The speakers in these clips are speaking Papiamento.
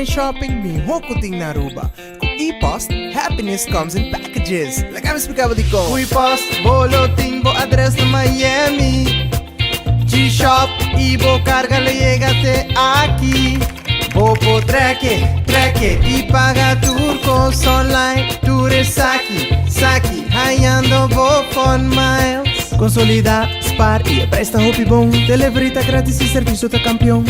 online shopping miho cu tin na Aruba. Cu ePost, happiness comes in packages. Laga mi splica bo dicon. Cu ePost, bo lo tin bo adres na Miami. G-Shop y bo carga lo yega te aki. Bo por treke, treke y paga tur cos online. Tur esaki, saki, hayando bo fun miles. Consolida, spaar y e prijs ta hopi bon. Delivery ta gratis y servicio ta campeon.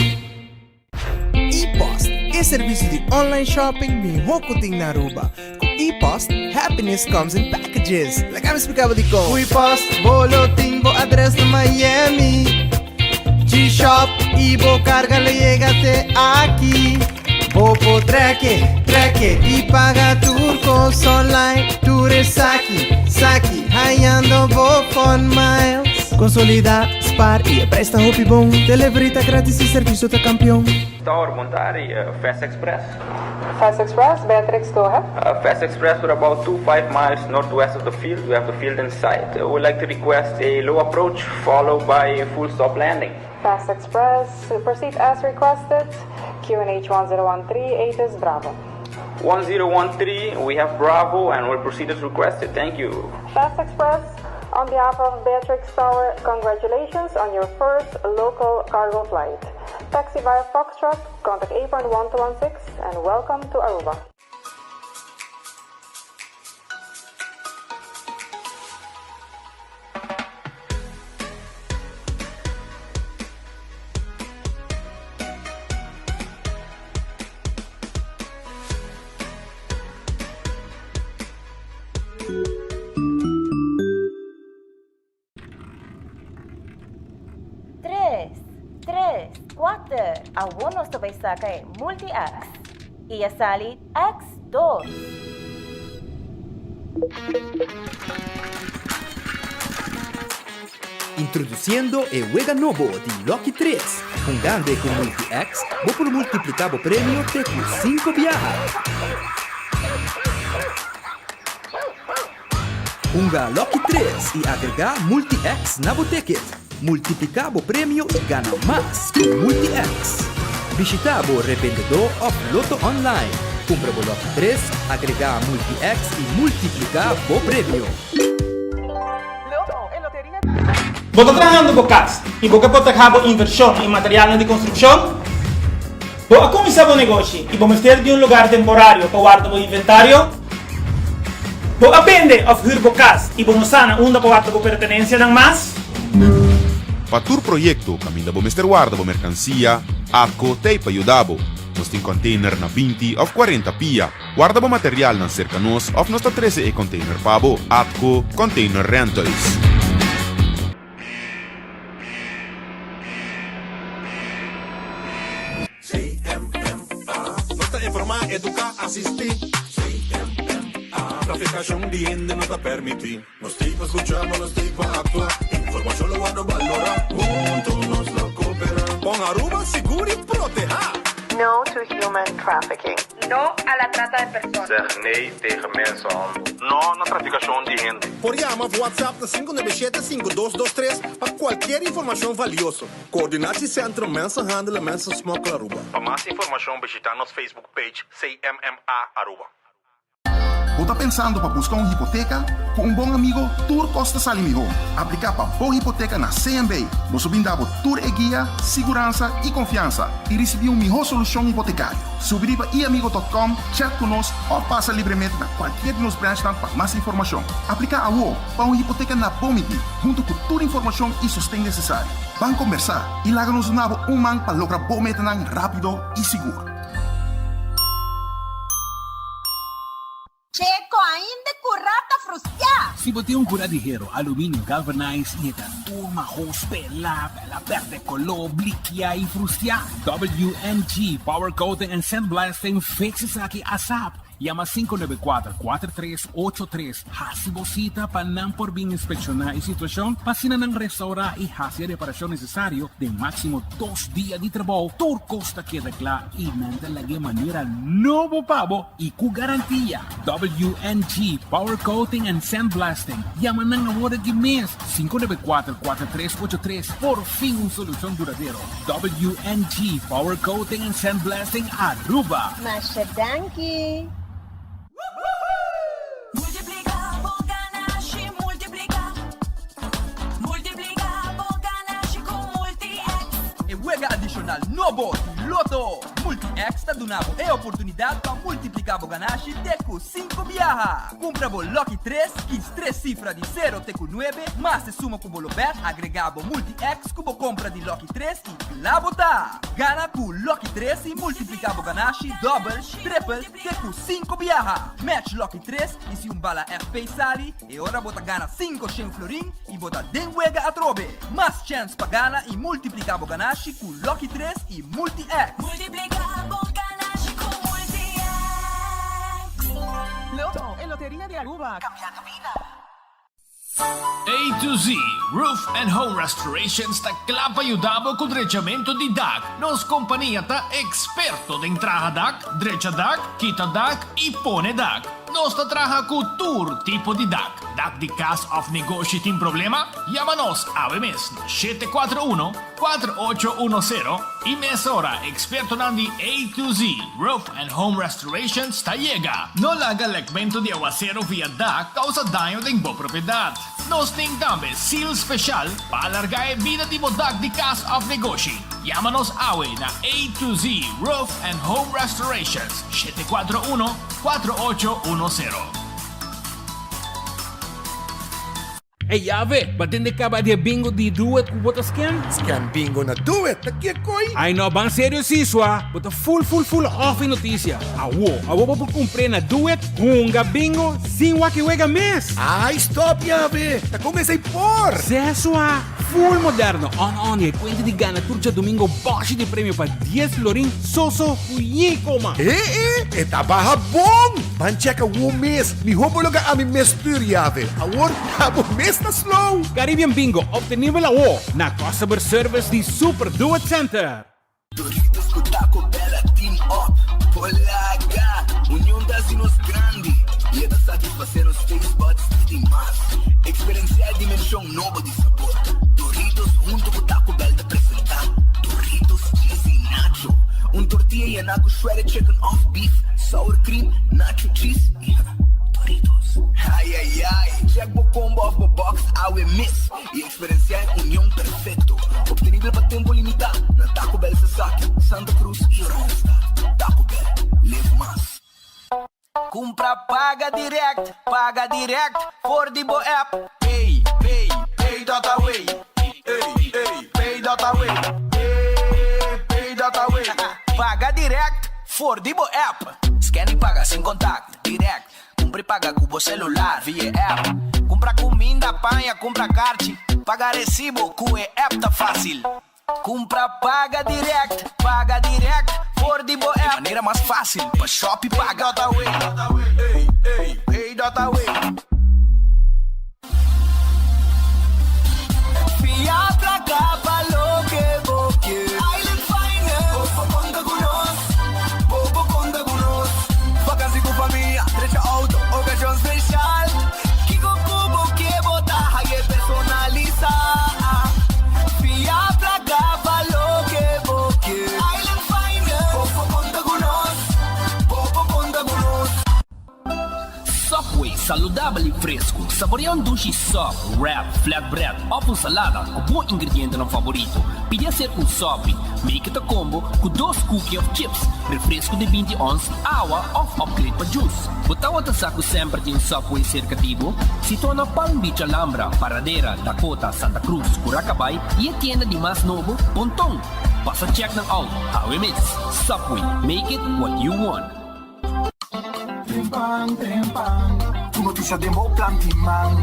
E-Post, e servicio di online shopping miho cu tin na Aruba. Cu E-Post, happiness comes in packages. Laga mi splica bo dicon. Cu E-Post, bo lo tin bo adres na Miami. G-Shop y bo carga lo yega te aki. Bo por treke, treke y paga tur cos online. Tur esaki, saki, hayando bo fun miles. Consolida, spaar y e prijs ta hopi bon. Delivery ta gratis y servicio ta campeon. Tower, bon tardi, Fast Express. Fast Express, Beatrix, go ahead. Fast Express, we're about two five miles northwest of the field. We have the field in sight. We would like to request a low approach followed by a full stop landing. Fast Express, proceed as requested. QNH 1013, ATIS Bravo. 1013, we have Bravo and we'll proceed as requested. Thank you. Fast Express, on behalf of Beatrix Tower, congratulations on your first local cargo flight. Taxi via Foxtrot, contact apron 1216 and welcome to Aruba. Tres, tres, kuater, awor nos ta bai saka e Multi-X. I a sali X dos. Introduciendo e wega nobo di Lucky Tres. Hungando e cu Multi-X, bo por multiplica bo premio te cu cinco biaha. Hunga Lucky Tres y agrega Multi-X na bo ticket. Multiplica bo premio y gana mas cu Multi-X. Bishita bo rebendedor of Lotto Online. Cumpra bo Lucky Tres, agrega Multi-X y multiplica bo premio. Bo ta trahando bo kas i bo ke protehá bo invershon i materialnan di konstrukshon? Bo a kuminsá bo negoshi i bo mester di un lugar temporario pa warda bo inventario? Bo a bende òf hür bo kas i bo no sa na unda pa warda bo pertenensianan mas? Pa tur proyekto kaminda bo mester warda bo merkansia, ATCO t'ei pa yuda bo. Nos tin kònteiner na 20 òf 40 pia. Warda bo materialnan serka nos òf nos ta trese e kònteiner pa bo. ATCO Container Rentals. CMMA. Nos ta informá, eduká, asistí. CMMA. Trafikashon di hende no ta permití. Nos t'ei pa skuchá, ma nos t'ei pa aktua. Informashon lo wòrdu balorá. Huntu nos lo kooperá. Pon Aruba sigur i protehá. No to human trafficking. No a la trata de personas. Zeg nee tegen mensenhandel. No na trafikashon di hende. Por yama of WhatsApp na 597 5223 pa kualkier informashon valioso. Coördinatiecentrum Mensenhandel en Mensensmokkel Aruba. Pa mas informashon bishita nos Facebook page CMMA Aruba. Bo ta pensando pa buska un hipoteka? Ku un bon amigo tur kos ta sali mihó. Apliká pa bo hipoteka na CMB. Nos lo bin da bo tur e guia, siguransa i konfiansa i risibí un mihó solushon hipotekario. Subi riba iamigo dòt kòm, chat ku nos òf pasa libremente na kualkier di nos branchnan pa mas informashon. Apliká awo pa un hipoteka na bo midí, huntu ku tur informashon i sosten nesesario. Ban kombersá i laga nos duna bo un man pa logra bo metanan rápido i sigur. Checo ainda curá ta frustiá. Si bo tin un curá di hero, aluminio galvanized y e ta tur mahos, pelá, pela perde coló, blikiá y frustiá, WMG Power Coating and Sandblasting fix esaki asap. Yama 594 4383 Hasi bo sita pa nan por bin inspekshoná e situashon pa asina nan restourá i hasi e reparashon nesesario den máksimo dos dia di trabou. Tur kos ta keda kla i nan ta lag'é manera nobo pa bo i ku garantia. WNG Power Coating and Sandblasting. Yama nan awor aki mes, 594 4383. Por fin un solushon duradero. WNG Power Coating and Sandblasting Aruba. Masha danki! Multiplica bo ganashi, multiplica. Multiplica bo ganashi cu Multi-X. E wega adishonal nobo di Lotto! Multi-X ta duna bo e oportunidat pa multipliká bo ganashi te ku sinku biaha. Kumpra bo Lucky tres, kis tres sifra di sero te ku nuebe, mas e suma ku bo lo bèt, agregá bo Multi-X ku bo kompra di Lucky tres i kla bo ta! Gana ku Lucky tres i multipliká bo ganashi dòbel, tripel te ku sinku biaha. Match Lucky tres i si un bala FP sali, E ora bo ta gana 500 florin i bo ta den wega atrobe. Mas chèns pa gana i multipliká bo ganashi ku Lucky 3 i Multi-X. Multipliká bo ganashi ku Multi-X. Lotto, e loteria di Aruba, cambiando bida. A to Z Roof and Home Restorations ta kla pa yuda bo ku drechamentu di dak. Nos kompania ta eksperto den traha dak, drecha dak, kita dak i pone dak. Nos ta traha ku tur tipo di dak. Dak di kas òf negoshi tin problema? Yama nos awe mes na 741 4810 i mesora ekspertonan di A to Z Roof and Home Restorations ta yega. No laga lekmentu di awaseru via dak kousa daño den bo propiedat. Nos tin tambe seal speshal pa alargá e bida di bo dak di kas òf negoshi. Yama nos awe na A to Z Roof and Home Restorations, 741 4810. Ey Yave, ba tende caba di e bingo di Do It cu bo ta scan? Scan bingo na Do It, ta kiekoi? Ay no, ban serio si, sua. Bo ta full full full off e noticia. Awo, awo bo por cumpr'e na Do It, hunga bingo sin wak e wega mes! Ay stop Yave, ta con esey por? Ze sua, full moderno, on on y e cuenta di gana tur djadomingo boshi di premio pa dies florin so so cu yi coma. E e, e ta baha bon! Ban checka wo mes, miho bo loga ami mes stuur Yave, awor abo mes ta slow! Caribbean Bingo obtenibel awo na Customer Service di Super Do It Center. Doritos cu Taco Bell a team up Polaga! Union ta haci nos grandi y e ta satisface nos taste buds di mas. Experiencia e dimension nobo di sabor. Doritos hunto cu Taco Bell ta presenta Doritos Cheesy Nacho, un tortilla yena cu shredded chicken of beef, sour cream, nacho cheese y Doritos. Ay ay ay! Check bo combo of bo box awe mes y Experenciá e union perfecto, obtenibel pa tempo limitá na Taco Bell Sasaki, Santa Cruz y Oranjestad. Taco Bell, live mas. Cumpra paga direct, paga direct for di bo app. Pay, pay, pay dot away. Ey, ey, pay dot away. Ey, pay dot away. Paga direct for di bo app. Scan y paga sin contact, direct. Cumpra y paga cu bo celular via e app. Cumpra cuminda, paña, cumpra carchi. Paga recibo cu e app ta facil. Cumpra paga direct, paga direct for di bo app. E manera mas facil pa shop y paga. Pay dot away, ey, ey, pay dot away. Fia placa pa loke bo kier. Island Finance. Bo por conta cu nos. Bo por conta cu nos. Vakantie cu famia, drecha auto, ocasion special. Kico cu bo kier bo ta haye personalisa. Fia placa pa loke bo kier. Island Finance. Bo por conta cu nos. Bo por conta cu nos. Subway, saludabel y fresco. Saborea un dushi sub, wrap, flatbread of un salada cu bo ingredientenan favorito. Pidi hacer un subby, make it a combo, cu dos cookie of chips, refresco di 20 ons, awa of upgrade pa juice. Bo tawata sa cu semper tin un Subway cerca di bo? Situa na Palm Beach Alhambra, Paradera, Dakota, Santa Cruz, Curacabay y e tienda di mas nobo, Ponton! Pasa check nan out, awe mes! Subway, make it what you want! Trempan, trempan. Tur noticia den bo plan di man.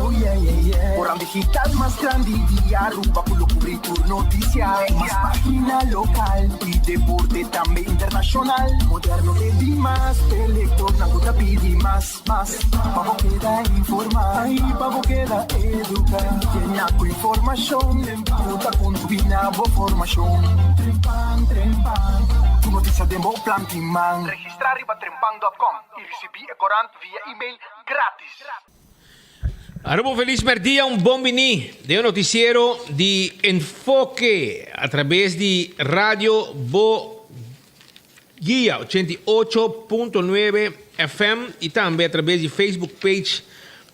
Oh yeah yeah yeah. Corant digital mas grandi di Aruba cu lo cubri tur noticia. Mas pagina local y deporte tambe internacional. Moderno te di mas, p'e lectornan cu ta pidi mas, mas. Pa bo keda informa y pa bo keda educa. Yena cu informacion cu ta contribui na bo formacion. Trempan, trempan, tur noticia den bo plan di man. Registra riba trempan.com y ricibi e corant via email gratis. Aruba un felis merdia, un bon bini den e noticiero di Enfoke a traves di Radio Bo Guia 88.9 FM y tambe a traves di Facebook page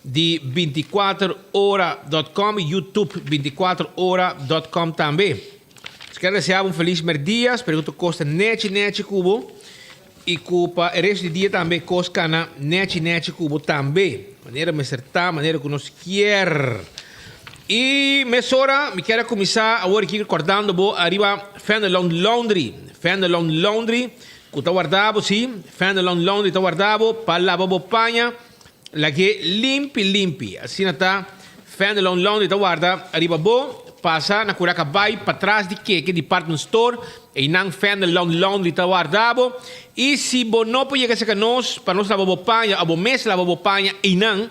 di 24ora.com y YouTube 24ora.com tambe. Nos kier desea bo un felis merdia, spero ku tur kos ta nechi nechi ku bo i ku pa e resto di dia tambe kos kana nechi nechi ku bo tambe, manera mester ta, manera ku nos kier. I mesora mi kier a kuminsá awor aki rekordando bo ariba Fenelon Laundry, Fenelon Laundry ku ta warda bo, si, Fenelon Laundry ta warda bo pa laba bo paña, Lag'é limpi limpi. Asina ta Fenelon Laundry ta warda riba bo. Pasa na Curaca Bay patras di Keke Department Store. Einan Fenelon Laundry ta warda bo. I si bo no por yega serka nos pa nos laba bo paña o bo mes laba bo paña einan,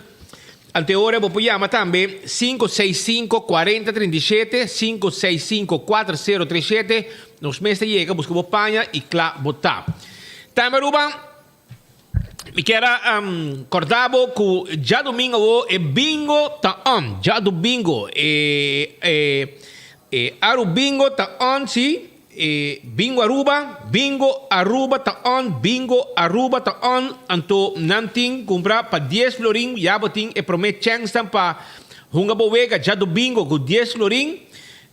anteora bo por yama tambe 565 4037, 565 4037. Nos mes ta yega buska bo paña i kla bo ta. Tambe Aruba. Mi kier a corda bo cu djadomingo awo e bingo ta on. Djadomingo e e e Arubingo ta on si. E Bingo Aruba, Bingo Aruba ta on, Bingo Aruba ta on. Anto nan tin cumpra pa dies florin ya bo tin e prome chensnan pa hunga bo wega djadomingo cu dies florin.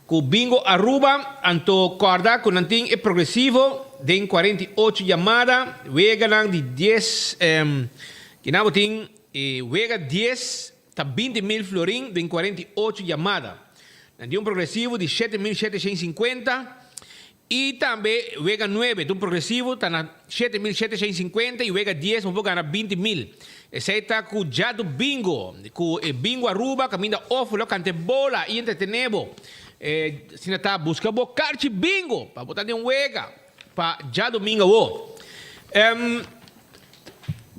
Ku Bingo Aruba, anto kòrda ku nan tin e progresivo den 48 yamada, weganan di dies, kinan bo tin e wega dies ta 20 mil florin den 48 yamada. Nan tin un progresivo di 7750 i tambe wega nuebe ta un progresivo ta na 7750 i wega dies bo por gana 20 mil. Esei ta ku djadu bingo, ku e Bingo Aruba kaminda òf lo kanta e bola i entretené bo. Asina ta buska bo karchi bingo pa bo ta den wega pa djadumingo awo.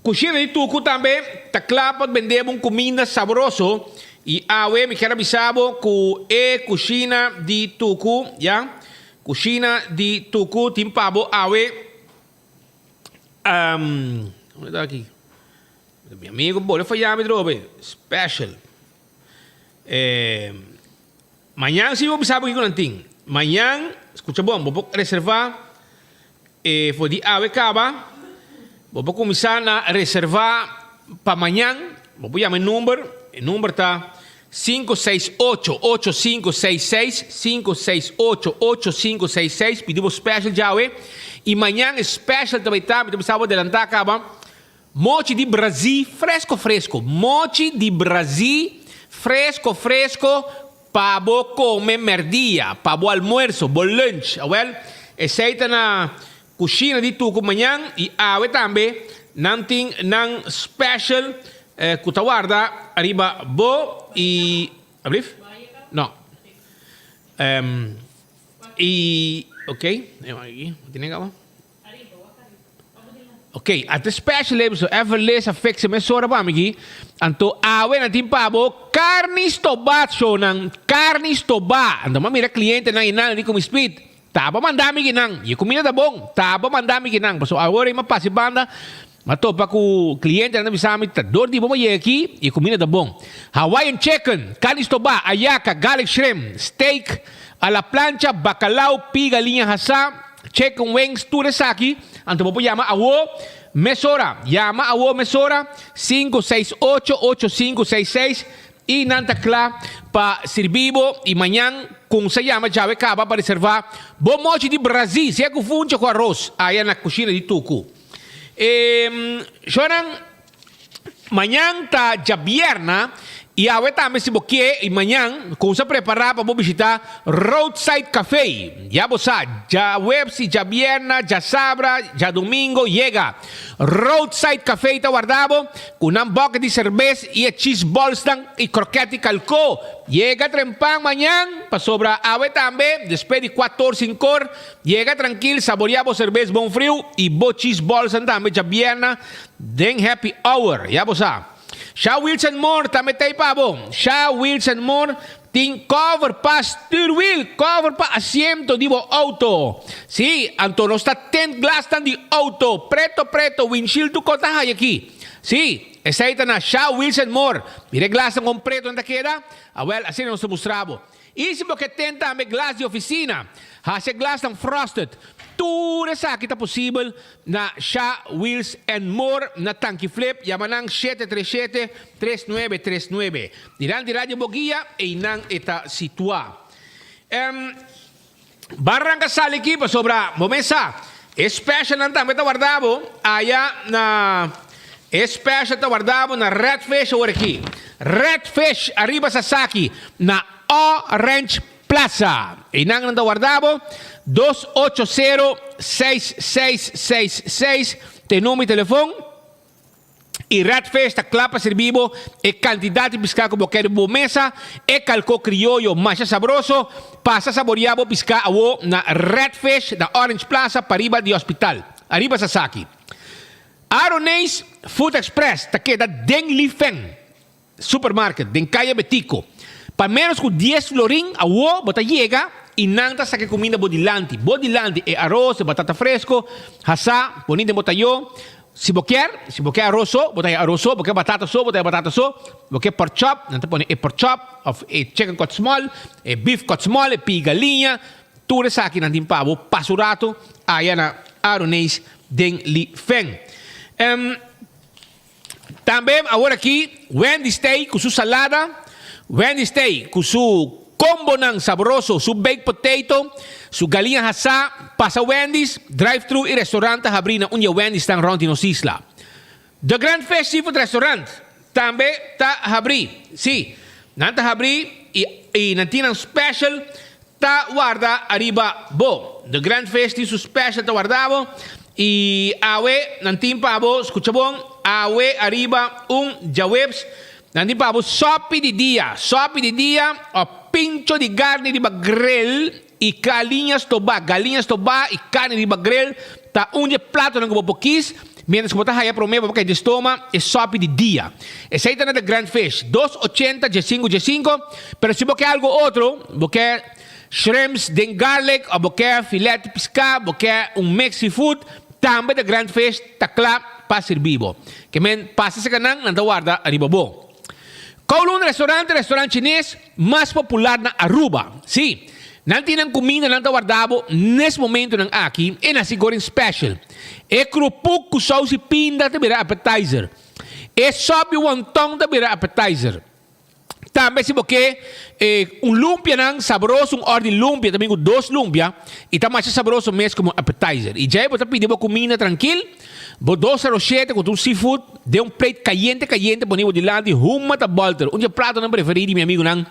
Kushina di Tuku tambe ta kla pa bende bo un kuminda saboroso i awe mi kier a bisa bo ku e kushina di Tuku, ya, kushina di Tuku tin pa bo awe. Um, unda ta aki? Mi amigo bole falla mi drobe. Special. Eh, mañan si bo bisa bo kiko nan tin. Mañan, escucha bon, bo por reserva eh, for di awe kaba. Bo por kuminsá na reserva pa mañan. Bo por yama e number. E number ta 568 8566 568 8566 pidi bo special djawe y mañan e special ta bay ta mi ta bisa bo adelanta caba mochi di brazi fresco fresco mochi di brazi fresco fresco pa bo come merdia pa bo almuerzo bo lunch awel esey ta na Cushina di Tucu mañan y awe tambe nan tin nan special cu ta warda ariba bo y ablief? No. Y ok, ok, ate special ey so Everlist a fixe mesora pa mi aki, anto awe nan tin pa bo carni stoba shownan, carni stoba, anto mi a mira clientenan y nan di cu mi speed. Taba manda mi kinan, y e cuminda ta bon, taba manda mi kinan, pasobra awor ey mi a pasa e banda, mi a topa cu clientenan ta bisa mi, ta dor di bo pa yega aki, y e cuminda ta bon. Hawaiian chicken, carni stobá, ayaca, garlic shrimp, steak a la plancha, bacalao, pi galiña hasá, chicken wings, tur esaki, anto bo por yama awo mesora, yama awo mesora, 568 8566, I nan ta kla pa sirbi bo i mañan kun sa yama djawe kaba pa reserva bo mochi di brazi sea ku funcha ku aros aya na kushina di Tuku. E shownan mañan ta djabierna. I awe tambe si bo ke i mañan kumsa prepará pa bo bishitá Roadside Café. Ya bo sa, djaweps i djabierna, djasabra, djadumingo yega. Roadside Café ta warda bo ku nan bòke di serbes i e cheese ballsnan i krokèt di kalkó. Yega trempan mañan, pasobra awe tambe, despues di kuator sinkor, yega trankil, saboriá bo serbes bon friu i bo cheese ballsnan tambe djabierna den happy hour. Ya bo sa. Sha Wilson Moore tambe ta ei pa bo. Sha Wilson Moore tin cover pa stuurwiel, cover pa asiento di bo auto. Sí, anto nos ta tint glasnan di auto, preto preto, windshield tur kos ta haya aki. Sí, esei ta na Sha Wilson Moore. Mira e glasnan kon preto nan ta keda? Awel, asina nos ta mustra bo. I si bo ke ten tambe glas di ofisina, hasi e glasnan frosted. Tur esaki ta posibel na Sha Wheels and More na Tanki Flip. Yama nan 737 3939. Dilanti Radio Boguia einan e ta situa. Em, Ban ranka sali aki pasobra bo mes sa e specialnan tambe ta warda bo aya na e special ta warda bo na Red Fish awor aki. Red Fish ariba Sasaki na Orange Plaza. Einan nan ta warda bo 280 6666 ta e number di telefon. I Redfish ta kla pa sirbi bo e kantidat di piská ku bo ke riba bo mesa. E kalkó krioyo masha sabroso. Pasa saboriá bo piská awo na Redfish na Orange Plaza pariba di hospital. Ariba Sasaki. Aroneis Food Express ta keda den Li Feng. Supermarket den Kaya Betico. Pa menos ku dies florin awo bo ta yega i nan ta saka e kuminda bo dilanti. Bo dilanti e aros, e batata fresko, hasá, poni den bo tayó. Si bo kier, si bo ke aros so, bo ta haña aros so, bo ke batata so, bo ta haña batata so, bo ke pork chop, nan ta pone e pork chop òf e chicken cut small, e beef cut small, e pii galiña, tur esaki nan tin pa bo pasa un rato aya na Aroneis den Li Feng. Tambe awor aki Wendy's t'ei ku su salada, Wendy's t'ei ku su kombonan sabroso, su baked potato, su galiña hasá. Pasa Wendy's, drive-thru i restaurant ta habrí na un di e Wendy'snan rònt di nos isla. The Grand Fish Seafood Restaurant tambe ta habrí. Sí, nan ta habrí i i nan tin nan special Ta warda ariba bo. The Grand Fish tin su special ta warda bo y awe nan tin pa bo, scucha bon, awe ariba un djaweps nan tin pa bo sopi di dia, sopi di dia of pincho di garni riba grill y galiña stoba, galiña stoba y carni riba grill ta un di e platonan cu bo por kies mientras cu bo ta haya prome pa bo kai di stoma e sopi di dia. Esey ta na The Grand Fish, dos ochenta djesinku djesinku. Pero si bo ke algo otro, bo ke shrimps den garlic of bo ke filet di piská, bo ke un mix seafood, tambe The Grand Fish ta kla pa sirbi bo. Ke men pasa serka nan, nan ta warda riba bo. Kowloon Restaurant ta restaurant chines mas popular na Aruba. Sí, nan tin nan kuminda nan ta warda bo nes momentonan aki e nasi goreng special. E krupuk ku saus i pinda ta bira appetizer. E sop di wonton ta bira appetizer. Tambe si bo ke e un lumpianan sabroso, un or di lumpia, ta bin ku dos lumpia i ta masha sabroso mes komo appetizer. I djei bo ta pidi bo kuminda trankil, bo dos aroshete ku tur seafood den un plate kayente kayente pone bo dilanti, huma ta bolter. Un di e platonan preferí di mi amigunan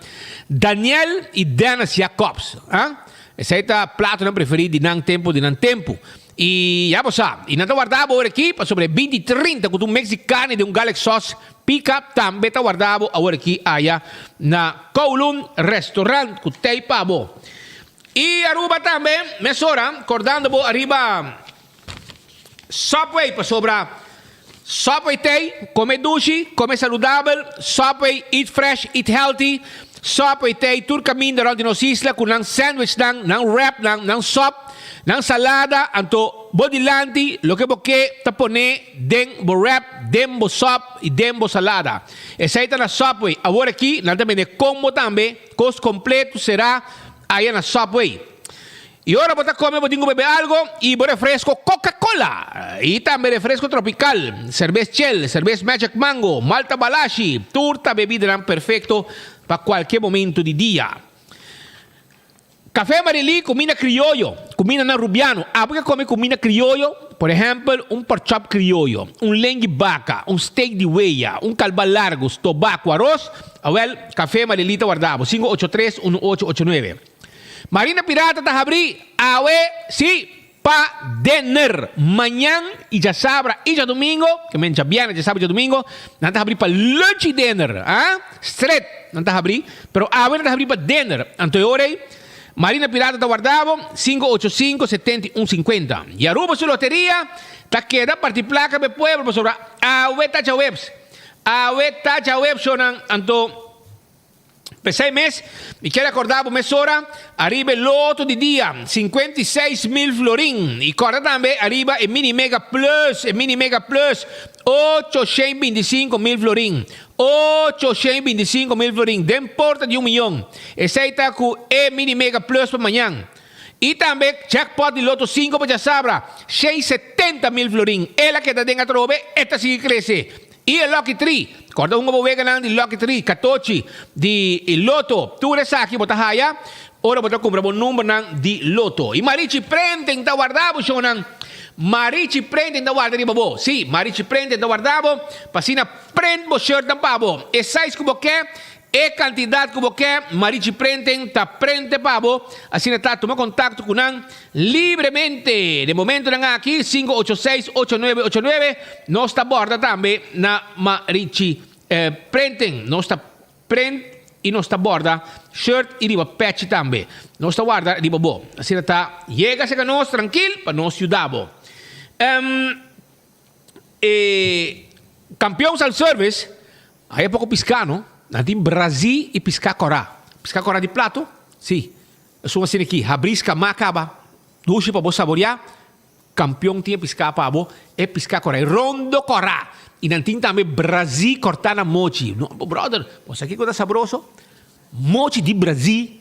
Daniel i Dennis Jacobs. Ah, esei ta platonan preferí di nan tempu di nan tempu. I ya bo sa, i nan ta warda bo ora aki pasobra e 20 trinta ku ta un mix di karni den un garlic sauce Pica tambe ta warda bo awor aki aya na Kowloon Restaurant cu tey pa bo. Y Aruba tambe mesora cordando bo ariba Subway pasobra Subway tey come dushi, come saludabel, Subway eat fresh, eat healthy, Subway tey tur caminda rond di nos isla cu nan sandwichnan, nan wrapnan, nan sop, nan salada, anto bo dilanti loke bo ke ta pone Den bo wrap, den bo sop y den bo salada. Esey ta na Subway. Awor aki nan ta bende combo tambe, cos completo sera aya na Subway. Y ora bo ta come bo tin cu bebe algo y bo refresco Coca Cola y tambe refresco tropical, cerbes Chel, cerbes Magic Mango, Malta Balashi, tur ta bebidanan perfecto pa cualkier momento di dia. Café Marilí, cuminda crioyo, cumindanan rubiano. Abo ke come cuminda crioyo? Por ehèmpel, un porkchop krioyo, un lengui baka, un steak di weya, un kalba largu, stobá ku aros, awèl, Café Marilita warda bo, 583 1889. Marina Pirata ta habrí awe, sí, pa dinner. Mañan i djasabra i djadumingo, ke men djabièrnè, djasabra i djadumingo, nan ta habrí pa lunch i dinner, ah, stret nan ta habrí, pero awe nan ta habrí pa dinner. Anto e ora ei, Marina Pirata ta warda bo, 585 71 50. I Aruba su loteria ta keda parti plaka pa e pueblo pasobra awe ta djaweps. Awe ta djaweps shownan. Anto p'esei mes mi kier akorda bo mesora ariba e loto di dia 56 mil florin. I kòrda tambe ariba e mini mega plus, e mini mega plus 825 mil florin. 825 mil florin den porta di un miyon. Esei ta ku e mini mega plus pa mañan. I tambe jackpot di Lotto 5 pa djasabra, 670 mil florin. El a keda den atrobe, e ta sigui krese. I e Lucky 3, kòrda hunga bo weganan di Lucky 3, katochi di Lotto. Tur esaki bo ta haya ora bo ta kumpra bo numbernan di Lotto. I Marichi Printing ta warda bo shownan. Marichi Printing ta warda riba bo. Sí, Marichi Printing ta warda bo pa asina print bo shirtnan pa bo. E size ku bo ke, e kantidat ku bo ke, Marichi Printing ta prente pa bo. Asina ta tuma kontakto ku nan libremente. Den momentonan aki, 586-8989, nos ta borda tambe na Marichi Printing. Nos ta print i nos ta borda shirt i riba pechi tambe. Nos ta warda riba bo. Asina ta yega serka nos trankil pa nos yuda bo. E Kampion Self Service haya poko piská no. Nan tin brazí i piská kòrá. Piská kòrá di plato? Sí. Esun asina aki, habrí skamá kaba. Dushi pa bo saboriá. Kampion tin e piská pa bo, e piská kòrá, e rondo kòrá. I nan tin tambe brazí kòrtá na mochi. No, bròder, bo sa kiko ta sabroso? Mochi di brazí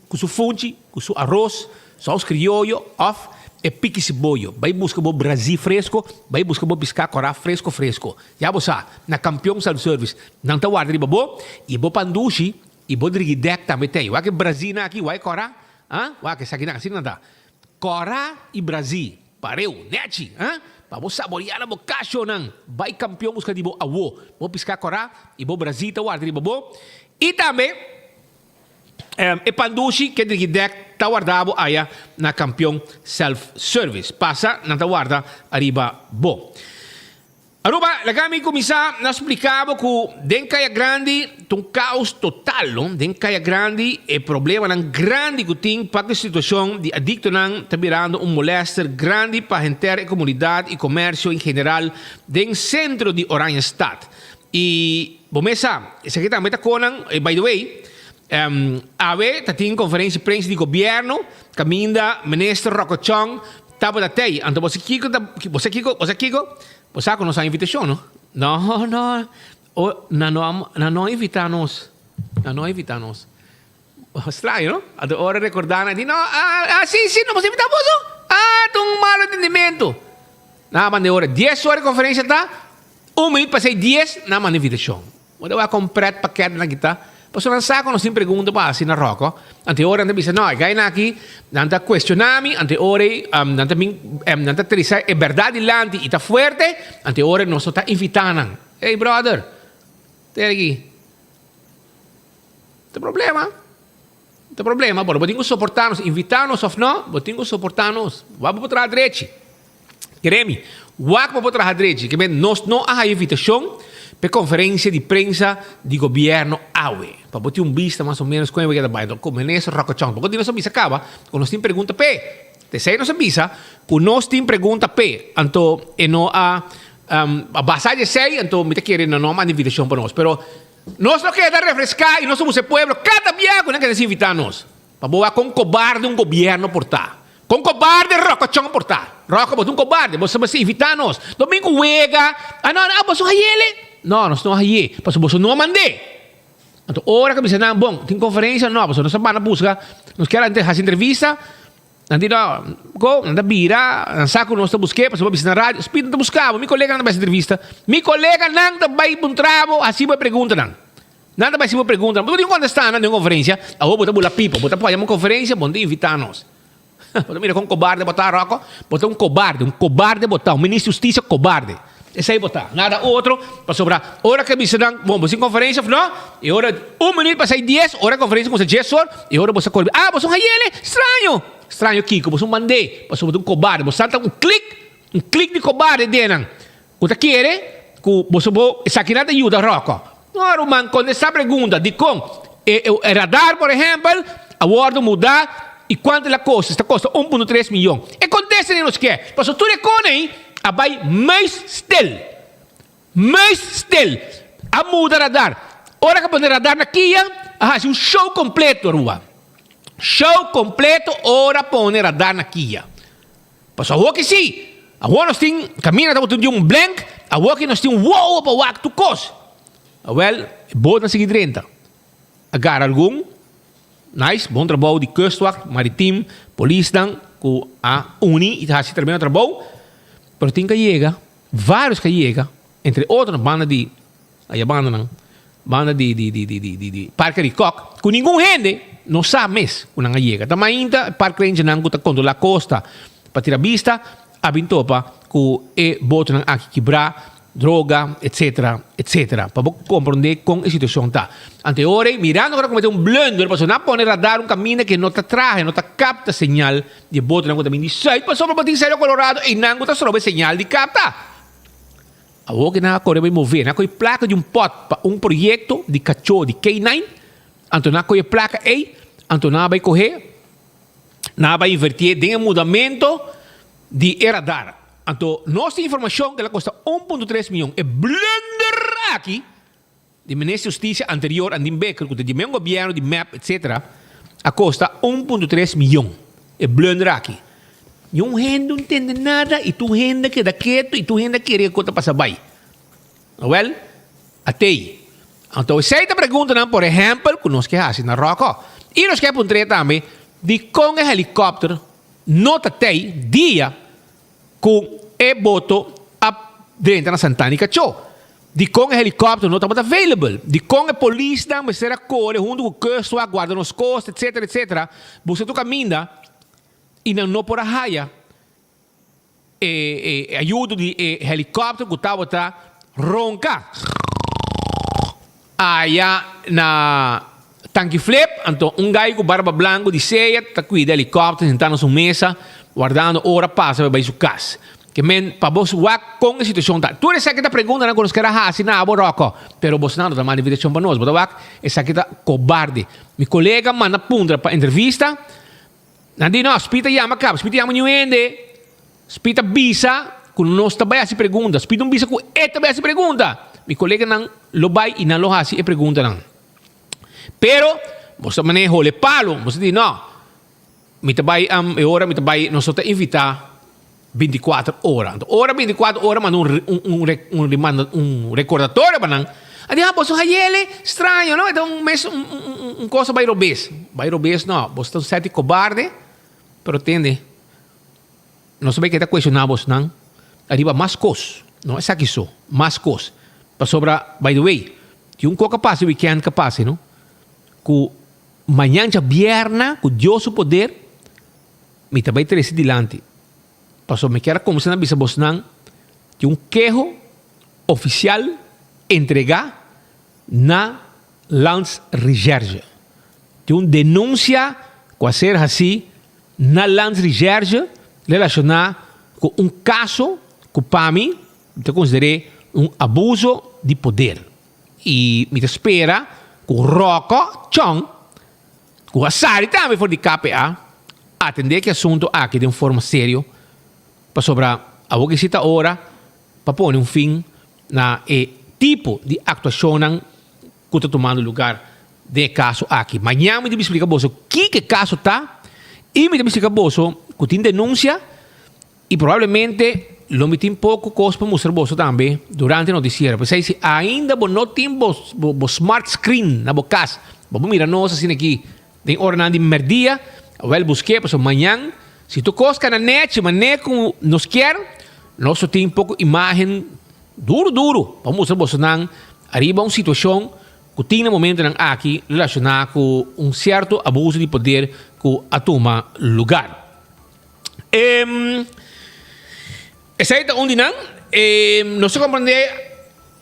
ku su funchi, ku su aros, sous krioyo òf e piki siboyo. Bai buska bo brazí fresko, bai buska bo piská kòrá fresko fresko. Ya bo sa, na Kampion Self Service nan ta warda riba bo i bo pandushi i bo drigidèk tambe t'ei. Wak e brazínan aki, wak e kòrá, ah, wak esakinan, asina nan ta. Kòrá i brazí, pareu, nèchi, ah, pa bo saboriá na bo kashonan. Bai Kampion buska di bo awo, bo piská kòrá i bo brazí ta warda riba bo. I tambe e pan dushi ke drigidèk ta warda bo aya na Kampion Self Service. Pasa, nan ta warda ariba bo. Aruba, laga mi kuminsá na splika bo ku den Kaya Grandi ta un kaos total, no? Den Kaya Grandi e problemanan grandi ku tin pa ku e situashon di adiktonan ta birando un molèster grandi pa henter e komunidat i komersio en general den sentro di Oranjestad. I bo mes sa, esaki tambe ta konan, by the way, awe ta tin konferensia di prensa di gobièrnu kaminda Minister Rocco Chong tabata tei. Anto bo sa kiko ta, bo sa kiko, bo sa kiko? Bo sa ku nos a invitashon, no? No, no, o, nan no a, nan no a invitá nos. Nan no a invitá nos. Straño, no? Anto ora rekordá nan di, no, ah, ah, sí, sí, no, bo sa invitá boso? Ah, ta un malo entendimentu. Nan a manda e ora, dies ora e konferensia ta, un minüt pasei dies, nan a manda invitashon. Bo ta wak kon pret pakèt nan kita. Pasobra nan sa ku nos tin pregunta pa hasi na Ròkò. Anto e ora nan ta bisa, no, e gainan aki nan ta kuestioná mi, anto e ora ei nan ta bin, nan ta trese e bèrdat dilanti i ta fuerte, anto e ora nos no ta invitá nan. Ey bròder, tene aki. Ta problema. Ta problema, pero bo tin ku soportá nos, invitá nos òf no, bo tin ku soportá nos. Wak bo por traha drechi. Kere mi, wak bo por traha drechi. Ke men nos no a haya invitashon pa e konferensia di prensa di gobièrnu awe. Pa bo tin un bista mas o ménos kon e wega ta bai. Enton ku minister Rocco Chong, poko di nos a bisa kaba ku nos tin pregunta p'e. T'esei nos a bisa ku nos tin pregunta p'e. Anto e no a a basa di esei, anto mi ta kere nan no a manda invitashon pa nos. Pero nos lo keda refreská i nos ta buska e pueblo kada bia ku nan keda invitá nos. Pa bo wak kon kobarde un gobièrnu por ta. Kon kobarde Ròkòchòn por ta. Ròkò, bo ta un kobarde. Bo sa mester invitá nos. No bin ku wega. Ah, no, no, boso hayele? No, nos no hayé, pasobra boso no a mand'é. Anto ora ku a bisa nan, bon, tin konferensia? No, pasobra nos a banda buska, nos kier hasi entrevista. Nan di, no, go, nan ta bira, nan sa ku nos ta busk'é, pasobra bo a bisa na radio. Speed nan ta buska bo, mi koleganan ta bai hasi entrevista. Mi koleganan ta bai puntra bo, hasi bo e preguntanan. Nan ta bai hasi bo preguntanan. Bo tin ku kontestá nan den un konferensia. Awor bo ta bula pipa, bo ta pone un konferensia, bo no ta invitá nos. Bo ta mira kon kobarde bo ta, Rocco? Bo ta un kobarde, un kobarde bo ta, un minister di hustisia kobarde. Esei bo ta, nada otro, pasobra ora ke bisa nan, bon, bo sin konferensia of no? E ora un minuut pasá e dies, ora e konferensia kuminsá dies or, e ora bo sa kore, ah, bo son hayele, straño! Straño kiko? Bo son bandé, pasobra bo ta un kobarde, bo sa ta un klik, un klik di kobarde den nan, ku ta kere ku boso bo esakinan ta yuda Rocco. No, ruman, kontestá pregunta, dikon e e radar, por ehèmpel, a wòrdu mudá i kuantu el a kosta? Esta kosta 1.3 miyon. E kontesta den nos ke, pasobra tur e kona ei a bai muisstil. Muisstil. A muda radar. Ora ku a pone radar na kia, a hasi un show kompleto, Aruba. Show kompleto ora pone radar na kia. Pasobra awor ki si, awor nos tin kaminda tabata tin un blank, awor ki nos tin wowo pa wak tur kos. Awel, e boot a sigui drenta. A gara algun. Nice, bon trabou di Kustwacht, Maritim, polisnan ku a uni i ta hasi tremendo trabou. Pero tin ka yega, varios ka yega, entre otro na banda di, aya bandanan, banda di di di di di di Parke di Kok, ku ningun hende no sa mes ku nan a yega. Ta mainta e park rangernan ku ta kontrolá kosta pa tira bista a bin topa ku e botonan aki kibrá. Droga, etcetera, etcetera. Pa bo comprende con e situacion ta. Ante ora ei, mirando cu ta comete un blunder, pasobra nan a pone radar un caminda cu no ta traha, no ta capta señal di e botonan cu ta bini di zuid, pasobra bo tin Cerro Colorado einan cu ta stroba e señal di capta. Awor cu nan a core bay move, nan a coge placa di un pot pa un proyecto di cacho di K-nine, anto nan a coge e placa ei, anto nan a bay coge, Nan a bai invertié den e mudamento di e radar. Anto nos tin informashon ku el a kosta 1.3 mion. E blunder aki di Minister di Hustisia anterior Andin Bikker ku ta di men gobièrnu di mep etc. A kosta 1.3 mion. E blunder aki. Niun hende no tende nada i tur hende keda ketu i tur hende a kere ku ta pasa bai. Awel, atei. Anto esei ta preguntanan, por ehèmpel, ku nos ke hasi na Ròkò. I nos ke puntr'é tambe dikon e helikòpter no ta tei dia ku e boto a drenta na Santana di Kachó. Dikon e helikòpter no tabata available. Dikon e polisnan mester a kore huntu ku Kustwacht, guarda nos kosta, etsetera, etsetera, buska tur kaminda i nan no por a haya. E ayudo di e helikòpter ku tabata ronka aya na Tanki Flip, anto un gai ku barba blanku di seya ta kuida helikòpter sintá na su mesa wardando ora pasa pa bai su kas. Ke men pa bos wak kon e situashon ta. Tur esaki ta preguntanan ku nos ker a hasi na abo Ròkò, pero bosnan no ta manda invitashon pa nos. Bo ta wak esaki ta kobarde. Mi kolega manda puntra pa entrevista. Nan di, No, Spit a yama kaba, Spit a yama niun hende. Spit a bisa ku nos ta bai hasi pregunta. Spit no bisa ku e ta bai hasi pregunta. Mi koleganan lo bai i nan lo hasi e preguntanan. Pero, bo ta manera hole palo, bo ta di, No, mi ta bai, e ora mi ta bai, nos no ta invitá bintikuater ora. Anto ora bintikuater ora manda un un un un rekordatorio pa nan, a di, ah, boso hayele straño, no? E ta un mes un un un cosa bai robes. Bai robes no, boso ta un sèt di kobarde, pero tende, nos ta bai keda kuestioná bosnan ariba mas kos, no esaki so, mas kos. Pasobra, by the way, tin un kos ka pasa e wikènt ka pasa, no? Ku mañan djabièrna, ku Dios su poder, Mi ta bai trese dilanti, pasobra mi kier a kuminsá na bisa bosnan di un keho ofisial entregá na Landsrecherche. Tin un denunsia ku a ser hasí na Landsrecherche relashoná ku un kaso ku pa mi mi ta konsider'é un abuso di poder. I mi ta spera ku Rocco Chong Ku a sali tambe for di KPA, atendé ku e asuntu aki den un forma serio, pasobra awor ki si ta ora pa pone un fin na e tipo di aktuashonnan ku ta tumando lugar den e kaso aki. Mañan mi ta bin splika boso kiko e kaso ta i mi ta bin splika boso ku tin denunsia. I probablemente lo mi tin poco cos pa mustra boso tambe durante noticiero. P'esei si ainda bo no tin bo bo smart screen na bo cas, bo por mira nos asina aki den oranan di merdia, awel busk'é pasobra mañan si tur cos cana nechi manera cu nos kier, nos lo tin poco imagen duro duro pa mustra bosonan ariba un situacion cu tin na momentonan aki relaciona cu un cierto abuso di poder cu a tuma lugar. Em, esei ta un di nan. Em, nos ta komprendé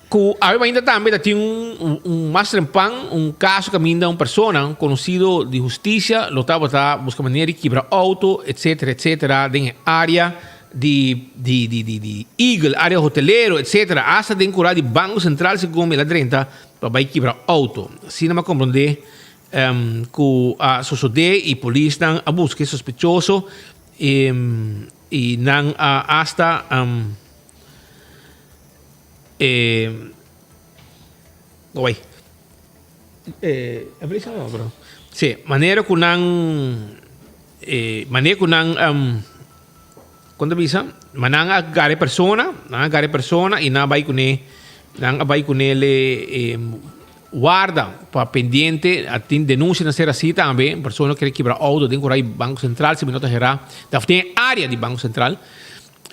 ku awe mainta tambe ta tin un, un mas trempan, un kaso kaminda un persona, un konosido di hustisia, lo tabata buska manera di kibra outo, etsetera, etsetera, den e área di, di, di, di, di Eagle, área hotelero, etsetera, asta den kura di Banko Sentral, segun mi el a drenta pa bai kibra outo. Asina mi a komprendé Ku a sosodé i polisnan a buska e sospechoso i nan a asta e si manera ku nan manera ku nan kon ta bisa ma nan a gara e persona nan a gara e persona i nan a bai kuné nan a bai kuné le Warda pa pendiente a tin denuncia na ser asi tambe, un persona kere kibra auto den kurai Banco Central si mi no ta hera, ta den e area di Banco Central,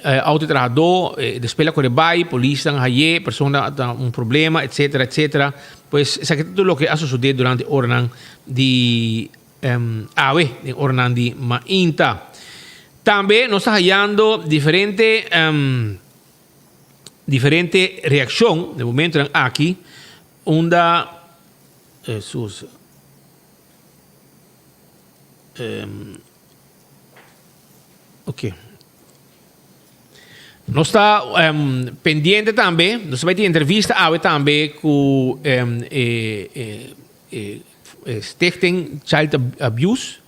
auto e trahador, despues la kore bai, polisnan haye, persona ta un problema etcetera etcetera, pues esaki ta tur loke a sosode durante oranan di awe, den oranan di mainta. Tambe nos ta hayando diferente. Diferente reaccion den momentonan aki unda Jesus ok nos ta pendiente tambe nos ta bay tin entrevista awe tambe cu e stichting child abuse.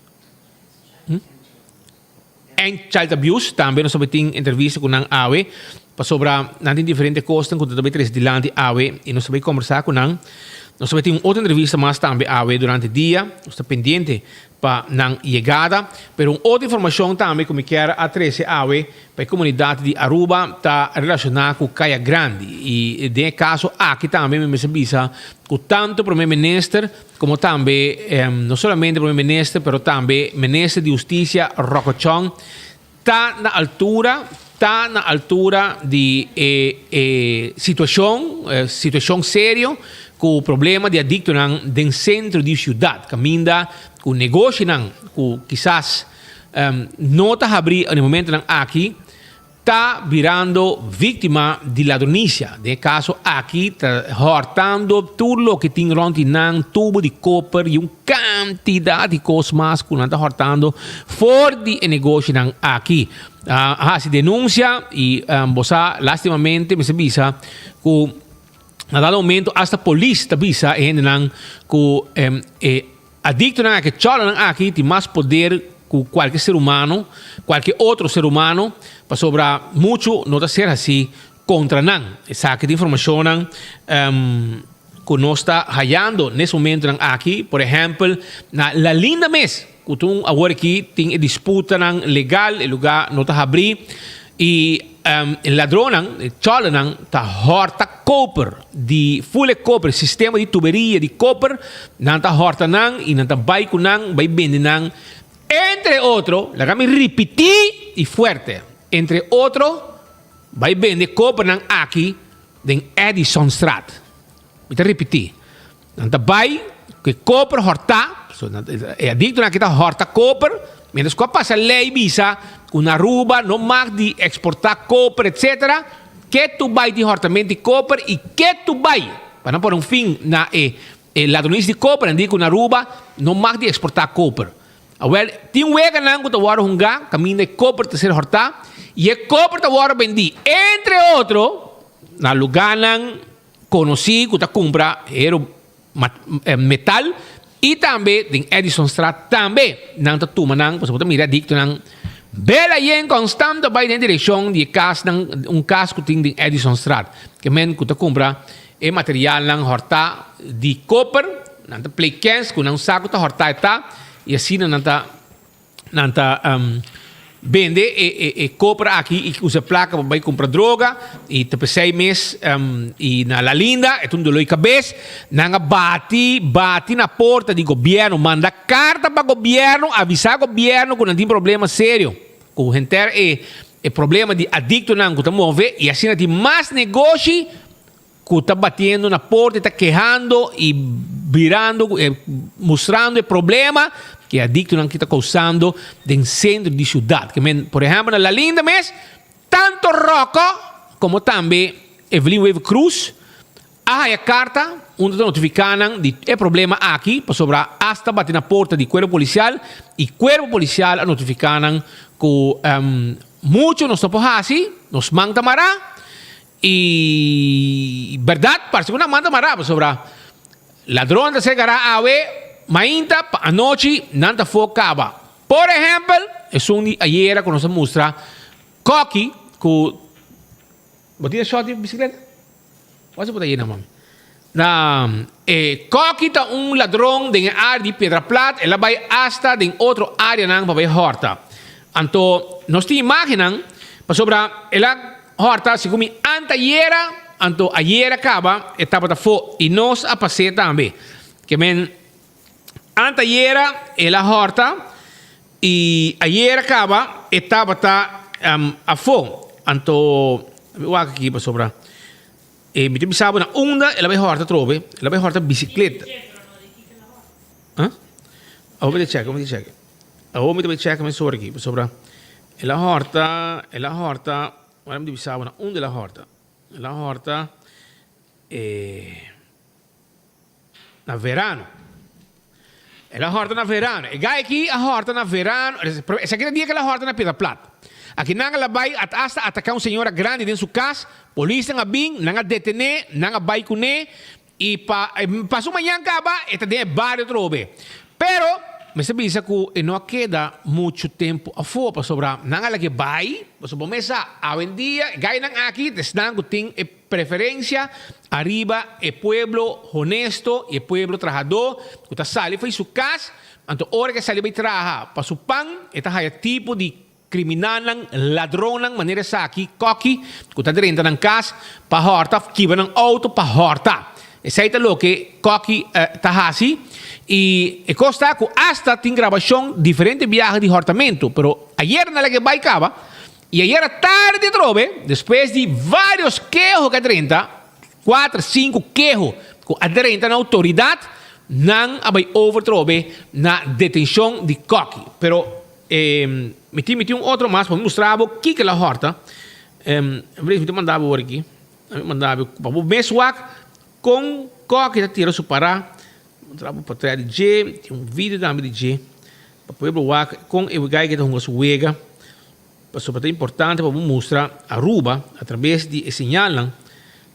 En Child Abuse tambe nos ta tin entrevista cu nan awe pasobra nan tin diferente cosnan cu ta bay trece dilanti awe y nos ta bay combersa cu nan. Nos ta bay tin un otro entrevista mas tambe awe durante dia. Nos ta pendiente pa nan yegada. Pero un otro informacion tambe cu mi kier a trece awe pa e comunidad di Aruba ta relaciona cu Caya Grandi y den e caso aki tambe mi mester bisa cu tanto Prome Minister Como tambe no solamente Prome Minister pero tambe Minister di Husticia Rocco Chong ta na altura ta na altura di e e situacion situacion serio cu problema di adictonan den centro di ciudad caminda cu negoshinan cu kisas no ta habri na e momentonan aki Ta birando víktima di ladronisia. Den e kaso aki ta hòrtando tur loke tin rònt di nan, tubo di koper i un kantidat di kos mas ku nan ta hòrtando for di e negoshinan aki. A hasi denunsia i bo sa lastimamente mester bisa ku na dado momento asta polis ta bisa e hendenan ku e Adictonan aki, cholonan aki tin mas poder cu cualke ser humano, cualke otro ser humano, pasobra mucho no ta ser haci contra nan. Esaki ta informacionnan cu nos ta hayando nes momentonan aki, por ehempel na La Linda mes, cu ta un awor aki tin e disputanan legal, e lugar no ta habri y E ladronnan, e chòlernan, ta hòrta koper di ful e koper, sistema di tuberia di koper, nan ta hòrta nan i nan ta bai ku nan, bai bende nan, entre otro, laga mi ripití i fuerte, entre otro, bai bende kopernan aki den Edisonstraat. Mi ta ripití, Nan ta bai ku e koper hòrtá, e adiktonan aki ta hòrta koper, miéntras ku a pasa lei bisa ku na Aruba no mag di eksportá koper etsetera, ke tu bai tin hòrtamentu di koper i ke tu bai pa nan pone un fin na e ladronis di koper, nan di ku na Aruba no mag di eksportá koper. Awèl, tin weganan ku ta wòrdu hungá kaminda e koper ta ser hòrtá i e koper ta wòrdu bendí, entre otro, na lugánan Conoci cu ta cumpra hero metal y tambe den Edisonstraat tambe nan ta tuma nan pasobra bo ta mira adictonan bela yen constant ta bay den direccion di e casnan un cas cu tin den Edisonstraat ke men cu ta cumpra e materialnan horta di koper nan ta play kens cu nan sa cu ta horta e ta y asina nan ta Nan ta bende e koper aki i usa e plaka pa bai kumpra droga i ta p'esei mes i na La Linda e ta un doló di kabes. Nan a bati bati na porta di gobièrnu, manda karta pa gobièrnu, avisá gobièrnu ku nan tin problema serio ku henter e problema di adiktonan ku ta move i asina tin mas negoshi ku ta batiendo na porta i ta kehando i birando mustrando e problema. Ku e adiktonan ki ta kousando den sentro di siudat. Ke men, por ehèmpel na La Linda mes, tanto Rocco komo tambe Evelyn Wever Croes a haya karta unda ta notifiká nan di e problema aki pasobra asta bati na porta di kuerpo polisial i kuerpo polisial a notifiká nan ku mucho nos no por hasi, nos man ta mará i bèrdat parse ku nan man ta mará pasobra Ladron ta ser gará awe mainta pa anochi nan ta for kaba. Por ehèmpel, esun di ayera ku nos a mustra Koki ku Bo tin e shòt di bisikleta? Wak si bo ta yena mami. Na e Koki ta un ladron den e área di Piedra Plat, el a bai asta den otro áreanan pa bai hòrta. Anto nos tin imágennan pasobra el a Horta, segun mi antayera, anto ayera kaba e tabata fo i nos a pas'é tambe. Ke men antayera el a horta i ayera kaba e tabata afó. Anto mi wak aki pasobra e mi ta bisa bo na unda el a bai horta atrobe, el a bai horta bisikleta. Awor mi ta chèk, awor mi ta chèk. Awor mi ta bai chèk mesora aki pasobra el a hòrta, el a hòrta, ora mi ta bisa bo na unda el a hòrta. El a hòrta e na verano. El a hòrta na verano. E gai aki a hòrta na verano. Esaki ta dia ku el a hòrta na Piedra Plat. Aki nan el a bai asta ataká un señora grandi den su kas. Polisnan a bin, nan a detené, nan a bai kuné. I pa paso mañan kaba e ta den e bario atrobe. Pero mester bisa ku e no a keda muchu tempu afó pasobra nan a lag'é bai, pasobra bo mes sa awendia e gainan aki ta esnan ku tin e preferensia ariba e pueblo honesto i e pueblo trahadó ku ta sali fo'i su kas, anto ora ku e sali bai traha pa su pan e ta haya tipo di Kriminalnan, ladronnan manera esaki, koki ku ta drenta nan kas pa hòrta òf kibra nan outo pa hòrta. Esei ta loke koki ta hasi i e kos ta ku asta tin grabashon diferente biaha di hòrtamentu, pero ayer nan laga e bai kaba i ayer atardi atrobe despues di vários keho ku a drenta, kuater, sinku keho ku a drenta na outoridat, nan a bai over atrobe na detenshon di koki. Pero E mi tin mi tin un otro mas pa mi mustra bo kiko el a hòrta. Mi ta manda bo awor aki. Mi manda bo pa bo mes wak kon kòki ta tira su pará. Mustra bo potrèt di dje, tin un video tambe di dje pa pueblo wak kon e guy ke ta hunga su wega. Pasobra ta importante pa bo mustra Aruba atrabes di e señalnan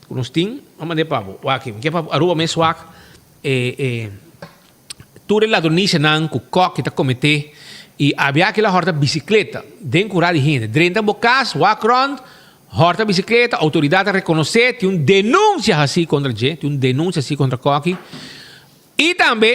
ku nos tin. A mand'é pa bo. Wak, mi ke pa Aruba mes wak e e. Tur e ladronisianan ku kòki ta kometé i abia kila hòrta bisikleta den kurá di hende. Drenta bo kas, wak rònt, hòrta bisikleta, outoridat a rekonosé, tin un denunsia hasí kontra dje, tin un denunsia hasí kontra kòki i tambe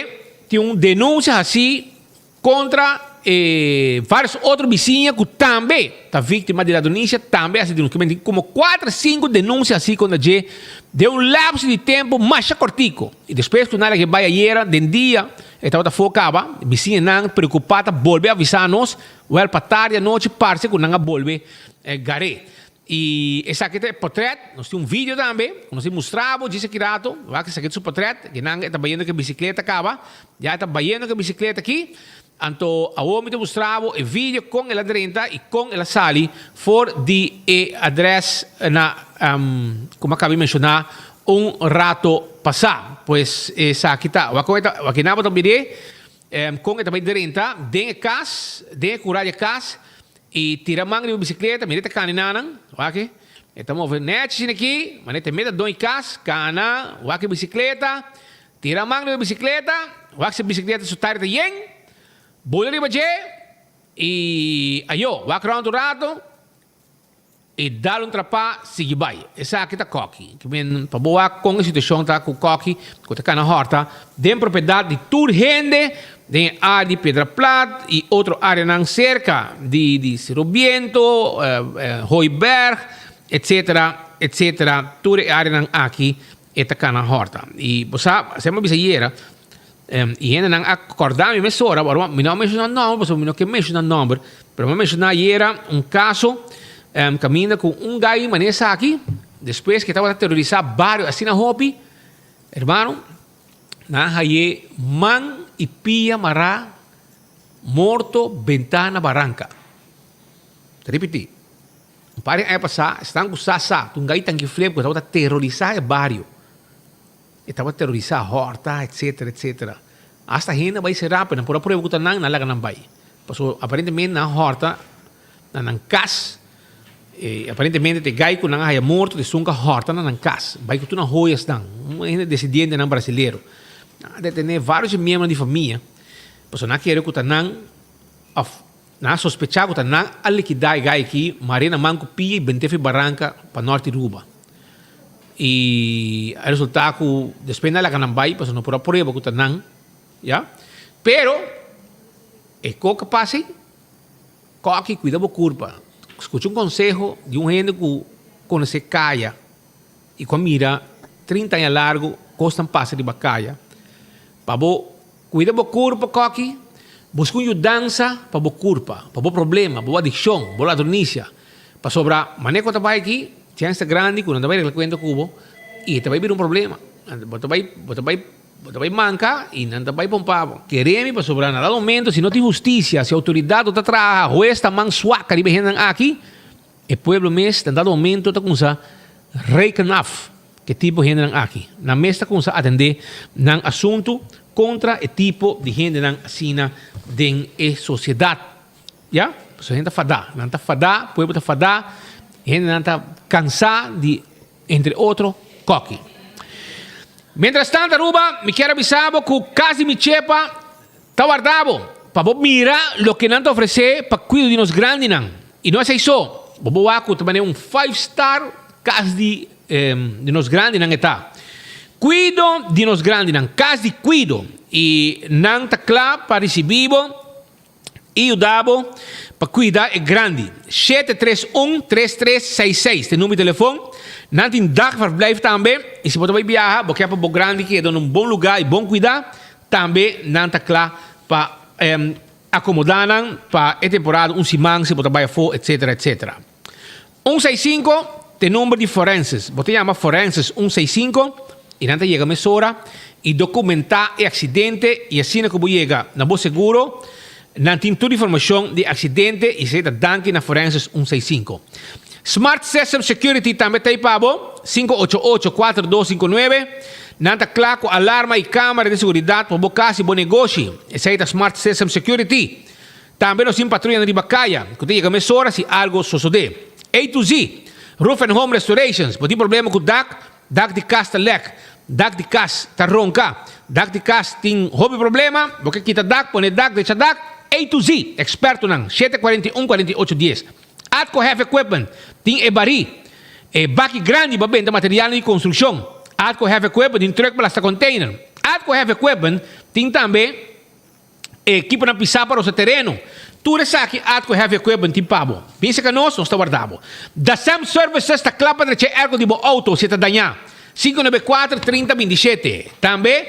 tin un denunsia hasí kontra e vários otro bisiña ku tambe ta víktima di ladronisia, tambe a hasi denunsia. Tin komo kuater, sinku denunsia hasí kontra dje den un lapso di tempu masha kòrtiku. I despues ku nan a bai ayera den dia, e tabata afó kaba, bisiñanan preokupá ta bolbe avisá nos, wèl pa tardi anochi parse ku nan a bolbe gar'é. I esaki ta e potrèt, nos tin un video tambe ku nos tin mustra bo djis aki rato, wak esaki ta su potrèt, ke nan e ta bayendo ku e bisikleta kaba, ya e ta bayendo ku e bisikleta aki, anto awor mi ta mustra bo e video kon el a drenta i kon el a sali for di e adrès na ku mi a kaba di menshoná un rato pasá. Pues esaki ta, wak kon e ta, wak nan bo ta mir'é kon e ta bai drenta den e kas, den e kura di e kas. I tira man riba bisikleta, mira e ta kani nanan, wak e ta move nèchi asina aki, manera e ta meta don e kas, kana, wak e bisikleta, tira man riba bisikleta, wak si e bisikleta su tayer ta yen, bula riba dje, i ayo, wak rònt un rato, i dal un trapá, sigui bai. Esaki ta kòki. Ki men pa bo wak kon e situashon ta ku kòki ku ta kana hòrta den propiedat di tur hende den e área di Piedra Plat i otro áreanan serka di di Cerro Biento, Hooiberg, etcetera, etcetera. Tur e áreanan aki e ta kana hòrta. I bo sa, asina mi a bisa ayera, i hendenan a kòrda mi mesora, ora mi no a menshoná nòmber pasobra mi no ke menshoná nòmber, pero mi a menshoná ayera un kaso kaminda ku un gai manera esaki, despues ku e tabata terorisá bario asina hopi, hermano, Nan a haye man i pia mará. Morto bentá na baranka. Ta ripití. Un par di aña pasá, esnan ku sa sa, ta un gai tanki flip ku tabata terorisá e bario. E tabata terorisá, hòrta, etcétera, etcétera. Asta hende a bai será, pero nan por a prueba ku ta nan, nan a laga nan bai. Pasobra aparentemente nan a hòrta na nan kas. E aparentemente ta e gai ku nan a haya morto ta esun ku a hòrta na nan kas. Bai ku tur nan hoyasnan. Un hende desidientenan brasilero. Nan a detené vários di miembronan di famia. Pasobra nan a kere ku ta nan òf nan a sospechá ku ta nan a likidá e gai aki, mar'é na man ku pia i bent'é for e baranka pa nòrt di Ruba. I a resultá ku despues nan a laga nan bai pasobra no por a prueba ku ta nan, ya. Pero e kos ku a pasa ei, kòki kuida bo kurpa. Skucha un konseho di un hende ku konosé kaya i ku a mira 30 aña largu kosnan pasa riba kaya pa bo Cuida bo curpa coki, busca un yudansa pa bo curpa, pa bo problema, bo adiccion, bo ladronicia. Pasobra mane cu ta bay aki, chens ta grandi cu nan ta bay regla cuenta cu bo y e ta bay bira un problema. Bo ta bay, bo ta bay, bo ta bay manca y nan ta bay pompa bo. Kere mi pasobra na dado momento si no tin husticia, si autoridad no ta traha, huez ta man swak ariba e hendenan aki, E pueblo mes na dado momento ta cuminsa reken af ke tipo hendenan aki. Nan mes ta cuminsa atende nan asunto contra e tipo di hendenan asina den e sociedad. Ya, pasobra hende ta fada. Nan ta fada, pueblo ta fada, hendenan ta cansa di entre otro coki. Mientras tanto Aruba, mi kier a bisa bo cu Cas di Mi Chepa Ta warda bo pa bo mira loke nan ta ofresé pa kuido di nos grandinan. I no esei so, bo por wak ku ta manera un five star kas di di nos grandinan e ta. Kuido di nos grandinan, kas di kuido. I nan ta kla pa risibí bo i yuda bo pa kuida e grandi. 731 3366 ta e number di telefon. Nan tin dagverblijf tambe i si bo ta bai biaha bo ke pa bo grandi keda na un bon lugá i bon kuidá, Tambe nan ta kla pa akomodá nan pa e temporada un siman si bo ta bai afó etcetera etcetera. Un seis sinku ta e number di forenses. Bo ta yama forenses un seis sinku i nan ta yega mesora i dokumentá e aksidente i asina ku bo yega na bo seguro nan tin tur informashon di e aksidente i esei ta danki na forenses un seis sinku. Smart System Security tambe ta ei pa bo, 588 4259. Nan ta kla ku alarma i kamera di seguridat pa bo kas i bo negoshi. Esei ta Smart System Security. Tambe nos tin patruyanan riba kaya ku ta yega mesora si algo sosodé. A to Z, Roof and Home Restorations, Bo tin problema ku dak? Dak di kas ta lèk? Dak di kas ta ronka? Dak di kas tin hopi problema? Bo ke kita dak, pone dak, drecha dak? A to Z, ekspertonan, 741 48 dies. Atco Heavy Equipment tin e barí, e baki grandi pa benta materialnan di konstrukshon. Atco Heavy Equipment tin trùk pa lasta container. Atco Heavy Equipment tin tambe e ekiponan pisá pa rosa tereno. Tur esaki Atco Heavy Equipment tin pa bo. Bin serka nos, nos ta warda bo. Dasem Services ta kla pa drecha e airco di bo outo si e ta dañá. 594 30 27. Tambe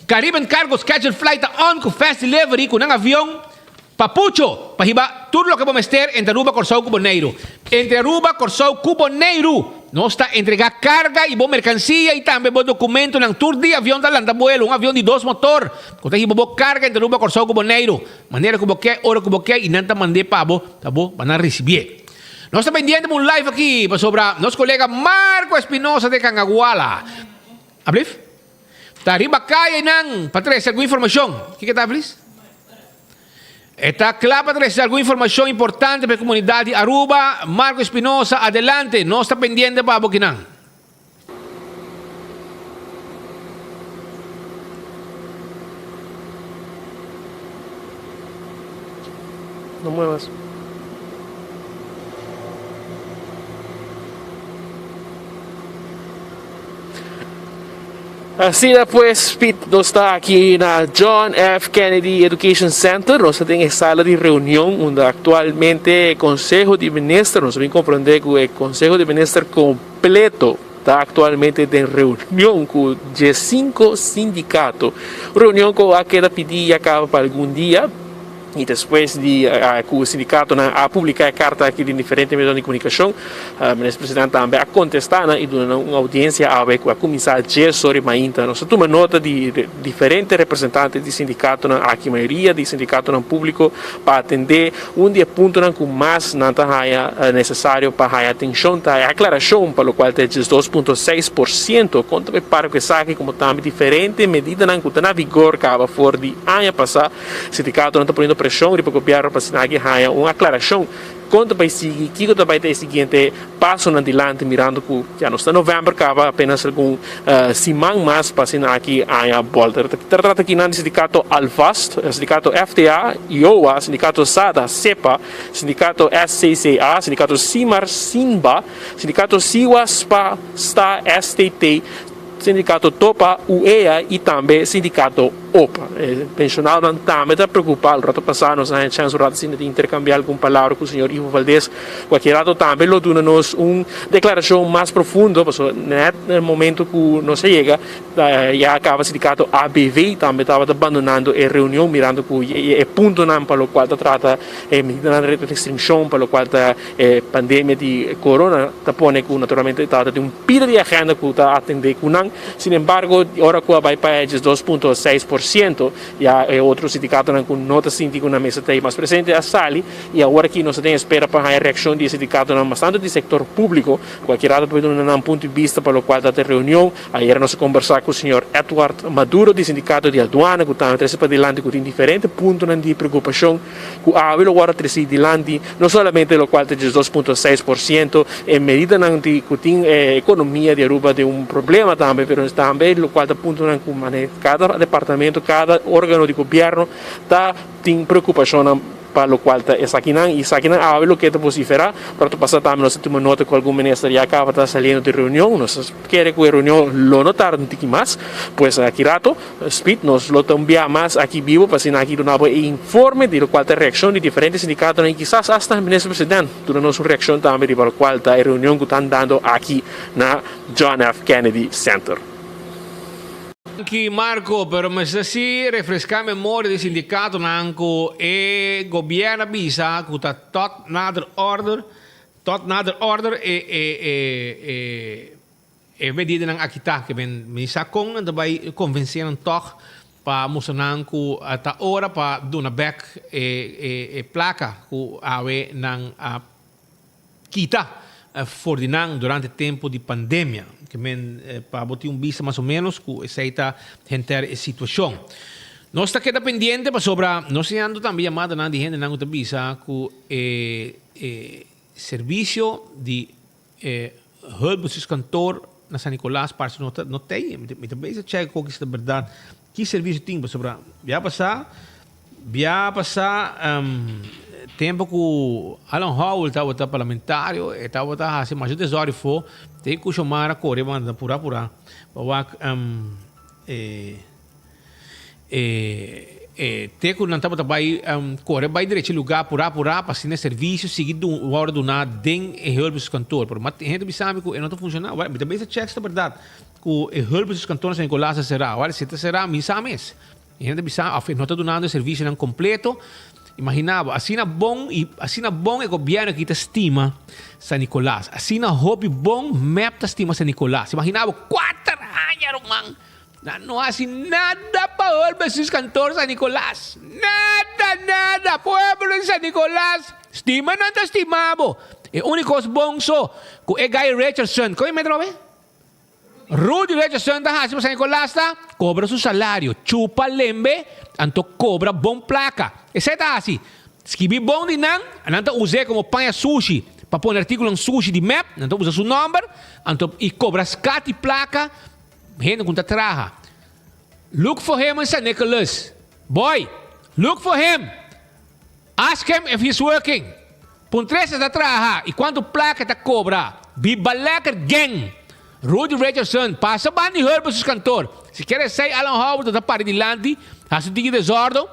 Caribbean Cargo Scheduled Flight ta on ku fast delivery ku nan avion. Papucho, pa hiba tur loke bo mester entre Aruba, Kòrsou ku Boneiru. Entre Aruba, Kòrsou ku Boneiru nos ta entregá karga i bo merkansia i tambe bo dokumentonan. Tur dia avion ta lanta buelo, un avion di dos motor ku ta hiba bo karga entre Aruba, Kòrsou ku Boneiru. Manera ku bo ke, ora ku bo ke i nan ta mand'é pa bo, ta bo pa nan risibié. Nos ta pendiente pa un live aki pasobra nos kolega Marco Espinosa de Cangaguala, ablief? Ta riba kaya einan pa trese algun informashon. Kiko ta, please? E ta kla pa trese algun informashon importante pa e komunidat di Aruba. Marco Espinosa, adelante. Nos ta pendiente pa bo kinan. No muevas. Asina pues Piet nos ta aki na John F. Kennedy Education Center, nos ta den e sala di reunion unda actualmente e Conseho di Minister, nos a bin comprende cu e Conseho di Minister completo ta actualmente den reunion cu diescinco sindicato, un reunion cu a keda pidi ya caba pa algun dia. I despues di ku sindikatonan a publiká e karta aki den diferente medionan di komunikashon, Minister President tambe a kontestá nan i duna nan un oudiensia awe ku a kuminsá djes ora di mainta. Nos a tuma nota di diferente representante di sindikatonan aki, mayoria di sindikatonan públiko, pa atendé un di e puntonan ku mas nan ta haña nesesario pa haña atenshon ta e aklarashon pa lokual ta e 12.6% konta pa e para ku esaki komo tambe diferente medidanan ku ta na vigor kaba for di aña pasá. Sindikatonan ta poniendo preshon riba gobièrnu pa asina aki haña un aklarashon kon ta bai sigui, kiko ta bai ta e siguiente pasonan dilanti mirando ku ya nos ta novèmber kaba apenas algun siman mas pa asina aki aña bòlta. Ta trata akinan di sindikato Alvast, sindikato FTA, IOWA, sindikato SADA, SEPA, sindikato SCCA, sindikato Simar, Sinba, sindikato Siwa, spa, sta, STT, Sindikato Topa, UEA i tambe Sindikato opa. E pensionadonan tambe ta preocupa. Al rato pasa nos a haña chance un rato asina di intercambia algun palabra cu señor Ivo Valdez. Cualkier rato tambe lo duna nos un declaracion mas profundo, pasobra net na e momento cu nos a yega ya caba sindicato ABV tambe tabata bandonando e reunion mirando cu e puntonan pa locual ta trata e medidanan di restriccion pa locual ta E pandemia di corona ta pone cu naturalmente tabata tin un pida di agenda cu ta atende cu nan. Sin embargo, ora cu a bay pa e 2.6% ya e otro sindicatonan cu no ta sinti cu nan mester ta ey mas presente a sali y awor aki nos ta den espera pa haya reaccion di e sindicatonan mas tanto di sector publico. Cualkier rato ta bay duna nan punto di bista pa locual ta e reunion. Ayera nos a combersa cu señor Edward Maduro di sindicato di aduana cu tambe trece padilanti cu tin diferente puntonan di preocupacion. Ku awe lo wòrdu tresí dilanti no solamente lokual ta 12.6% e medidanan di ku tin e ekonomia di Aruba den un problema tambe, pero tambe lokual ta puntonan ku mane kada departamento, kada organo di gobièrnu ta tin preokupashonnan pa lokual ta esakinan i esakinan awe loke ta vosiferá. Rato pasá tambe nos a tuma nota ku algun minister ya kaba ta saliendo di reunion, nos ta kere ku e reunion lo no tarda un tiki mas, pues aki rato. Speed, nos lo ta un bia mas aki bibo pa asina aki duna bo e informe di locual ta e reaccion di diferente sindicatonan y kisas hasta Minister President duna nos un reaccion tambe riba locual ta e reunion cu ta andando aki na John F. Kennedy Center. Danki Marco, pero mester si refresca memoria di sindicatonan cu e gobierno a bisa cu ta tot nader order, tot nader order e e e E medidanan aki ta ke men mi sa kon nan ta bai konvensé nan tòg pa mustra nan ku ta ora pa duna bèk e e plaka ku awe nan a kita for di nan durante tempu di pandemia. Ke men pa bo tin un bista mas o ménos ku esei ta henter e situashon. Nos ta keda pendiente pasobra nos ta yando tambe yamadanan di hendenan ku ta bisa ku e e servisio di E hulpbestuurskantoor na San Nicolas parse no ta no tei. Mi ta bezig check koki si ta berdad ki servicio tin pasobra bia pasa bia pasa tempo ku Alan Howell tabata parlamentario e tabata hasi masha desorden afo te ku Xiomara kore manda pura pura pa wak e E e te ku nan tabata bai kore bai drecha e lugá purá purá pa asina e servisio sigui wòrdu duná den e hulpbestuurskantoor. Pero mat hende bisa mi ku e no ta funshoná. Wèl, mi ta bisa chèk si ta bèrdat ku e hulpbestuurskantoor na San Nicolas a será. Wèl, si e ta será mi sa mes. E hende ta bisa òf e no ta dunando e servisionan kompleto. Imaginá bo, asina bon i asina bon e gobièrnu aki ta stima San Nicolas. Asina hopi bon mep ta stima San Nicolas. Imaginá bo, kuater aña ruman! Nan no hasi nada pa holbe sus kantor San Nicolas. Nada, nada! Pueblo di San Nicolas, stima nan ta stima bo. E unico cos bon so cu e guy Richardson, con e mete nomber? Rudy Richardson ta hasi pa San Nicolas ta cobra su salario, chupa lembe, anto cobra bon placa. Esey ta hasi. Skibi bon di nan, nan ta us'e como paña sushi pa pone articulonan sushi di mep, nan ta usa su nomber, anto y cobra scat y placa. Hende ku ta traha. Look for him in San Nicholas. Boy, look for him. Ask him if he's working. Puntr'é si e ta traha i kuantu plaka e ta kobra. Biba lekker gang! Rudy Richardson, pasa ban di Herbert su kantor. Si kier esei Alan Howard ta pari dilanti, hasi un tiki desordo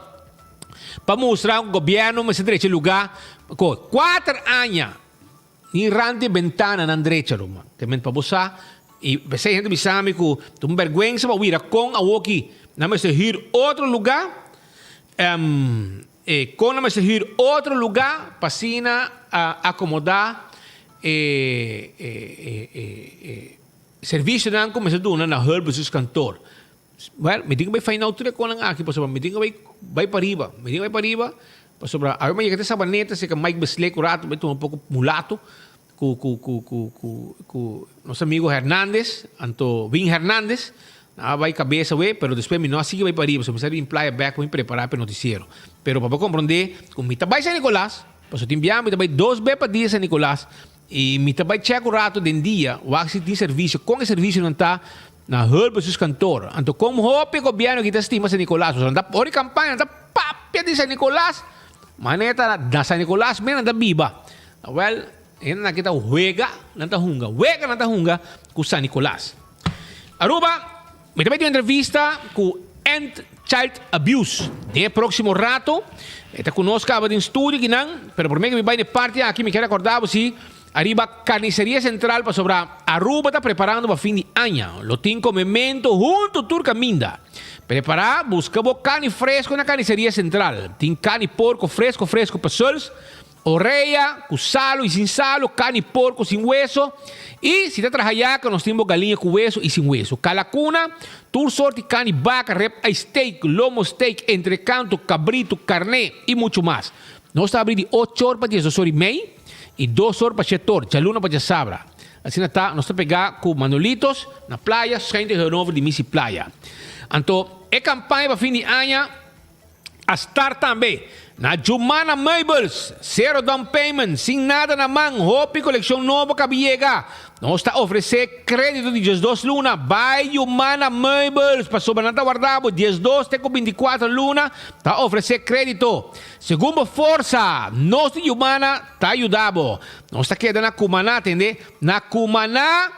pa mustra ku gobièrnu mester drecha lugá. Kuater aña Ni rant di bentananan drecha ruman. Te ment pa bo sa, i p'esei hende bisa mi ku ta un bèrgwensa pa wira kon awoki nan mester hür otro lugá. E kon nan mester hür otro lugá pa asina akomodá e e servisionan ku mester duna na Hulpbestuurskantoor. Wèl, mi tin ku bai find out tur e konnan aki pasobra mi tin ku bai bai pariba. Mi tin ku bai pariba pasobra awe mi a yega te Sabaneta serka Mike Besleek un ratu bai tuma un poko mulato ku ku ku ku ku ku nos amigo Hernandez, anto Win Hernandez. Nan a bai kabes awe, pero despues mi no a sigui bai pariba, so mi sa bin playa bek pa mi prepara pa e noticiero. Pero pa bo komprondé ku mi ta bai San Nicolas, pasobra tin biaha mi ta bai dos be pa dia San Nicolas, i mi ta bai chèk un rato den dia, wak si tin servisio, kon e servisionan ta na Hulpbestuurskantoor. Anto kon hopi e gobièrnu aki ta stima San Nicolas, pasobra nan ta ora di kampaña nan ta papia di San Nicolas, manera ta na San Nicolas mes nan ta biba. Awèl, hende nan aki ta wega, nan ta hunga, wega nan ta hunga ku San Nicolas. Aruba, Mi ta bai tin un entrevista cu End Child Abuse den e proximo rato. E ta cu nos caba den studio kinan, pero prome cu mi bai na e parti aki mi kier acorda bo si ariba Carniceria Central pasobra Aruba ta preparando pa fin di aña. Lo tin comemento hunto tur caminda. Prepara, busca bo carni fresco na Carniceria Central. Tin carni porco fresco fresco pa suls. Orea, ku salu i sin salu, karni porko sin weso, i si ta traha yaka nos tin bo galiña ku weso i sin weso. Kalakuna, tur sorti karni baka, rib eye steak, lomo steak, entrekanto, kabritu, karné i muchu mas. Nos ta abri di ocho or pa diesdos or i mei i dos or pa shet or, djaluna pa djasabra. Asina ta, nos ta pegá ku Manolitos na playa, schuin tegenover di Misi Playa. Anto, e kampaña pa fin di aña A start tambe na Jumana Meubels, Zero down payment, sin nada na man, hopi coleccion nobo cabi yega. Nos ta ofrece credito di diesdos luna. Bay Jumana Meubels pasobra nan ta warda bo diesdos te cu binticuatro luna ta ofrece credito. Segun bo forsa, nos di Jumana ta yuda bo. Nos ta keda na Cumaná, tende? Na Cumaná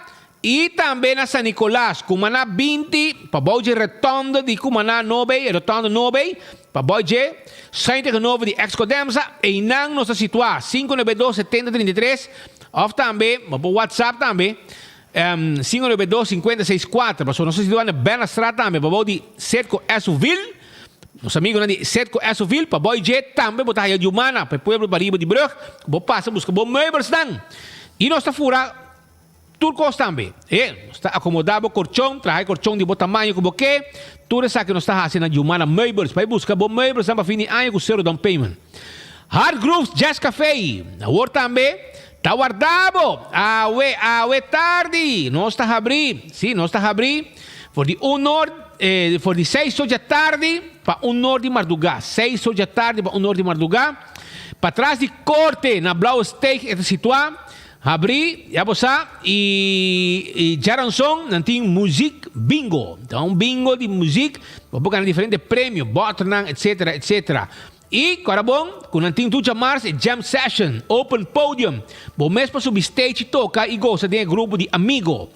I tambe na San Nicolas, Cumaná 20, pa bou dje rotonde di Cumaná Nobey, e rotonde Nobey, pa bou dje schuin tegenover di ex Codemsa, einan nos ta situá, 592 70 33, òf tambe bo por WhatsApp tambe, 592 50 64, pasobra nos ta situá na Bernastraat tambe, pa bou di Setco Esovil, nos amigonan di Setco Esovil, pa bou dje tambe bo ta haya Jumana, pa e pueblo pariba di brug, bo pasa buska bo meubelsnan. I nos ta fura. Tur kos tambe. E, nos ta akomodá bo korchon, traha e korchon di bo tamaño ku bo ke. Tur esaki nos ta hasi na Jumana Meubels. Bai buska bo meubelsnan pa fin di aña ku sero down payment. Hard Grooves Jazz Café, awor tambe ta warda bo! Awe, awe tardi nos ta habrí, sí, nos ta habrí for di un or, for di seis or djatardi pa un or di mardugá, seis or djatardi pa un or di mardugá. Patras di Korte na Blauwe Steeg e ta situá. Habrí, ya bo sa, i i djaranson nan tin muzik bingo. Ta un bingo di muzik, bo por gana diferente premio, bòternan, etsetera, etsetera. I kòrda bon ku nan tin tur djamars e jam session, open podium. Bo mes por subi stage i toka i gosa den e grupo di amigo.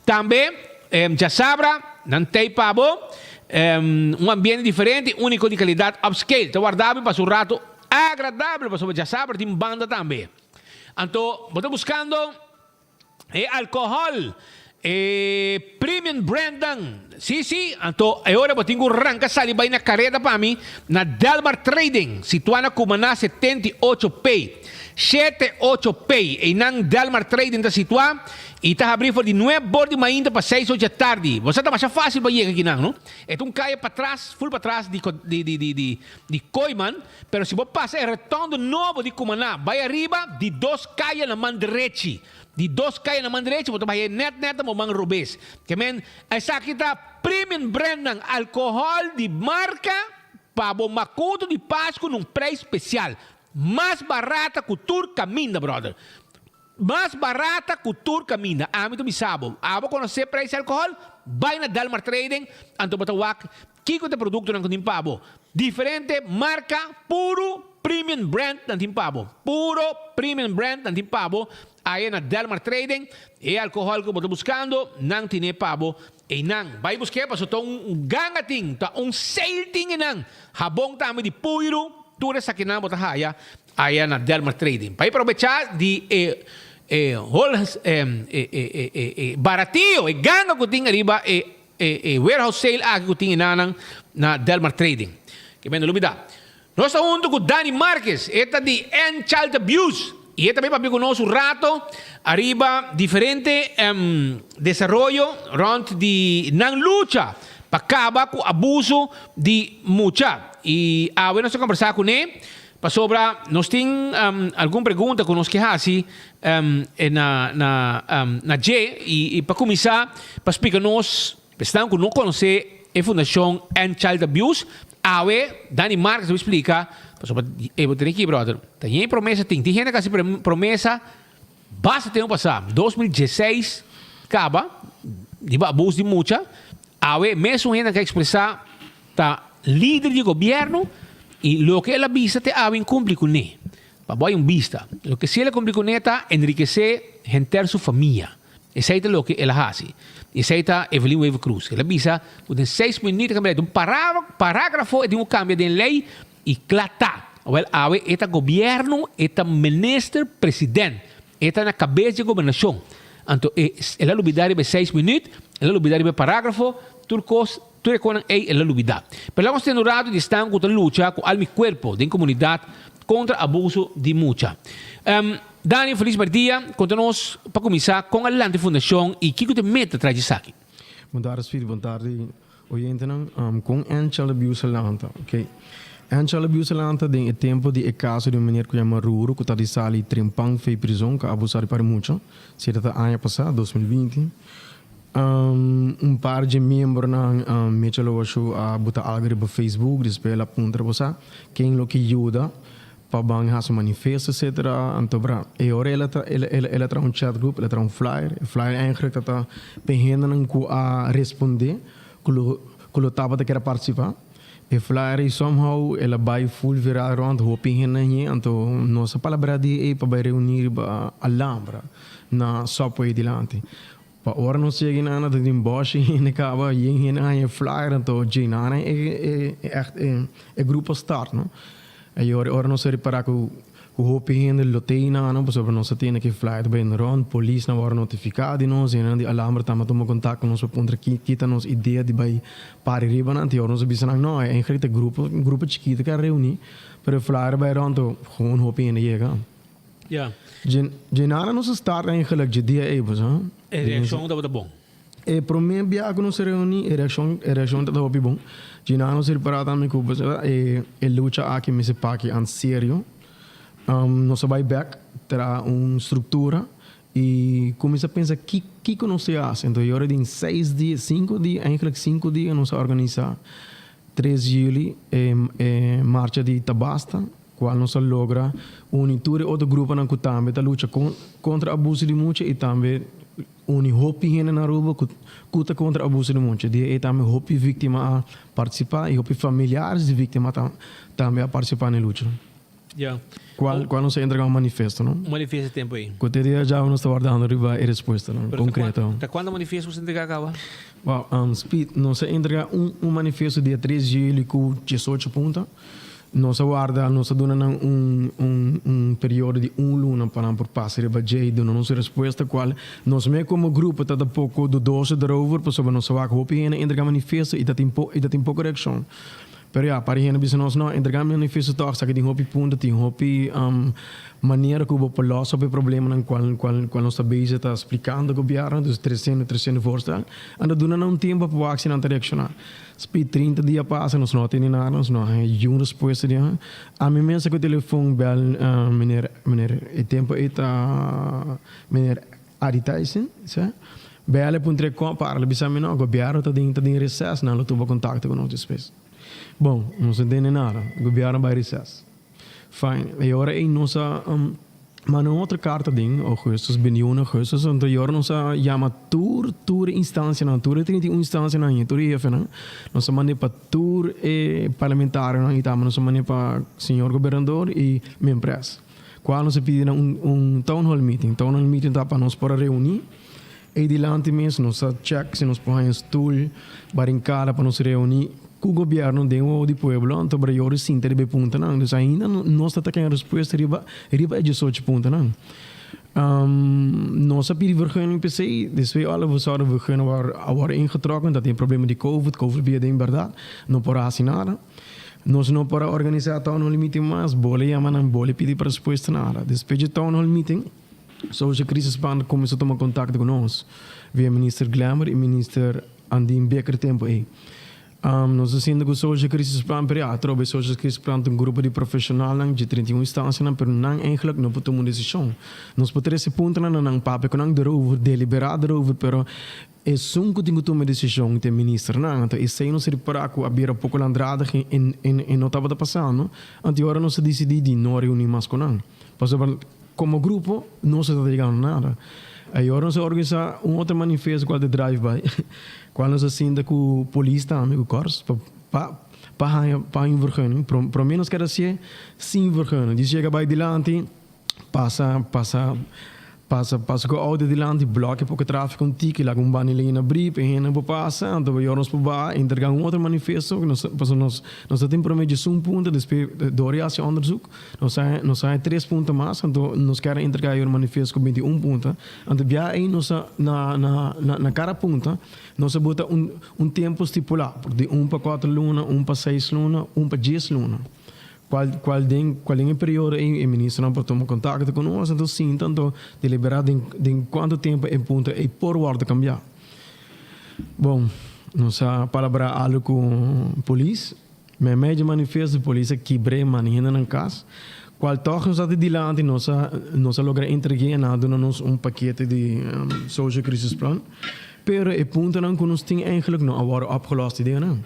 Tambe djasabra nan tei pa bo un ambiente diferente i úniko di kalidat upscale. Ta warda bo i pasa un rato agradabel pasobra djasabra tin banda tambe. Anto bo ta buscando e alcohol, e premium brandnan. Si, si, anto e ora bo tin cu ranca sali bay na careda pa mi na Delmar Trading, situa na Cumaná 78 P. Shete ocho P. Eynan Delmar Trading ta situa y ta habri for di nueb bor di mainta pa seis or dja tardi. Bo sa ta masha facil pa yega kinan, no? E ta un caya patras, full patras di di di di di Kooiman. Pero si bo pasa e retondo nobo di Cumaná bai ariba, di dos caya na man drechi. Di dos caya na man drechi bo ta bai net net na bo man robes. Ke men, esaki ta premium brandnan alcohol di marca pa bo macuto di Pascu na un prijs special. Mas barata cu tur caminda, brother. Mas barata cu tur caminda. Ami ta bisa bo, abo conoce prijs di alcohol? Bai na Delmar Trading, anto bo ta wak kico ta e productonan cu tin pa bo. Diferente marca puro premium brand nan tin pa bo. Puro premium brand nan tin pa bo aya na Delmar Trading. E alcohol cu bo ta buscando, nan tine pa bo eynan. Bai busque pasobra ta un ganga tin, ta un sale tin eynan. Habon tambe di puiru, tur esakinan bo ta haya Aya na Delmar Trading. Pa e probechá di e e hol e e e e baratio, e ganga ku tin ariba e e e warehouse sale aki ku tin enanan na Delmar Trading. Ke men no lubidá. Nos ta hunto cu Dani Marquez, e ta di End Child Abuse y e ta bay papia cu nos un rato ariba diferente desaroyo rond di nan lucha pa caba cu abuso di mucha. Y awe nos ta conversa cu ne pasobra nos tin algun pregunta cu nos ke haci na na dje y pa cuminsa pa splica nos Esnan ku no konosé e fundashon End Child Abuse, awe Dani Marques a splika, pasobra e bo tene aki brother, ta yen promesa tin, tin hende ku a hasi promesa basta tempu pasá, 2016 kaba riba abus di mucha, awe mesun hende ku a ekspresá ta lider di gobièrnu i loke el a bisa te awe inkumpli kuné. Pa bo hay un bista, loke si el a kumpli kuné ta enrikesé henter su famia. Esei ta loke el a hasi. Esei ta Evelyn Wever Croes. El a bisa ku den seis minüt a kambia lei. Un parágrafo e tin ku kambia den lei i kla ta. Awèl awe e ta gobièrnu, e ta minister president. E ta na kabes di e gobernashon. Anto e el a lubidá riba e seis minüt, el a lubidá riba e parágrafo, tur kos, tur e konan ei el a lubidá. Pero laga nos tende un ratu di esnan ku ta lucha ku alma i kuerpo den komunidat kontra abuso di mucha. Dani, felis merdia. Konta nos pa kuminsá kon a lanta e fundashon i kiko ta e meta tras di esaki. Bon tardi Speedy, bon tardi oyentenan. Kon End Child Abuse a lanta? Ok. End Child Abuse a lanta den e tempu di e kaso di un meneer ku yama Ruru ku ta di sali trempan fei prizon ku a abusá di par mucha. Seta ta aña pasá, 2020. Un par dje miembronan Mitchell Osho a buta algu riba Facebook, despues el a puntra bo sa ken lo ke yuda pa ban hasi un manifesto etcetera. Anto bra e ora el a tra el a traha un chat group, el a traha un flyer, e flyer eigenlijk ta ta pa e hendenan ku a respondé ku lo ku lo tabata kier a partisipá. E flyer ei somehow el a bai full viral rond hopi hende hie anto nos a palabrá di ei pa bai reuní riba Alhambra na Subway dilanti. Pa ora nos yega einan ta tin bòshi hende kaba, yen hende haña e flyer anto dje nan e e ègt e grupo start no. I ora ora nos a ripará ku ku hopi hende lo te einan pasobra nos a tende ku e flyer ta bayendo rònt, polisnan a wòrdu notifiká di nos, hendenan di Alhambra tambe a tuma kontak ku nos pa puntra ki ki ta nos idea di bai para riba nan. I ora nos a bisa nan no, eigenlijk ta grupo grupo chikitu ku a reuní pero e flyer a bai rònt anto gewoon hopi hende yega. Ja. Dje nada nos a start eigenlijk dje dia ei pues ha. E reaccion tabata bon? E prome bia ku nos a reuni e reaccion e reaccion tabata hopi bon. Dje nada nos a ripara tambe ku pues e e lucha aki mester paki an serio. Nos a bai bek traha un struktura i kuminsa pensa ki kiko nos ta hasi. Enton e ora den seis dia sinku dia eigenlijk sinku dia nos a organisa tres juli e e marcha di Tabasta. Cual nos a logra uni tur e otro gruponan cu tambe ta lucha contra abuso di mucha y tambe uni hopi hende na Aruba cu ta contra abuso di mucha. Di ey tambe hopi victima a participa y hopi familiares di victima tambe a participa na e lucha. Cual nos a entrega un manifesto, no? Un manifesto e tempo ey. Cu te dia djawe nos ta wardando riba e respuestanan concreto. Ta cuanto manifesto boso a entrega caba? Wow, Speed, nos a entrega un manifesto dia tres juli cu diesocho punta. Nos a warda, nos a duna nan un un un periodo di un luna pa nan por pasa riba dje i duna nos un respuesta kual nos mes komo grupo ta ta poko dudoso darover pasobra nos a wak hopi hende entrega manifesto i ta tin i ta tin poko reakshon. Pero ya, par di hende bisa nos no, entrega manifesto tòg esaki tin hopi punto, tin hopi manera ku bo por lòs hopi problemanan kual kual kual nos ta bezig ta splikando gobièrnu, dus tresiendo tresiendo voorstel. Anto duna nan un tempu pa wak si nan ta reakshoná. Spi 30 dia pasa nos no a tene nada, nos no a haña yun respuesta di nan. Ami mes a ku telefon bel meneer, meneer e tempo ei ta meneer Adi Tyson, sa. Bel e puntra e kon para, el a bisa mi no, gobierno ta den ta den reces, nan lo tuma kontakto ku nos despues. Bon, nos no tene nada, gobierno bai reces. Fine, e ora ei nos a manda un otro karta den augustus, 21 augustus, anto e ora nos a yama tur tur e instancianan, tur e 31 instancianan i tur e hefenan, nos a mand'é pa tur e parlamentarionan i tambe nos a mand'é pa señor gobernador i Minpres, kual nos a pidi nan un un town hall meeting. Town hall meeting ta pa nos por a reuní ei dilanti mes, nos a check si nos por haña stoel, barinkada pa nos reuní Ku gobierno den wowo di pueblo anto bra yori sinta riba e puntanan. Dus ainda nos ta ta kende respuesta riba riba e diesocho puntanan. Nos a pidi vergunning p'esei, despues all of a sudden vergunning a wòrdu ingetrokken, ta tin problema di covid, covid bia den bèrdat, no por a hasi nada. Nos no por a organisá town hall meeting mas, bole yama nan, bole pidi pa respuesta nada. Despues dje town hall meeting, Social Crisis Plan kuminsá tuma kontakto ku nos via Minister Glemmer i Minister Andin Bikker tempu ei. Nos a sinta ku Social Crisis Plan, pero ya, atrobe e Social Crisis Plan ta un grupo di profeshonalnan dje 31 instansianan, pero nan eigenlijk no por tuma un desishon. Nos por trese puntonan na nan, papia ku nan derover, deliberá derover, pero Esun ku tin ku tuma e desishon ta e ministernan. Anto esei nos ripará ku a bira poko landradig en e no tabata pasando. Anto e ora nos a disidí di no reuní mas ku nan. Pasobra komo grupo nos no ta yegando nada. E ora nos a organisá un otro manifesto kual ta drive by, kual nos a sinta ku polis tambe, ku kòrs, pa pa pa haña pa haña un vergunning. Promé nos keda hasié sin vergunning. Disi yega bai dilanti. Pasa, pasa, pasa, pasa ku outo dilanti, blòkia poko tráfiko un tiki, laga un banda lei na brí pa e hende por pasa, anto bo nos por baha, entregá un otro manifesto, ku nos, pasobra nos, nos ta tin promé djesun punto, despues dor di hasi onderzoek, nos a, nos a haña tres punto mas, anto nos kier a entregá e otro manifesto ku binti un punto, anto bia ei nos a, na, na, na, na kada punto, nos a bota un, un tempu stipulá, di un pa kuater luna, un pa seis luna, un pa dies luna. Cual cual den cual den e periodo ey e ministernan por tuma contacto cu nos anto sinta anto delibera den den cuanto tempo e punto ey por wordo cambia. Bon, nos a palabra algo cu polis, meimei dje manifesto polis a kibre e manda hende nan cas, cual toch nos a di dilanti nos a nos a logra entregue nan a duna nos un pakete di social crisis plan, pero e puntonan cu nos tin eigenlijk no a wordo opgelost di den nan.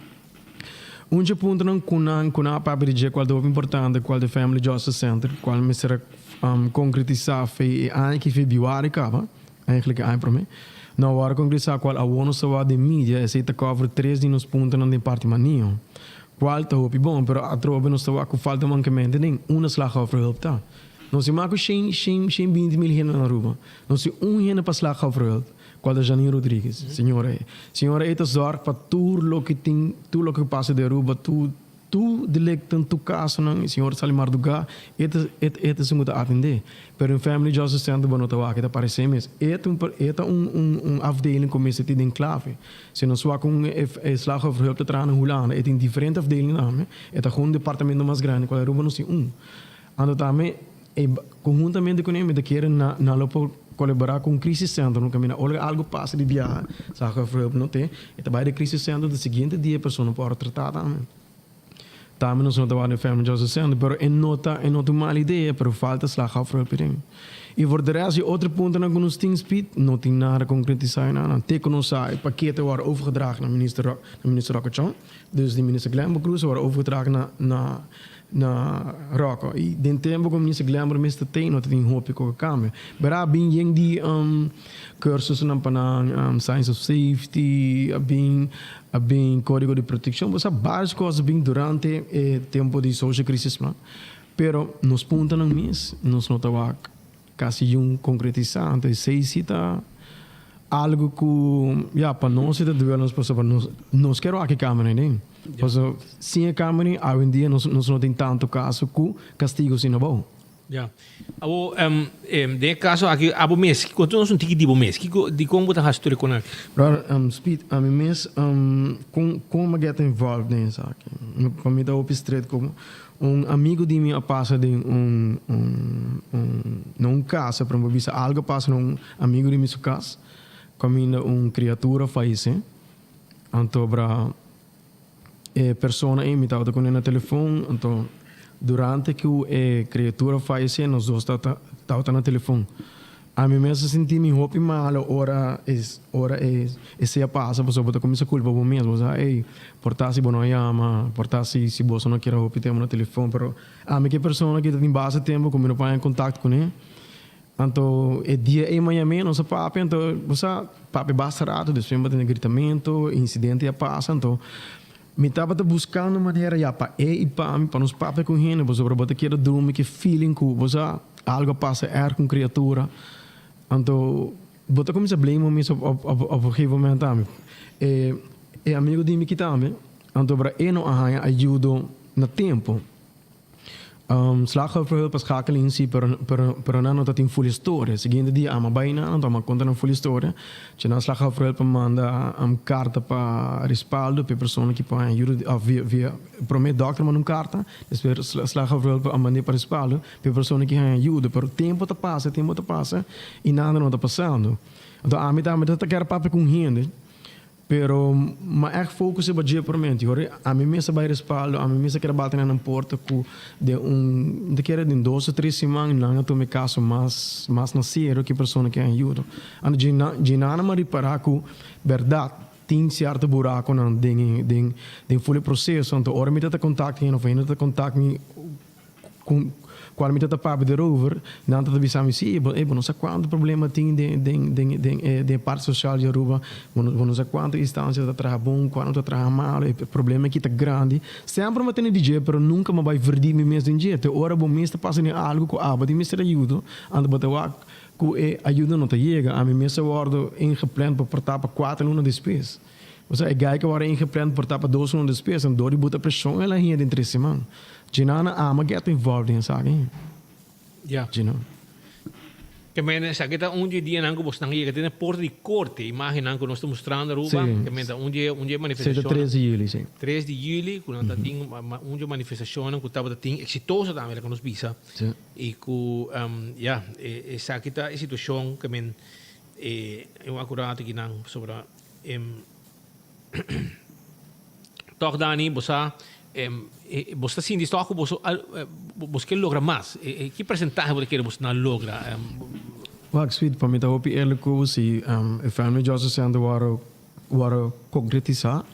Un dje puntonan ku nan ku nan a papia di dje kual ta hopi importante kual ta e Family Justice Center kual mester a konkretisá fe e aña ki febrüari kaba, eigenlijk e aña promé, no a wòrdu konkretisá kual awor nos ta wak den media esei ta cover tres di nos puntonan den parti maneho kual ta hopi bon pero atrobe nos ta wak ku falta mankamente den unda slachtofferhulp ta. Nos tin mas ku shen shen shen binti mil hende na Aruba nos tin un hende pa slachtofferhulp. Cual ta Janine Rodriguez, señora e. Señora e ta zorg pa tur loke tin, tur loke pasa di Aruba, tur, tur delictonan, tur casonan, e señora sali marduga, e ta, e ta, e ta esun cu ta atende. Pero den Family Justice Center bo no ta wak e ta parece mes. E ta un, e ta un, un, un afdeling cu mester tin den clave. Si nos wak un e, e slachtofferhulp ta traha na Hulanda, e tin diferente afdelingnan tambe, e ta gewoon un departamento mas grandi cual Aruba nos tin un. Anto tambe e conhuntamente cu mi ta kere na nan lo por colabora cu un crisis center no caminda ora algo pasa di biaha sa hulp no te e ta bay den crisis center di siguiente dia e persona por trata tambe. Tambe nos no ta wak den family justice center pero e no ta e no ta un mal idea pero falta slachtofferhulp hierin. Y voor de rest di otro puntonan cu nos tin speed no tin nada concretisa y nada te cu nos sa e pakete a worde overgedragen na minister na minister Roque Chong dus di minister Glenbrook Cruz a worde overgedragen na na Na Rocco. I den tempo ku Minister Glenbrook mester tei no ta tin hopi ku a kambia. Pero a bin yen di cursusnan pa nan Science of Safety, a bin a bin Codigo di Proteccion. Bo sa varios cos a bin durante e tempo di Social Crisis Plan. Pero nos puntonan mes nos no ta wak casi yun concretisa. Anto esey si ta algo cu ya pa nos si ta duel nos pasobra nos nos kier wak e camera den. Pasobra sin e camera awendia nos nos no tin tanto caso cu castigo sin abou. Ya. Abo den e caso aki abo mes konta nos un tiki di bo mes kiko dikon bo ta hasi tur e kon aki? Brother Speed ami mes con con mi a get involved den esaki pa mi ta hopi stret como Un amigo di mi a pasa den un un un no un casa pero mi por bisa algo a pasa na un amigo di mi su cas caminda un criatura fayece anto bra e persona ey mi tabata cune na telefon anto durante cu e criatura fayece nos dos tabata tabata na telefon. Ami mes a sinti mi hopi malo ora es ora e esei a pasa pasobra bo ta kuminsá kulpa bo mes bo sa ey por ta si bo no a yama por ta si si boso no kier a hopi tempu na telefon pero ami ke persona ki ta tin basta tempu ku mi no por haña kontakto kuné anto e dia ey maña mi nos a papia anto bo sa papia basta rato despues mi a tene gritamentu insidente a pasa anto mi tabata buskando manera ya pa e i pa mi pa nos papia ku hende pasobra bo ta keda drumi ke feeling ku bo sa Algo a pasa erg cu un criatura, anto bo ta cuminsa blame bo mes op op op un gegeven moment tambe. E e amigo di mi ki tambe, anto bra e no a haña ayudo na tempo. Slachtofferhulp a schakel in si, pero pero pero nan no ta tin full historia. Siguiente dia ama bai nan, anto ama konta nan full historia. Dje nan Slachtofferhulp a manda karta pa respaldo pa e persona ki por haña ayuda òf via via promé dòkter manda un karta, despues Slachtofferhulp a mand'é pa respaldo pa e persona ki haña ayuda. Pero tempu ta pasa, tempu ta pasa i nada no ta pasando. Anto ami tambe ta kier papia ku un hende. Pero m'a ègt focus riba dje promé. Ora ami mes a bai respaldo, ami mes a keda bati na nan porta ku den un, mi ta kere den dos o tres siman nan a tuma e kaso mas mas na serio ku e persona ke a yuda. Anto dje nan dje nan a ripará ku bèrdat tin sierto burakonan den e den den ful e proseso. Anto ora mi ta ta kontak hende òf hende ta kontak mi Ku kual mi ta ta papia derover, nan ta ta bisa mi, sí, bo, bo no sa kuantu problema tin den, den, den, den e, den e parti sosial di Aruba, bo no, bo no sa kuantu instansia ta traha bon, kuantu ta traha malu, e problema aki ta grandi. Semper mi a tene di dje, pero nunka mi a bai verdí mi mes den dje. Te ora bo mes ta pasa den algu ku abo tin mester ayudo, anto bo ta wak ku e ayudo no ta yega. Ami mes a wòrdu ingepland pa por ta pa kuater luna despues. Osea, e guy ku a wòrdu ingepland por ta pa dos luna despues, anto dor di buta preshon el a hia den tres siman. Djinana ama get involved den esaki. Ya. Djina. Ke men esaki ta un di e dianan ku bosnan a yega te na porta di korte, imagennan ku nos ta mustrando Aruba, ke men ta un di e un di e Si, ta manifestashonnan. tres di juli, si. Tres di juli ku nan ta tin un di e manifestashonnan ku tabata tin eksitoso tambe laga nos bisa. Si. I ku ya, esaki ta e situashon ke men e un akurato kinan pasobra e Tòg Dani, bo sa, bo ta sinti tòg ku boso boso ke logra mas. Ki presentahe bo ta kere boso na logra? Wak Sweet, pa mi ta hopi eerlijk ku bo si e Family Justice Center wòrdu wòrdu konkretisá,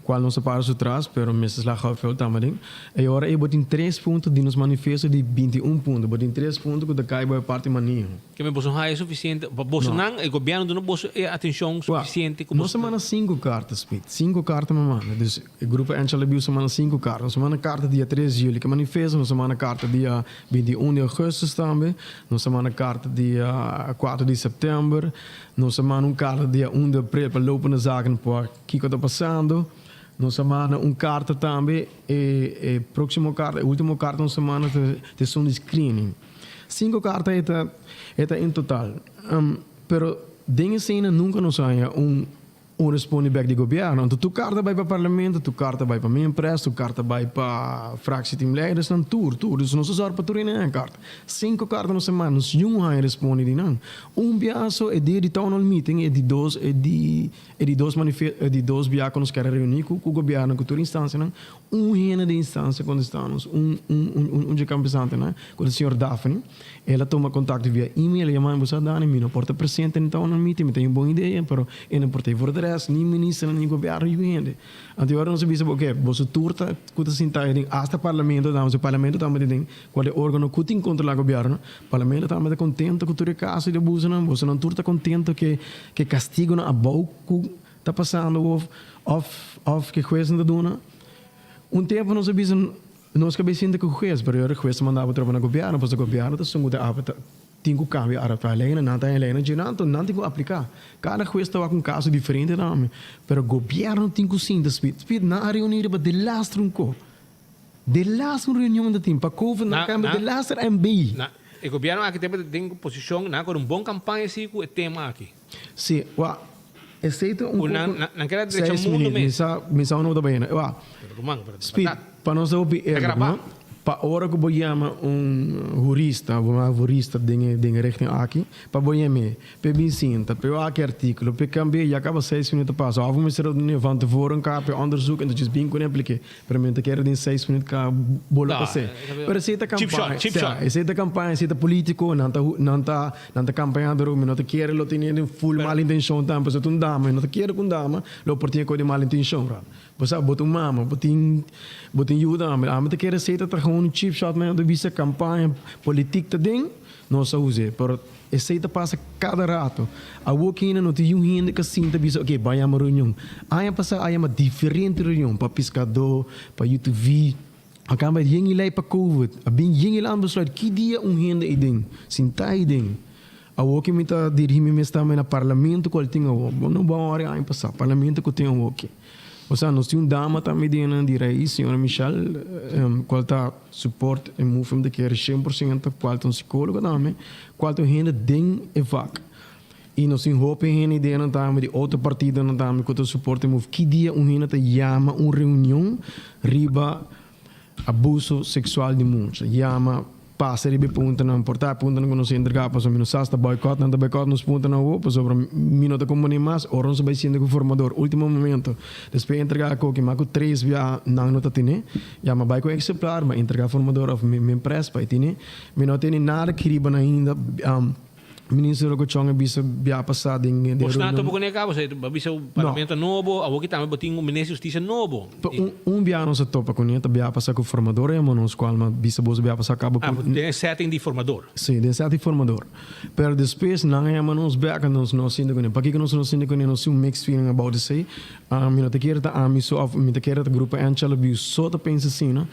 kual nos ta para su tras, pero mester Slaghofveld tamba den. E ora ei bo tin tres punto di nos manifesto di 21 punto. Bo tin tres punto ku ta kai bo e parti maneho. Ke men boso haya sufisiente, pa boso nan, e gobièrnu duna boso e atenshon sufisiente ku Nos a manda sinku karta, Speed. Sinku karta mi a manda. Dus e grupo Angel Abuse a manda sinku karta. Nos a manda karta dia tres di juli ku e manifesto, nos a manda karta dia 21 di augustus tambe, nos a manda karta dia kuater di sèptèmber, nos a manda un karta dia un di aprel pa lopende zaken por kiko ta pasando. Nos a manda un karta tambe, e e próksimo karta, e último karta nos a manda ta esun di screening. Sinku karta e ta e ta en total. Pero den esena nunka nos haña un un respondi bek di gobièrnu. Anto tur karta bai pa parlamento, tur karta bai pa Minpres, tur karta bai pa fractieteamleidersnan, tur, tur. Dus nos a sòru pa tur hende haña karta. Sinku karta nos a manda, nos yun haña respondi di nan. Un biaha so e dia di town hall meeting, e di dos e di e di dos manife e di dos biaha ku nos kere reuní ku ku gobièrnu, ku tur instansianan, Un hende den instansia kontestá nos, un un un un dje kampesantenan, ku ta señor Daphne, el a tuma kontakto via email, el a yama mi, Bo sa Dani, mi no por ta presente den town meeting, mi tin un bon idea, pero e no por ta ei for de rest, ni ministernan, ni gobièrnu, niun hende. Anto e ora nos a bisa, Oke, boso tur ta ku ta sintá ei den, asta parlamento tambe, so parlamento tambe ta den kual e organo ku tin kontrolá gobièrnu, parlamento tambe ta kontento ku tur e kaso di abusonan, bosonan tur ta kontento ke ke kastigonan abou ku Ta pasando of of of ke hues no ta duna. Un tempo nos a bisa nos ka bay sinta ku hues pero ora hues ta manda bo tropa na gobierno pasobra gobierno ta esun ku ta apa ta tin ku kambia adapta leynan nan ta haña leynan dje nan nan tin ku aplika. Kada hues ta wak un kaso diferente tambe pero gobierno tin ku sinta spit spit nan a reuni riba delaster un ko delaster un reunion ta tin pa covid nan kambia delaster MB. Na e gobierno aki tempo ta den posishon nan a kore un bon kampaña si ku e tema aki. Si, wak, esei ta un Ku nan, poko nan, nan keda drecha seis mundu minuut, mi mes. sa, mi sa unda bo ta bayendo. Wak, Pero ruman, pero ta Speed, berdad. pa nos ta hopi Ta eerlijk, grabá. no? Pa ora ku bo yama un hurista, bo ma hurista den e, den e richting aki, pa bo yam'é, p'e bin sinta, p'e wak e artíkulo, p'e kambi'é, ya kaba seis minuut a pasa. Òf bo mester a duna van tevoren ka p'e onderzoek en djis bin kuné aplik'é. Pero mi ta kere den seis minuut ka bo lo No, pas'é. Pero esei ta Cheap shot, kampaña, cheap sea, shot. esei ta kampaña, esei ta polítiko, nan ta, nan ta. Nan ta campaña dor mi no ta kere lo tene den full mal intencion tambe pasobra ta un dama mi no ta kere cu un dama lo por tin e coy di mal intencion ra bo sa bo ta un mama bo tin bo tin yu tambe ami ta kere esey ta traha un cheap shot manera ta bisa campaña politic ta den nos a use pero esey ta pasa cada rato awo kina no tin yu hende ca sinta bisa ok bay yama reunion aña pasa a yama diferente reunion pa piscador pa UTV. A kamba yen i lei pa covid. A bin yen i lan besluit ki dia un hende ei den. Sintá ei den. Awor ki mi ta dirigí mi mes tambe na parlamento ku al tin awor. Bo no bon ora e aña pasá. Parlamento ku tin awor ki. Osea nos tin un dama tambe den nan di Raiz, señora Michelle, cual ta support e movement di kere 100%, cual ta un psicologo tambe, cual ta un hende den e vak. Y nos tin hopi hende den nan tambe di otro partidonan tambe cu ta support e move. Ki dia un hende ta yama un reunion riba Abuso sexual di mucha. Yama pasa riba e puntonan. Por ta e puntonan ku nos a entrega pasobra mi no sa si ta boycott nan ta boycott nos puntonan awor pasobra mi no ta komponé mas ora nos a bai sinta ku formador ultimo momento despues entrega a koki mas ku tres bia nan no ta tene yama bai ku exemplar ma entrega formador of mi pres pa e tene mi no a tene nada kiriba nan ainda. Minister Rocco Chong a bisa bia pasá den den Bos na reunion. topa kuné kaba, bo a bisa un parlamento nobo, awor ki tambe bo tin un minister di hustisia nobo. Pa un un bia nos a topa kuné, ta bia pasá ku formador a yama nos kual mi a bisa bos bia pasá kaba Ah, ku. den e setting di formador. Sí, den setting formador. Pero despues nan a yama nos bèk en nos no a sinti kuné. Pakiko nos no a sinti kuné? Nos tin un mixed feeling about esei. Mi no ta kere ta ami so òf mi ta kere ta grupo Anchal Abuse so ta pensa asina.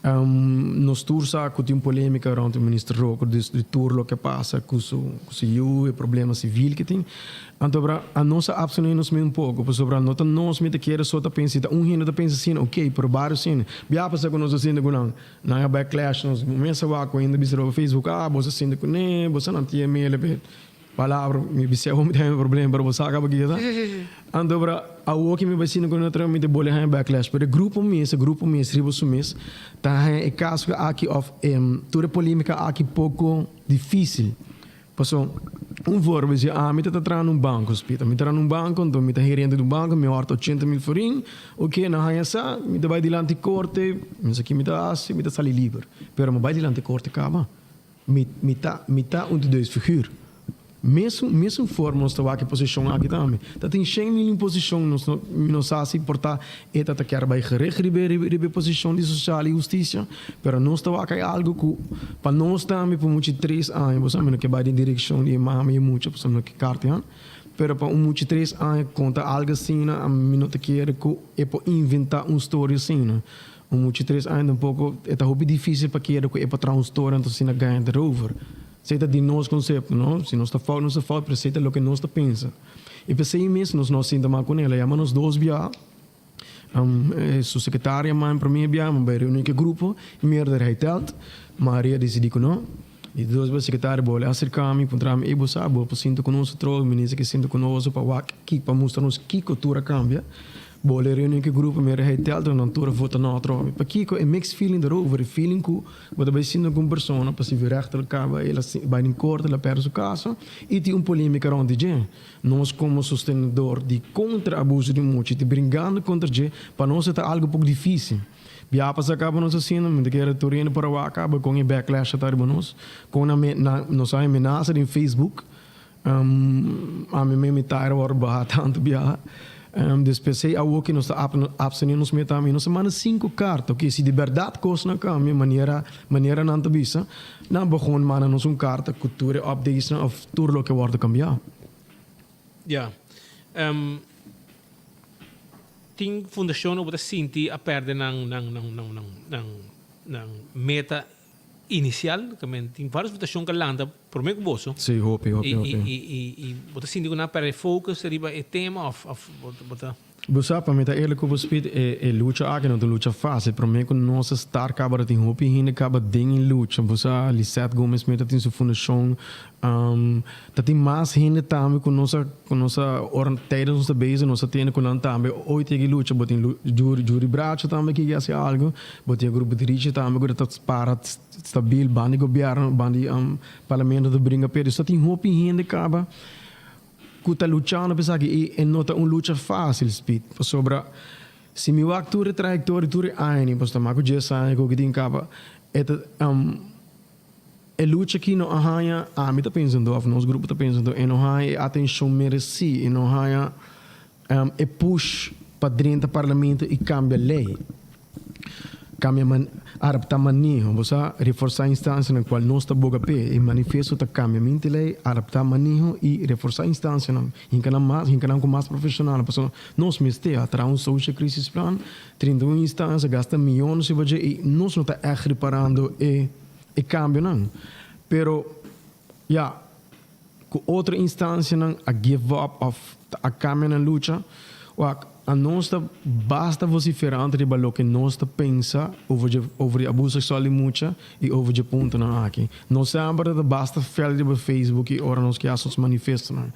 Nos tur sa cu tin polemica rond e minister Roker, dus di tur loke a pasa cu su cu su yu, e problema civil ke tin. Anto bra, a nos a abstene nos mes un poco, pasobra no ta nos mi ta kere so ta pensa, si ta un hende ta pensa asina, ok, pero varios hende. Bia pasa cu nos a sinti cu nan, nan a backlash nos, mes a wak cu hende bisa riba Facebook, ah, boso a sinti cu ne, boso nan tin e mele pe. Palabra, mi bisa awor mi ta haña problema, pero bo sa caba kico ta. Anto pero awor ki mi bai sinti cu no tra mi ta bole haña backlash, pero e grupo mes, e grupo mes riba su mes ta haña e caso aki of tur e polemica aki poco dificil. Paso un voorbeeld si ami ta ta traha na un banco, spita, mi traha na un banco, anto mi ta gerente di un banco, mi horta ochenta mil florin, ok, nan haña sa, mi ta bai dilanti corte, mi sa ki mi ta haci, mi ta sali liber, pero mi bai dilanti corte caba. Mi mi ta mi ta un deus figuur. Mesun mesun forma nos ta wak e posishon aki tambe. Ta tin shen mil imposishon nos no mi no sa si por ta e ta ta kier bai gerecht riba e riba e posishon di sosial i hustisia, pero nos ta wak ai algu ku pa nos tambe pa mucha tres aña bo sa mi no ke bai den direkshon di e mama i e mucha pasobra mi no ke karti han, pero pa un mucha tres aña konta algu asina mi no ta kere ku e por inventa un storia asina. Un mucha tres aña tampoco e ta hopi dificil pa kere cu e por traha un story anto asina gaña erover. Esey ta di nos concepto, no? Si nos ta fout, nos ta fout, pero esey ta loke nos ta pensa. Y p'esey mes nos no a sinta mas cu el. A yama nos dos bia, su secretaria a manda prome bia, mi bay reuni cu e grupo, y meerder hij telt. Maria a dicidi cu no. Y di dos bia secretaria bole a acerca mi, puntra mi, ey bo sa, bo por sinta cu nos otro, minister ke sinta cu nos pa wak pa mustra nos kico tur a cambia. Bo le reuni ku e grupo mira hey telto nan tur a vota no atrobe. Pakiko e mixed feeling darover, e feeling ku bo ta bai sinta ku un persona pa si rechter kaba el a bai den korte el a perde su kaso i tin un polemika rond di dje. Nos komo sostenedor di kontra abuso di mucha i ta bringando kontra dje pa nos e ta algu poko difisil. Bia pasa kaba nos asina mi ta kere tur hende por a wak kaba kon e backlash a ta riba nos, kon nan nos a menasa den Facebook. Ami mi mi taira wòrdu baha tantu biaha. Despues ei awo ki nos ta abstené nos meta ami nos a manda sinku karta. Oke, si di bèrdat kosnan kambia manera manera nan ta bisa, nan por gewoon manda nos un karta ku tur e updatesnan òf tur loke wòrdu kambiá. Ya. Tin fundashon ku bo ta sinti a pèrdè nan nan nan nan nan nan meta inicial, tamen tin varios votacion cu a lanta prome cu boso. Sí, hopi, hopi, hopi. Y bo ta sinti cu nan a perde focus riba e tema of of bo ta. Bo sa, pa mi ta eerlijk cu bo Speed, e e lucha aki no ta un lucha facil. Prome cu nos a start caba ta tin hopi hende caba den e lucha. Bo sa, Lisette Gomez Meta tin su fundacion. Ta tin mas hende tambe cu nos a cu nos a ora tijdens nos ta bezig nos a tende cu nan tambe ooit yega e lucha. Bo tin Juri Juri Bracho tambe ki a haci algo. Bo tin e grupo di Richi tambe cu ta para stabil banda di gobierno banda di parlamento ta bringa p'e. Dus ta tin hopi hende caba cu ta luchando pa esaki y e no ta un lucha facil Speed pasobra si mi wak tur e trayectoria tur e aña pasobra ta mas cu dies aña cu tin caba e ta. E lucha aki no a haña, ami ta pensando of nos grupo ta pensando, e no haña e atencion mereci, e no haña e push pa drenta parlamento y cambia ley, cambia man, adapta maneho, bo sa, reforsa instancianan cual nos ta boga p'e. E manifesto ta cambia minti ley, adapta maneho y reforsa instancianan, hinca nan mas, hinca nan cu mas profesional, pasobra nos mester a traha un social crisis plan, 31 instancia, gasta miyones riba dje y nos no ta echt reparando e. E cambionan. Pero, ya, cu otro instancianan a give up of a cambia nan lucha, wak. Anos ta basta vociferante riba loke nos ta pensa over dje over di abuso sexual di mucha y over dje puntonan aki. Nos semper ta basta fel riba Facebook y ora nos ke haci nos manifestonan.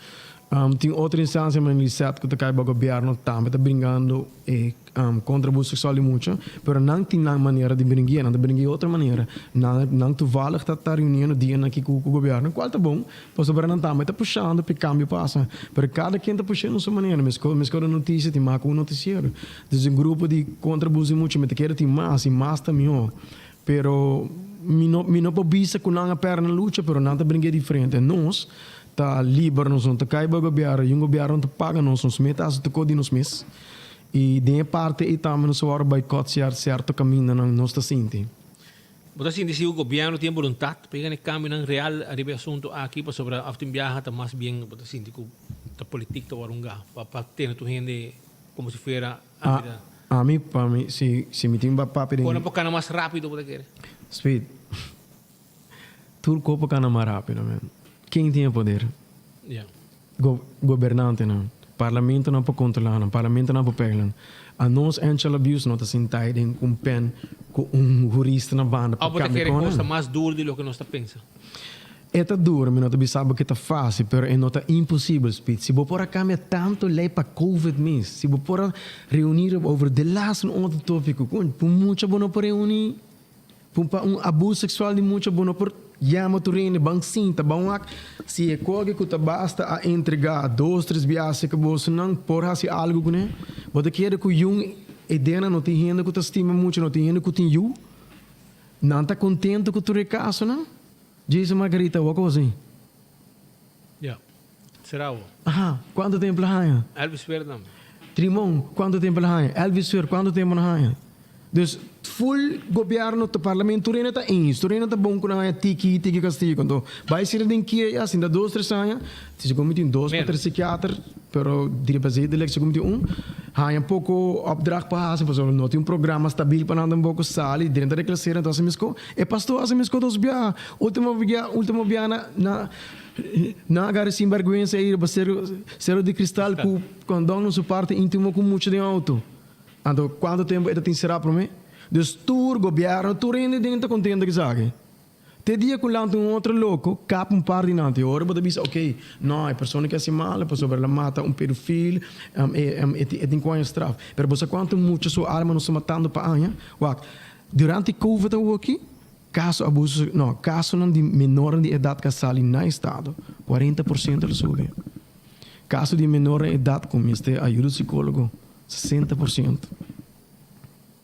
Tin otro instancia manera Lisette cu ta cay ba gobierno tambe ta bringando e contra abuso sexual di mucha, pero nan tin nan manera di bringu'e, nan ta bringu'e otro manera. Nan nan toevallig ta ta reuniendo dianan aki cu cu gobierno, cual ta bon, pasobra nan tambe ta pushando pa e cambio pasa. Pero cada ken ta push'e na su manera, mesco mesco den noticia tin mas cu un noticiero. Dus un grupo di contra abuso di mucha mi ta kere tin mas y mas ta miho. Pero mi no mi no por bisa cu nan a perde nan lucha, pero nan ta bringu'e diferente. Nos ta liber, nos no ta cay bo gobierno y un gobierno no ta paga nos, nos meta haci tur cos di nos mes. Y den e parti ey tambe nos a worde boycott cierto camindanan nos ta sinti. Bo ta sinti si cu gobierno tin e boluntad pa yega na e cambionan real ariba e asunto aki pasobra af tin biaha ta mas bien bo ta sinti cu ta politic ta worde hunga pa pa tene tur hende como si fuera a bira. Ami pa mi si si mi tin papia den. Con nan por cana mas rapido bo ta kere? Speed. Tur kopo cana mas rapido men. Ken tin e poder? Yeah. Go gobernantenan. Parlamentonan por controla nan. Parlamentonan por pega nan. Anos Angel Abuse no ta sinta ei den un pen cu un hurista na banda pa Of bo ta cambia kere con cos ta nan. mas duro di loke nos ta pensa? E ta duro, mi no ta bisa bo ke ta facil, pero e no ta imposibel, Speed. Si bo por a cambia tanto ley pa covid mes, si bo por a reuni over de laatste un otro topico, con mucha bo no por reuni? Pun pa un abuso sexual di mucha bo no por yama tur hende ban sinta ban wak si e koge ku ta basta a entrega dos tres biaha ku bosonan por hasi algu kuné bo ta kere ku yun e dena no tin hende ku ta stima mucha no tin hende ku tin yu nan ta kontento ku tur e kasonan Jason Margarita wak osi. Ya. Será awo. Aha, kuantu tempu el a haña? Elvis Suer tambe. Trimon, kuantu tempu el a haña? Elvis Suer, kuantu tempu el a haña? Dus, full gobièrnu, parlamento, tur hende ta eens, tur hende ta bon ku nan haña tiki, tiki kastigu. Anto, bai sera den kia ya, sinta dos, tres aña, segun mi tin dos pa tres sikiater, pero di repente zedelijk segun mi tin un, haña poko opdracht pa hasi, pasobra no tin un programa stabil pa nan tampoco sali, drenta reklasera, anto hasi meskos. E pastor hasi meskos dos biaha. Ultimo biaha, ultimo biaha na, na. Nan a gara sinberguensa ei riba Sero di Cristal ku kondon na su parti íntimo ku mucha den outo. Anto kuantu tempu e ta tin será promé? Dus tur gobièrnu, tur hende den ta kontento ku esaki. Te dia ku lanta un otro loko kap un par di nan. Te ora bo ta bisa oke, no, e persona ke hasi malo pasobra el a mata un pedofil, e tin ku haña straf. Pero bo sa kuantu mucha su alma nos ta matando pa aña? Wak, durante covid awoki, Kaso abuso, no, kasonan di menornan di edat ka sali na estado, kuarenta por siento lo subi. Kaso di menornan edat ku mester ayuda sikólogo, 60%.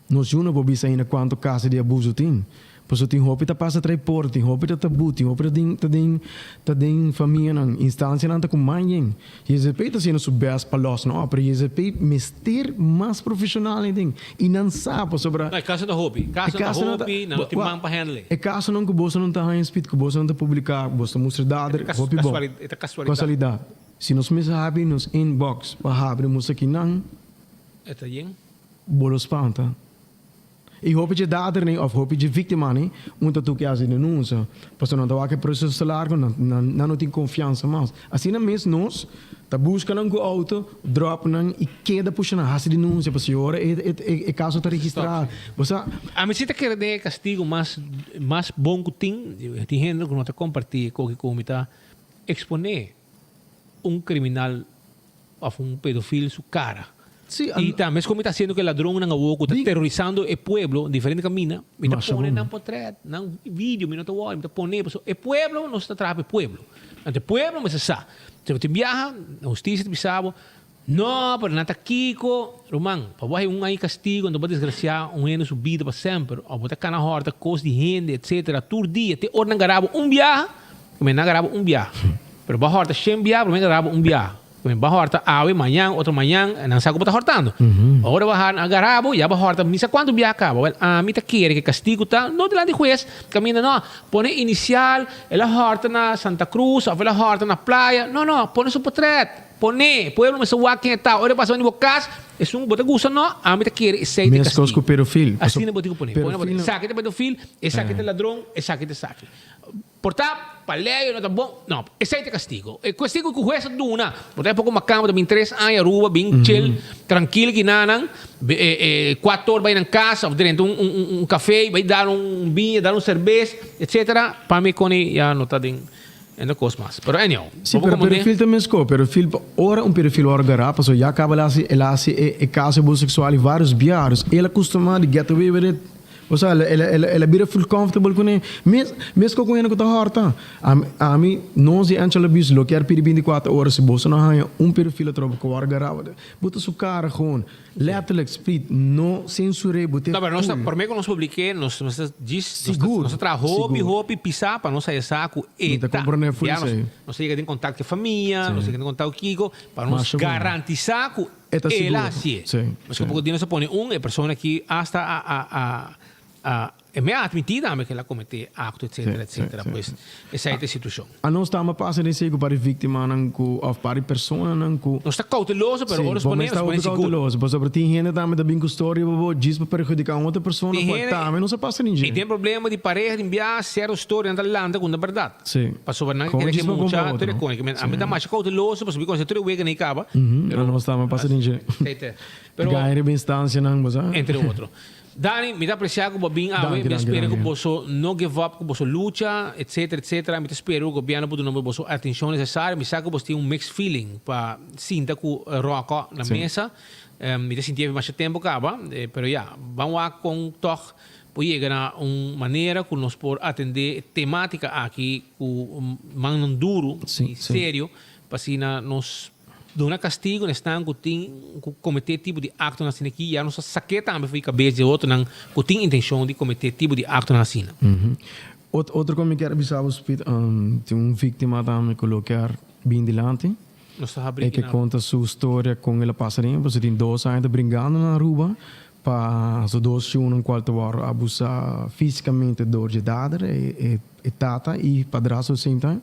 Nos yu no por bisa ainda kuantu kaso di abuso tin, pasobra tin hopi ta pasa tra'i porta, tin hopi ta tabú, tin hopi ta den ta den ta den famianan, instansianan ta ku man yen. JZP ta haciendo su best pa los no, pero JZP mester mas profesional ei den y nan sa pasobra. No, e caso ta hopi. Caso ta hopi, nan no tin man pa handle. E casonan cu boso ta haña speed, cu boso ta publica, boso ta mustra dader, hopi bon. E ta casualidad. Casualidad. Si nos mester habri nos inbox pa habri mustra kinan. E ta yen. Bo lo spanta. I hopi dje dadernan òf hopi dje víktimanan un ta tuki hasi denunsia, pasobra nan ta wak e proseso ta largu, nan no tin konfiansa mas. Asina mes nos ta buska nan ku outo, dròp nan i keda pusha nan hasi denunsia pasobra ora e kaso ta registrá. Bo sa. Ami si ta kere den e kastigu mas mas bon ku tin, tin hende ku no ta kompartí e koki ku mi ta eksponé un kriminal Of un pedofil su cara. Sí, Y tambe es como mi ta haciendo cu e ladronnan awo cu ta terrorizando e pueblo diferente camina, mi ta pone nan potret, nan video, mi no ta worry, mi ta pone pasobra e pueblo, nos ta traha pa e pueblo. Anto e pueblo mester sa. Si bo tin biaha, na husticia ta bisa bo, no, pero nan ta kico. Ruman, pa bo hay un aña castigo, anto bo a desgracia un hende su bida pa semper, of bo ta cana horta cos di hende, etcetera, tur dia, te ora nan gara bo un biaha, Promé nan graba un bia. Pero bo a hòrta shen bia, promé nan graba un bia. Promé bo a hòrta awe, mañan, otro mañan, nan sa ku bo ta hòrtando. Ora bo a gara bo, ya bo a hòrta mi sa kuantu bia kaba. Wèl, ami ta kere ku e kastigu ta no dilanti hues, kaminda no, pone inisial, el a hòrta na Santa Cruz òf el a hòrta na playa. No, no, pone su potrèt. Pone, pueblo mester wak ken e ta. Ora e pasa banda di bo kas, esun ku bo ta gusta no, ami ta kere esei ta e Meskos ku kastigu. pedofil. Asina bo tin ku pone. Pone, esaki ta pedofil, esaki ta ladron, esaki ta esaki. Por ta. Pa lei no ta bon. No, esei ta e kastigo. E kastigo ku hues a duna. Bo ta poko makamba ta bin tres aña Aruba, bin chill, trankil kinanan, kuator bai nan kas of drenta un un kafe, bai dal un biña, dal un serbes, etcetera. Pa mi koni ya no ta den e kos mas. Pero anyhow, Sí, pero pedofil ta mesco. Pedofil, ora un pedofil wòrdu gará, pasobra ya kaba el hasi, el hasi e kaso abuso seksual i vários biaha. El a kustumá di get away with it. Osea, el a, el a, el a bira feel comfortable kuné. Mes, meskos ku hende ku ta hòrta. Ami, ami, nos di Angel Abuse lo kier pidi bintikuater ora si boso no haña un pedofil atrobe ku wòrdu gará. Bo ta su kara gewoon. Letterlijk, Speed, no sensur'é, bo ta No, pero nos ta, full. promé ku nos publik'é, nos mester djis, nos ta, Sigur, nos ta traha hopi, sigur. hopi pisá pa nos haya sa ku e Mi ta ta. komprondé full Ya nos, esei. nos ta yega den kontakto ku e famia, nos ta Sí. yega den kontakto ku kiko, pa nos Masha bon. garantisá ku E ta El sigur. a hasié. Sí, Pasobra sí. poko di nos a pone un, e persona aki hasta a a a a e me a atmití tambe ku el a kometé akto etsetera Sí, sí, etsetera. sí, Pues sí. esei ta e situashon. Anos tamba pasa den esei ku par di víktimanan ku òf par di personanan ku. Nos ta kouteloso pero Sí, ora nos bo pone mes nos ta pone hopi sigur. kouteloso pasobra tin hende tambe ta bin ku storia pa bo djis pa perhudiká un otro persona Tin ku hende tambe no sa pasa den i dje. tin problema di pareha tin biaha sierto storia nan ta lanta ku no ta bèrdat. Sí. Pasobra nan Con kere ke djis pa mucha compra tur e otro. kone. Ke Sí. mi ta masha kouteloso pasobra mi konoce tur e wega nei kaba. Mhm, Pero anos ta pasa den dje. Tete. Pero Gaya riba instancianan, bo sa. Entre otro. Dani, mi ta aprecia ku bo bin awe. Danki, Mi ta danki, spera ku danki. boso no give up ku boso lucha, etcetera, etcetera. Mi ta spera ku gobièrnu por duna boso atencion necesario. Mi sa ku boso tin un mixed feeling pa sinta ku Rocco na Sí. mesa. Mi ta sinti masha tempo kaba. Pero ya, ban wak kon tog Por yega na un manera ku nos por atendé e temátika aki ku mannan duru i serio pa asina nos duna kastigu na esnan ku tin ku kometé tipo di aktonan asina aki ya nos a sak'é tambe for di kabes di e otronan ku tin intenshon di kometé tipo di aktonan asina. Otro kos mi kier bisa bo Speed, tin un víktima tambe ku lo kier bin dilanti. Nos ta habri E ke kinan. konta su storia kon el a pasa den, pasobra tin dos aña ta bringando na Aruba Pa su dos yunan cual ta wòrdu abusá físicamente dor dje dader, e e tata i padrastro same time.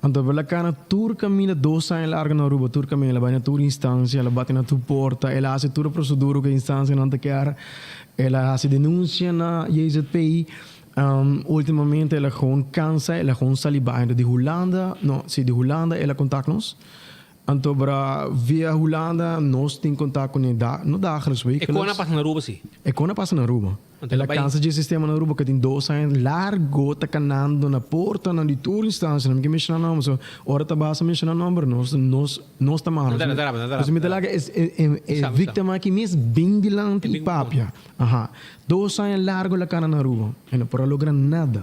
Anto el a cana tur caminda dos aña largo na Aruba, tur caminda, el a bai na tur instancia, el a bati na tur porta, el a haci tur e procedura cu e instancianan ta kier, el a haci denuncia na JZP. Ultimamente el a gewoon cansa, el a gewoon sali bai. Anto di Hulanda, no, si di Hulanda el a contact nos. Anto bra via Hulanda nos tin kontak kuné da, no dagelijks, E wekelijks. kon a pasa na Aruba si? E kon a pasa na Aruba. Anto El a bai. kansa dje sistema na Aruba ku tin dos aña largo ta kanando na portanan di tur instansianan. Mi ke menshoná nòmber, so ora ta basa menshoná nòmber nos nos nos ta malo. No ta no ta no ta Pasobra mi ta laga e e e Sa, sa. víktima aki mes bin dilanti E i bin ku konta. papia. Aha. Dos aña largo el a kana na Aruba. E no por a logra nada.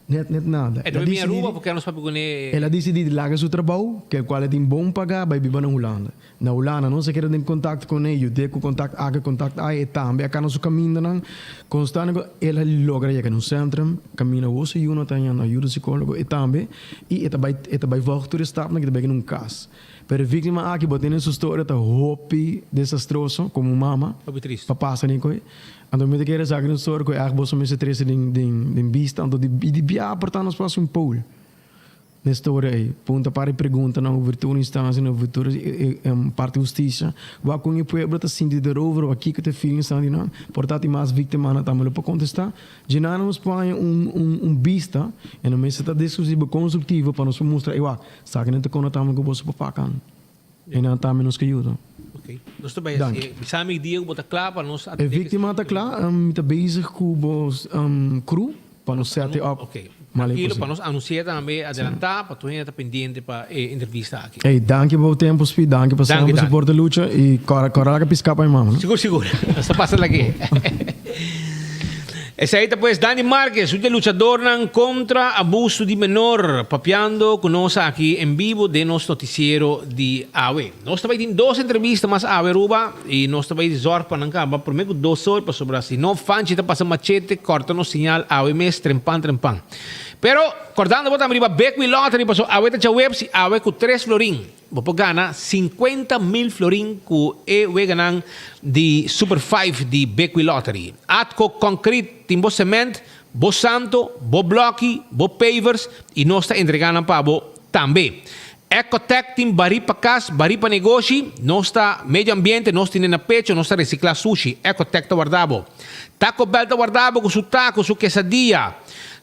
Net, net nada. E El a ta bin disidí Aruba di, porque nos papia kuné. el a disidí di laga su trabou, ke kual e tin bon pagá, bai biba na Hulanda. Na Hulanda nos a keda den kontakto kuné, yud'é ku kontakt aki, kontakt ai, e tambe a kana su kamindanan. Konstante ku el a logra yega na un sentrum, kaminda wou su yu no ta hañando ayuda sikólogo, e tambe, i e ta bai, e ta bai vòlg tur e stapnan ku ta bai keda un kas. Pero e víktima aki, bo tene su storia ta hopi desastroso komo mama, Hopi tristu. pa pasa den koe. Anto mi ta kere sa gran story ku ègt boso mester trese den den den bista. Anto di di bia por ta nos por hasi un poll den story ei. Punta par di preguntanan over tur instansianan, over tur e parti hustisia. Wak kon e pueblo ta sinti derover, wak kiko ta e feelingsnan di nan. Por ta tin mas víktimanan tambe lo por kontestá. Dje nan nos por haña un un un bista i nos mester ta diskusivo, konstruktivo pa nos por mustra, ey wak, esaki nan ta konta tambe ku boso por pakan. E nan tambe nos ke yuda. Ok. Nos ta bai hasi. Bisa mi dia ku bo ta kla pa nos E víktima ta kla. Mi ta bezig ku bo crew pa nos set e op. Ok. Trankilo pa nos anunsia tambe adelantá pa tur hende ta pendiente pa e entrevista aki. Ey, danki pa bo tempu Speed. Danki pa semper soporta lucha i kòrda kòrda laga piska pa mi mama no. Sigur sigur. Nos ta pasa laki. Esei ta pues Dani Marquez, un di e luchadornan contra abuso di menor, papiando cu nos aki en bibo den nos noticiero di awe. Nos ta bay tin dos entrevista mas awe Aruba y nos ta bay zorg pa nan caba prome cu dos or pasobra si no Fanchi ta pasa machete corta nos señal awe mes trempan trempan. Pero cordando bo tambe riba Big Wheel Lottery pasobra awe ta djaweps y awe cu tres florin. Bo por gana 50 mil florin ku e weganan di Super Five di Bequi Lottery. Atco Concrete tin bo cement, bo santo, bo bloki, bo pavers y nos ta entrega nan pa bo tambe. Ecotec tin barí pa cas, barí pa negoshi, nos ta medio ambiente, nos tine na pecho, nos ta recicla sushi. Ecotec ta warda bo. Taco Bell ta warda bo cu su taco, su quesadilla.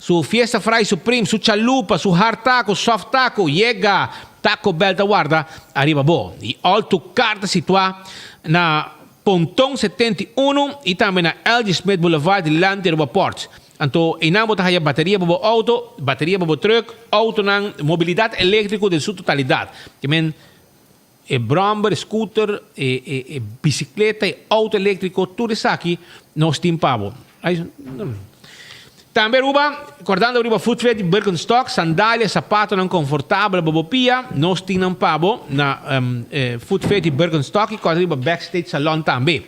Su Fiesta Fry Supreme, su Chalupa, su Hard Taco, Soft Taco, yega! Taco Bell ta warda ariba bo. Y All To Cart ta situa na Ponton 71 y tambe na LG Smith Boulevard dilanti Aruba Ports. Anto einan bo ta haya bateria pa bo auto, bateria pa bo truck, autonan, mobilidad electrico den su totalidad. Te men e bromber, e scooter, e e e bicicleta, e auto electrico, tur esaki nos tin pa bo. Tambe Aruba, kordando riba footwear di Birkenstock, sandalia, sapatonan konfortabel pa bo pia, nos tin nan pa bo na footwear di Birkenstock i kòrda riba Backstage Salon tambe.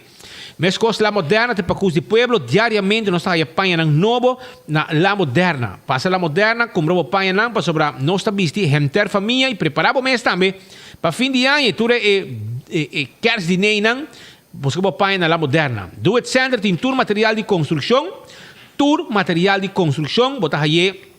Meskos La Moderna ta e pakus di pueblo, diariamente nos ta haya pañanan nobo na La Moderna. Pasa La Moderna, kumpra bo pañanan pasobra nos ta bisti henter famia i prepará bo mes tambe pa fin di aña i tur e e kersdineinan. Buska bo paña na La Moderna. Do It Center tin tur material di konstrukshon. Tur material di konstrukshon bo ta hay'é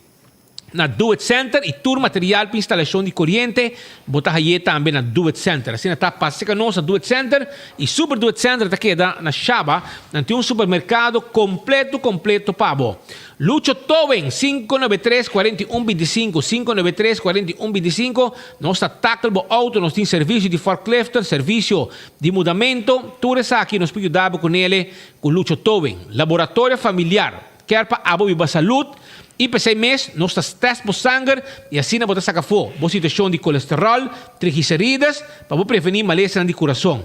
na Do It Center i tur material pa instalashon di koriente bo ta hay'é tambe na Do It Center. Asina ta, pasa serka nos na Do It Center i Super Do It Center ta keda na Shaba. Nan tin un supermerkado kompleto kompleto pa bo. Lucho Towing, 593 41 25, 593 41 25. Nos ta tackle bo auto, nos tin servicio di forklifter, servicio di mudamento, tur esaki nos por yuda bo cu nele cu Lucho Towing. Laboratorio familiar, kier pa abo biba salud y p'esey mes nos ta test bo sanger y asina bo ta saca afo bo situacion di colesterol, triglicerides pa bo preveni malesanan di curason.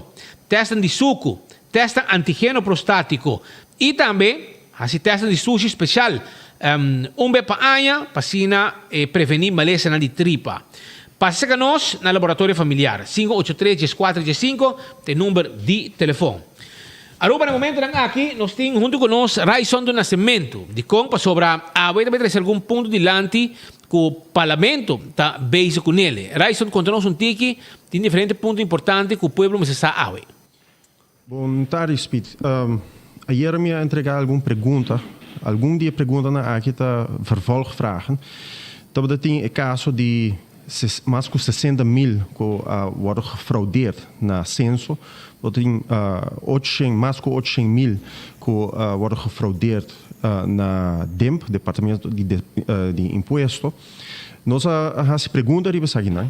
Testnan di sucu, testnan antigeno prostatico y tambe haci testnan di sushi special un be pa aña pa asina preveni malesanan di tripa. Pasa cerca nos na Laboratorio Familiar, 583 14 15 ta e number di telefon. Aruba na momentonan aki nos tin hunto cu nos Ryson do Nascimento. Dicon? Pasobra awe ta bay trece algun punto dilanti cu Parlamento ta bezig cu nele. Ryson conta nos un tiki, tin diferente punto importante cu pueblo mester sa awe. Bon tardi Speed. Ayera mi a entrega algun pregunta. Algun di e preguntanan aki ta vervolgvragen. Tabata tin e caso di mas cu 60 mil cu a wordo gefraudeerd na censo. Bo tin ocho mas cu ocho mil cu a wordo gefraudeerd na DIMP, Departamento di Impuesto. Nos a haci pregunta riba esakinan.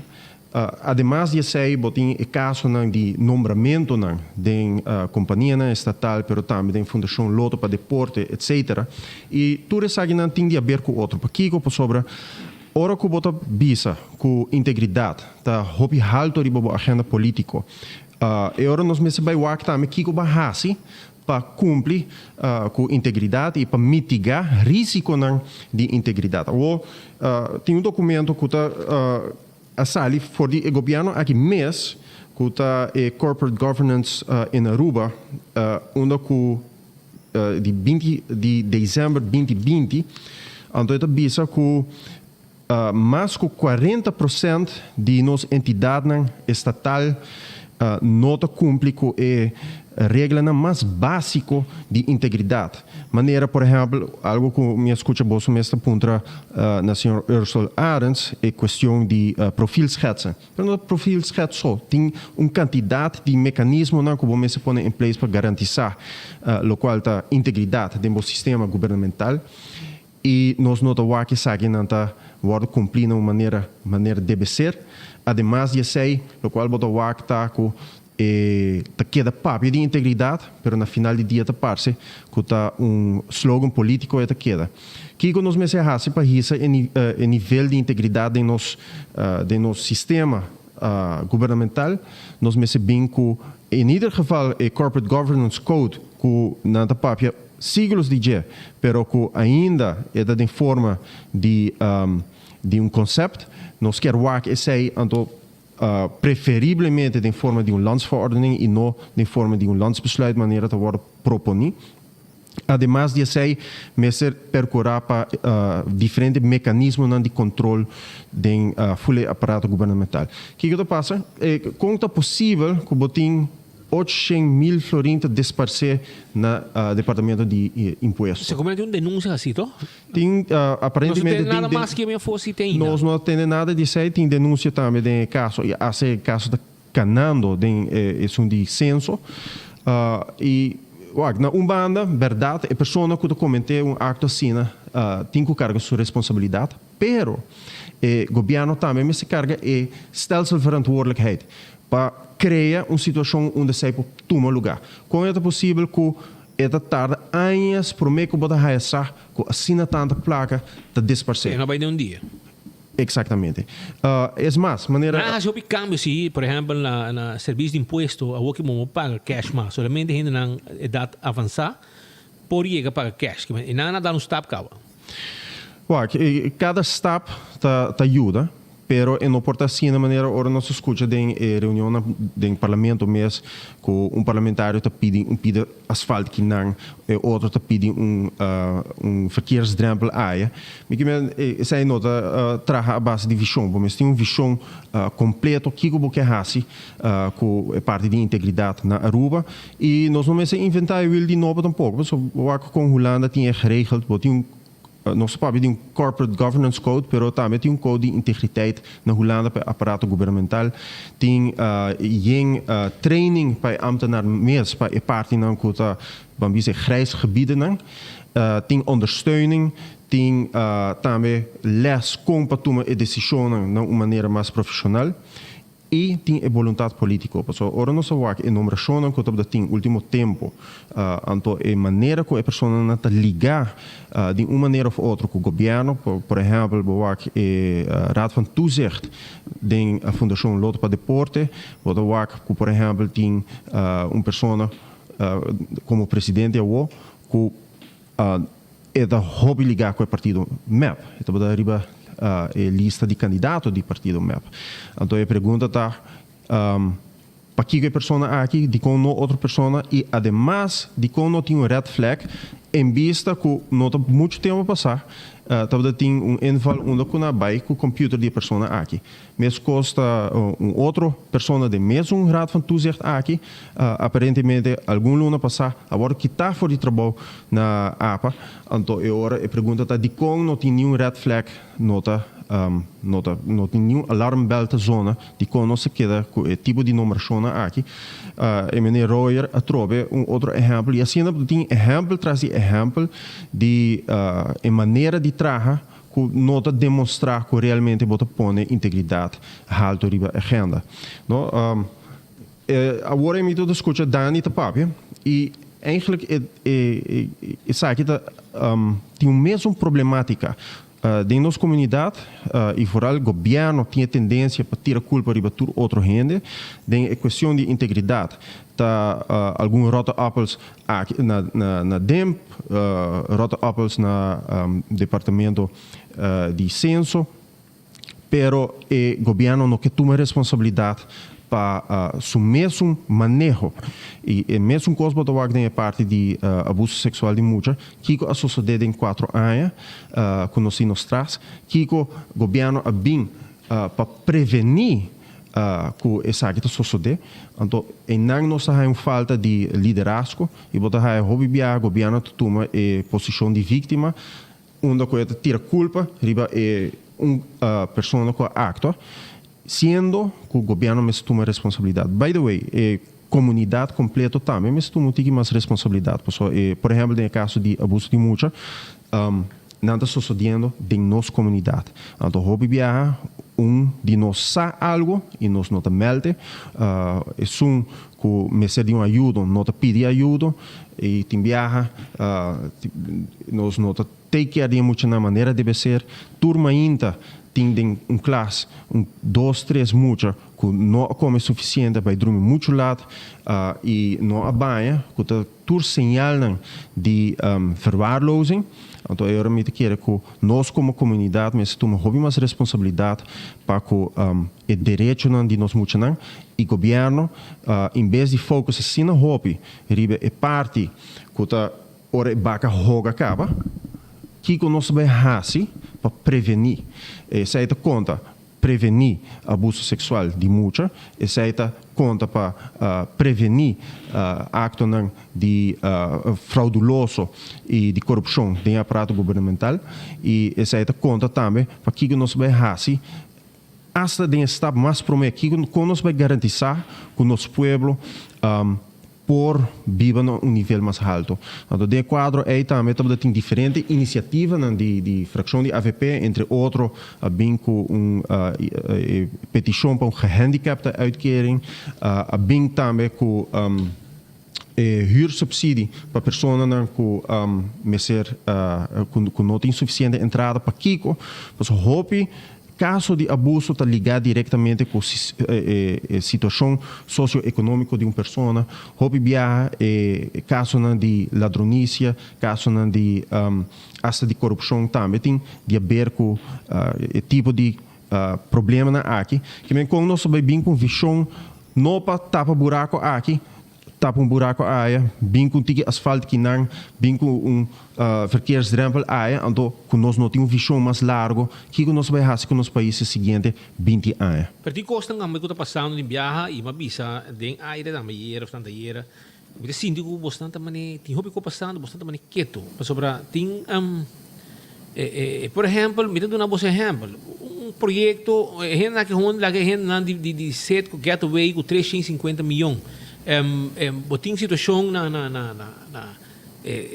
Ademas di esei bo tin e kasonan di nombramentonan den kompanianan estatal pero tambe den Fundashon Loto pa Deporte etcetera. I tur esakinan tin di aber ku otro. Pakiko? Pasobra ora ku bo ta bisa ku integridat ta hopi halto riba bo agenda politiko e ora nos mester bai wak tambe kiko bo a hasi pa kumpli ku integridat i pa mitigá risikonan di integridat. Awor tin un dokumento ku ta a sali for di e gobièrnu aki mes ku ta e Corporate Governance in Aruba unda ku di binti di desèmber binti binti anto e ta bisa ku mas ku kuarenta prosènt di nos entidatnan estatal no ta kumpli ku e reglanan mas básiko di integridat. Manera por ehèmpel, algu ku mi a skucha boso mes ta puntra na señor Ursel Arends, e kuestion di profielschetsen. Pero no ta profielschets so, tin un kantidat di mekanismonan ku bo mester pone in place pa garantisá lokual ta integridat den bo sistema gubernamental. I nos no ta wak esakinan ta wòrdu kumplí na un manera manera debe ser. Ademas di esei, lokual bo ta wak ta ku e ta keda papia di integridat, pero na final di dia ta parse ku ta un slogan polítiko e ta keda. Kiko nos mester hasi pa hisa e e nivel di integridat den nos den nos sistema gubernamental? Nos mester bin ku in ieder geval e Corporate Governance Code ku nan ta papia siglos di dje, pero ku ainda e ta den forma di di un concept. Nos kier wak esei anto preferiblemente den forma di un landsverordening y no den forma di un landsbesluit manera ta worde proponi. Ademas di esei mester percura pa diferente mecanismonan di control den ful e aparato gubernamental. Kico ta pasa? Con ta posibel cu bo tin 800,000 florin ta desparce na departamento di impuesto? Se como tin un denuncia asi to? Tin aparentemente tin. Nos no tende nada mas ke mi afo si te ainda. Nos no tende nada di esei. Tin denuncia tambe den e caso y hasta e caso ta canando den esun di censo. Y. Wak, na un banda, berdad, e persona cu ta comete un acto asina tin cu carga su responsabilidad, pero e gobierno tambe mester carga e stelselverantwoordelijkheid pa crea un situacion unda esey por tuma lugar. Con e ta posibel cu e ta tarda añas prome cu bo ta haya sa cu asina tanta placa ta disparce? E no bay den un dia. Exactamente. Es mas, manera. Nan a haci hopi cambio si, por ehempel na na servicio di impuesto awor ki bo no paga cash mas, solamente hendenan edad avansa por yega paga cash, e nan a da un stap caba. Wak, cada stap ta ta yuda, pero e no por ta asina manera ora nos ta scucha den e reunionnan den parlamento mes cu un parlamentario ta pidi un pida asfalt ki nan, e otro ta pidi un un verkeersdrempel aya. Mi ke men esei no ta traha a base di vishon. Bo mester tin un vishon kompleto kiko bo ke hasi ku e parti di integridat na Aruba. I nos no mester inventá e wiel di nobo tampoko, pasobra bo wak kon Hulanda tin e geregeld. Bo tin un Nos ta papia di un Corporate Governance Code, pero tambe tin un Code di Integriteit na Hulanda pa e aparato gubernamental. Tin yen training pa e ambtenaar mes, pa e partinan ku ta, ban bisa, e grijs gebiedennan. Tin ondersteuning, tin tambe les kon pa tuma e desishonnan na un manera mas profeshonal. I tin e boluntat polítiko. Pasobra ora nos a wak e nombrashonnan ku tabata tin último tempu, anto e manera ku e personanan ta ligá di un manera òf otro ku gobièrnu, por ehèmpel bo wak e Raad van Toezicht den Fundashon Loto pa Deporte, bo ta wak ku por ehèmpel tin un persona komo presidente awó ku E ta hopi ligá ku e partido mep. E tabata riba e lista di kandidato di partido mep. Anto e pregunta ta, pakiko e persona aki, dikon no otro persona i ademas dikon no tin un red flag en bista ku no ta muchu tempu pasá tabata tin un inval unda ku nan a bai ku computer di e persona aki. Meskos ta un otro persona den mesun Raad van Toezicht aki, aparentemente algun luna pasá a wòrdu kitá for di trabou na apa. Anto e ora e pregunta ta dikon no tin niun red flag, no ta no ta no tin niun alarmbel ta zona, dikon nos a keda ku e tipo di nombrashonnan aki. E meneer Royer a trobe un otro ehèmpel i asina tin ehèmpel tras di ehèmpel di e manera di traha ku no ta demostrá ku realmente bo ta pone integridat haltu riba agenda. No, awor e mi ta skucha Dani ta papia i eigenlijk e e esaki ta tin un mesun problematika den nos komunidat i vooral gobièrnu tin e tendensia pa tira kulpa riba tur otro hende den e kuestion di integridat. Ta algun rotte appels aki na na DIMP, rotte appels na departamento di censo, pero e gobierno no ke tuma responsabilidad pa su mesun maneho. Y e mesun cos bo ta wak den e parti di abuso sexual di mucha, kico a sosode den cuatro aña cu nos tin nos tras, kico gobierno a bin pa preveni ku esaki ta sosodé. Anto einan nos ta haña un falta di liderazgo i bo ta haña hopi biaha gobièrnu ta tuma e posishon di víktima unda ku e ta tira kulpa riba e un persona ku a aktua siendo ku gobièrnu mester tuma responsabilidat. By the way, e komunidat kompleto tambe mester tuma un tiki mas responsabilidat pasobra e por ehèmpel den e kaso di abuso di mucha Nan ta sosodiendo den nos comunidad. Anto hopi biaha un di nos sa algo y nos no ta melte. Esun cu mester di un ayudo no ta pidi ayudo y tin biaha nos no ta take care di e muchanan manera debe ser. Tur mainta tin den un klas un dos tres mucha cu no a come suficiente, bay drumi mucho laat y no a baña cu ta. Tur señalnan di verwaarlozing. Anto e ora mi ta kere ku nos komo komunidat mester tuma hopi mas responsabilidat pa ku e derechonan di nos muchanan i gobièrnu en bes di focus asina hopi riba e parti ku ta ora e baka hoga kaba, kiko nos ta bai hasi pa prevení. Esei ta konta Prevení abuso seksual di mucha, esei ta konta pa prevení aktonan di frauduloso i di korupshon den e aparato gubernamental i esei ta konta tambe pa kiko nos bai hasi asta den e stap mas promé, kiko kon nos bai garantisá ku nos pueblo. por biba na un nivel mas halto. Anto den e cuadro ey tambe tabata tin diferente iniciativanan di di fraccion di avp, entre otro a bin cu un e peticion pa un gehandicapte uitkering, a bin tambe cu e huursubsidie pa personanan cu mester cu no tin suficiente entrada. Pakico? Pasobra hopi Kaso di abuso ta ligá direktamente ku e situashon sosioekonómiko di un persona. Hopi biaha e kasonan di ladronisia, kasonan di asta di korupshon tambe tin di aber ku e tipo di problemanan aki. Kimen kon nos ta bai bin ku un vishon no pa tapa burako aki, Tapa un buraco aya, bin cu un tiki asfalt kinan, bin cu un verkeersdrempel aya, anto cu nos no tin un vision mas largo, kico nos ta bay haci cu nos pais e siguiente 20 aña? Pero tin cosnan tambe cu ta pasando den biaha y mi a bisa den aire tambe ayera of tanto ayera, mi ta sinti cu bosnan ta mane, tin hopi cos pasando, bosnan ta mane keto, pasobra tin por ehempel, mi ta duna bos ehempel, un proyecto, e hendenan aki hon laga e hendenan di di di set cu Getaway cu 350 miyon. Bo tin situacion na na na na na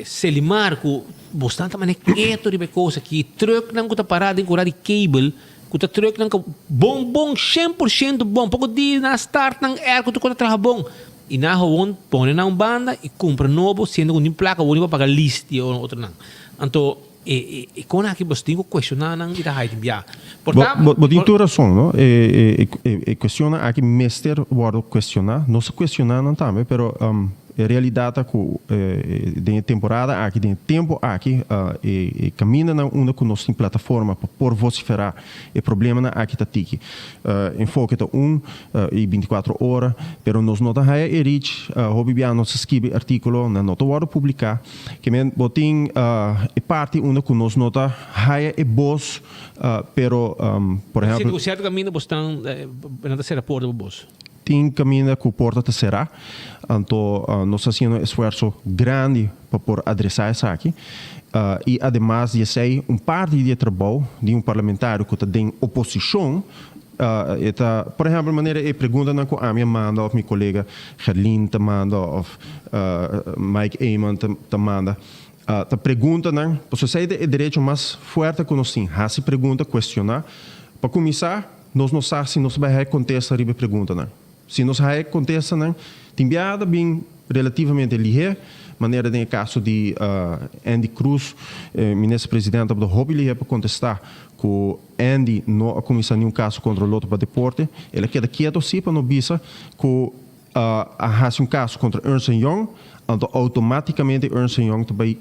Selimar cu bosnan ta mane keto riba e cos aki, trucknan cu ta para den cura di cable, cu ta trucknan cu bon bon 100% bon, poco di nan start nan airco tur cos ta traha bon. Y nan gewoon pone nan un banda y cumpra nobo siendo cu tin placa awor pa paga lease di e otronan. Anto e e con aki boso tin cu cuestiona nan y ta haiti bia. Por ta. Bo tin tur razon no. E e cuestionnan aki mester wordo cuestiona. Nos a cuestiona nan tambe pero e realidad ta cu den e temporada aki den e tempo aki e camindanan unda cu nos tin plataforma pa por vocifera e problemanan aki ta tiki. Enfoke ta un. I binticuatro ora, pero nos no ta haya e reach, hopi bia nos ta skibi articulo, nan no ta wordo publica. Ke men bo tin e parti unda cu nos no ta haya e bos, pero por ehempel. Sinti cu cierto caminda bo stan, nan ta cera porta pa bos? Tin caminda cu porta ta cera, anto nos ta haciendo un esfuerzo grandi pa por adresa esaki. I ademas di esey, un parti di e trabou di un parlamentario cu ta den oposicion, E ta, por ehempel, manera e preguntanan ku ami a manda òf mi kolega Gerlin ta manda òf Mike Eman ta manda, ta preguntanan, pasobra esei ta e derecho mas fuerte ku nos tin, hasi pregunta, kuestioná. Pa kuminsá, nos no sa si nos ta bai haña kontesta riba e preguntanan. Si nos haña e kontestanan, tin biaha ta bin relativamente lihé, manera den e kaso di Andy Cruz, e minister presidente tabata hopi lihé pa kontestá ku Andy no a kuminsá niun kaso kontra Lotto pa Deporte. El a keda kieto sí pa no bisa ku a hasi un kaso kontra Ernst en Young, anto outomátikamente Ernst en Young ta bai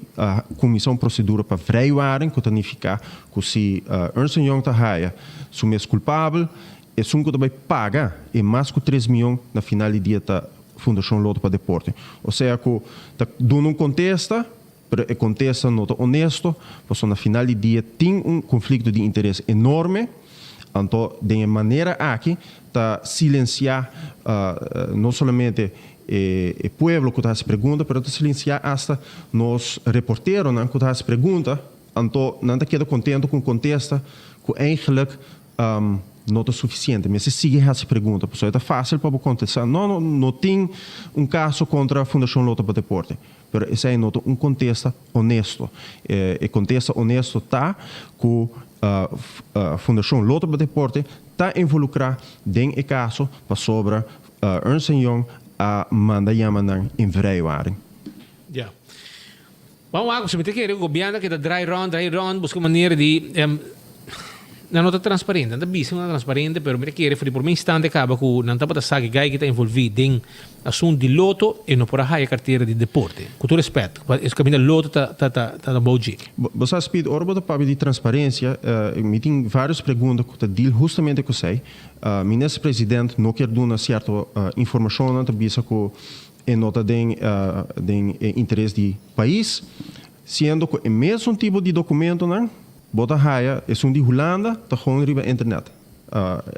kuminsá un prosedura pa vrijwaring ku ta nifiká ku si Ernst en Young ta haya su mes kulpabel, esun ku ta bai paga e mas ku tres mion na final di dia ta Fundashon Lotto pa Deporte. Osea ku ta duna un kontesta. Pero e kontesta no ta honesto, pasobra na final di dia tin un konflikto di interes enorme, anto den e manera aki ta silensiá no solamente e pueblo ku ta hasi pregunta, pero ta silensiá asta nos reporteronan ku ta hasi pregunta, anto nan ta keda kontento ku un kontesta ku eigenlijk no ta sufisiente. Mester sigui hasi pregunta, pasobra e ta fásil pa bo kontestá, no, no, no tin un kaso kontra Fundashon Lotto pa Deporte. Pero esei no ta un kontesta honesto. E kontesta honesto ta ku Fundashon Lotto pa Deporte ta involukrá den e kaso pasobra Ernst en Young a manda yama nan in vrijwaring. Ya. Ban wak, si mi ta kere ku gobièrnu a keda drai rònt, drai rònt, buska manera di Nan no ta transparente. Nan ta bisa ku nan ta transparente, pero mi ta kere for di promé instante kaba ku nan tabata sa ku e guy ki ta envolví den asuntu di loto, e no por a haya kartera di deporte. Ku tur respèt, es kaminda loto ta ta ta ta bou dje. Bo sa Speed, ora bo ta papia di transparencia, mi tin varios pregunta ku ta deal hustamente ku esei. Minister President no kier duna cierto informacionnan, ta bisa ku e no ta den den e interes di pais, siendo ku e mesun tipo di documentonan bo ta haya esun di Hulanda ta gewoon riba internet.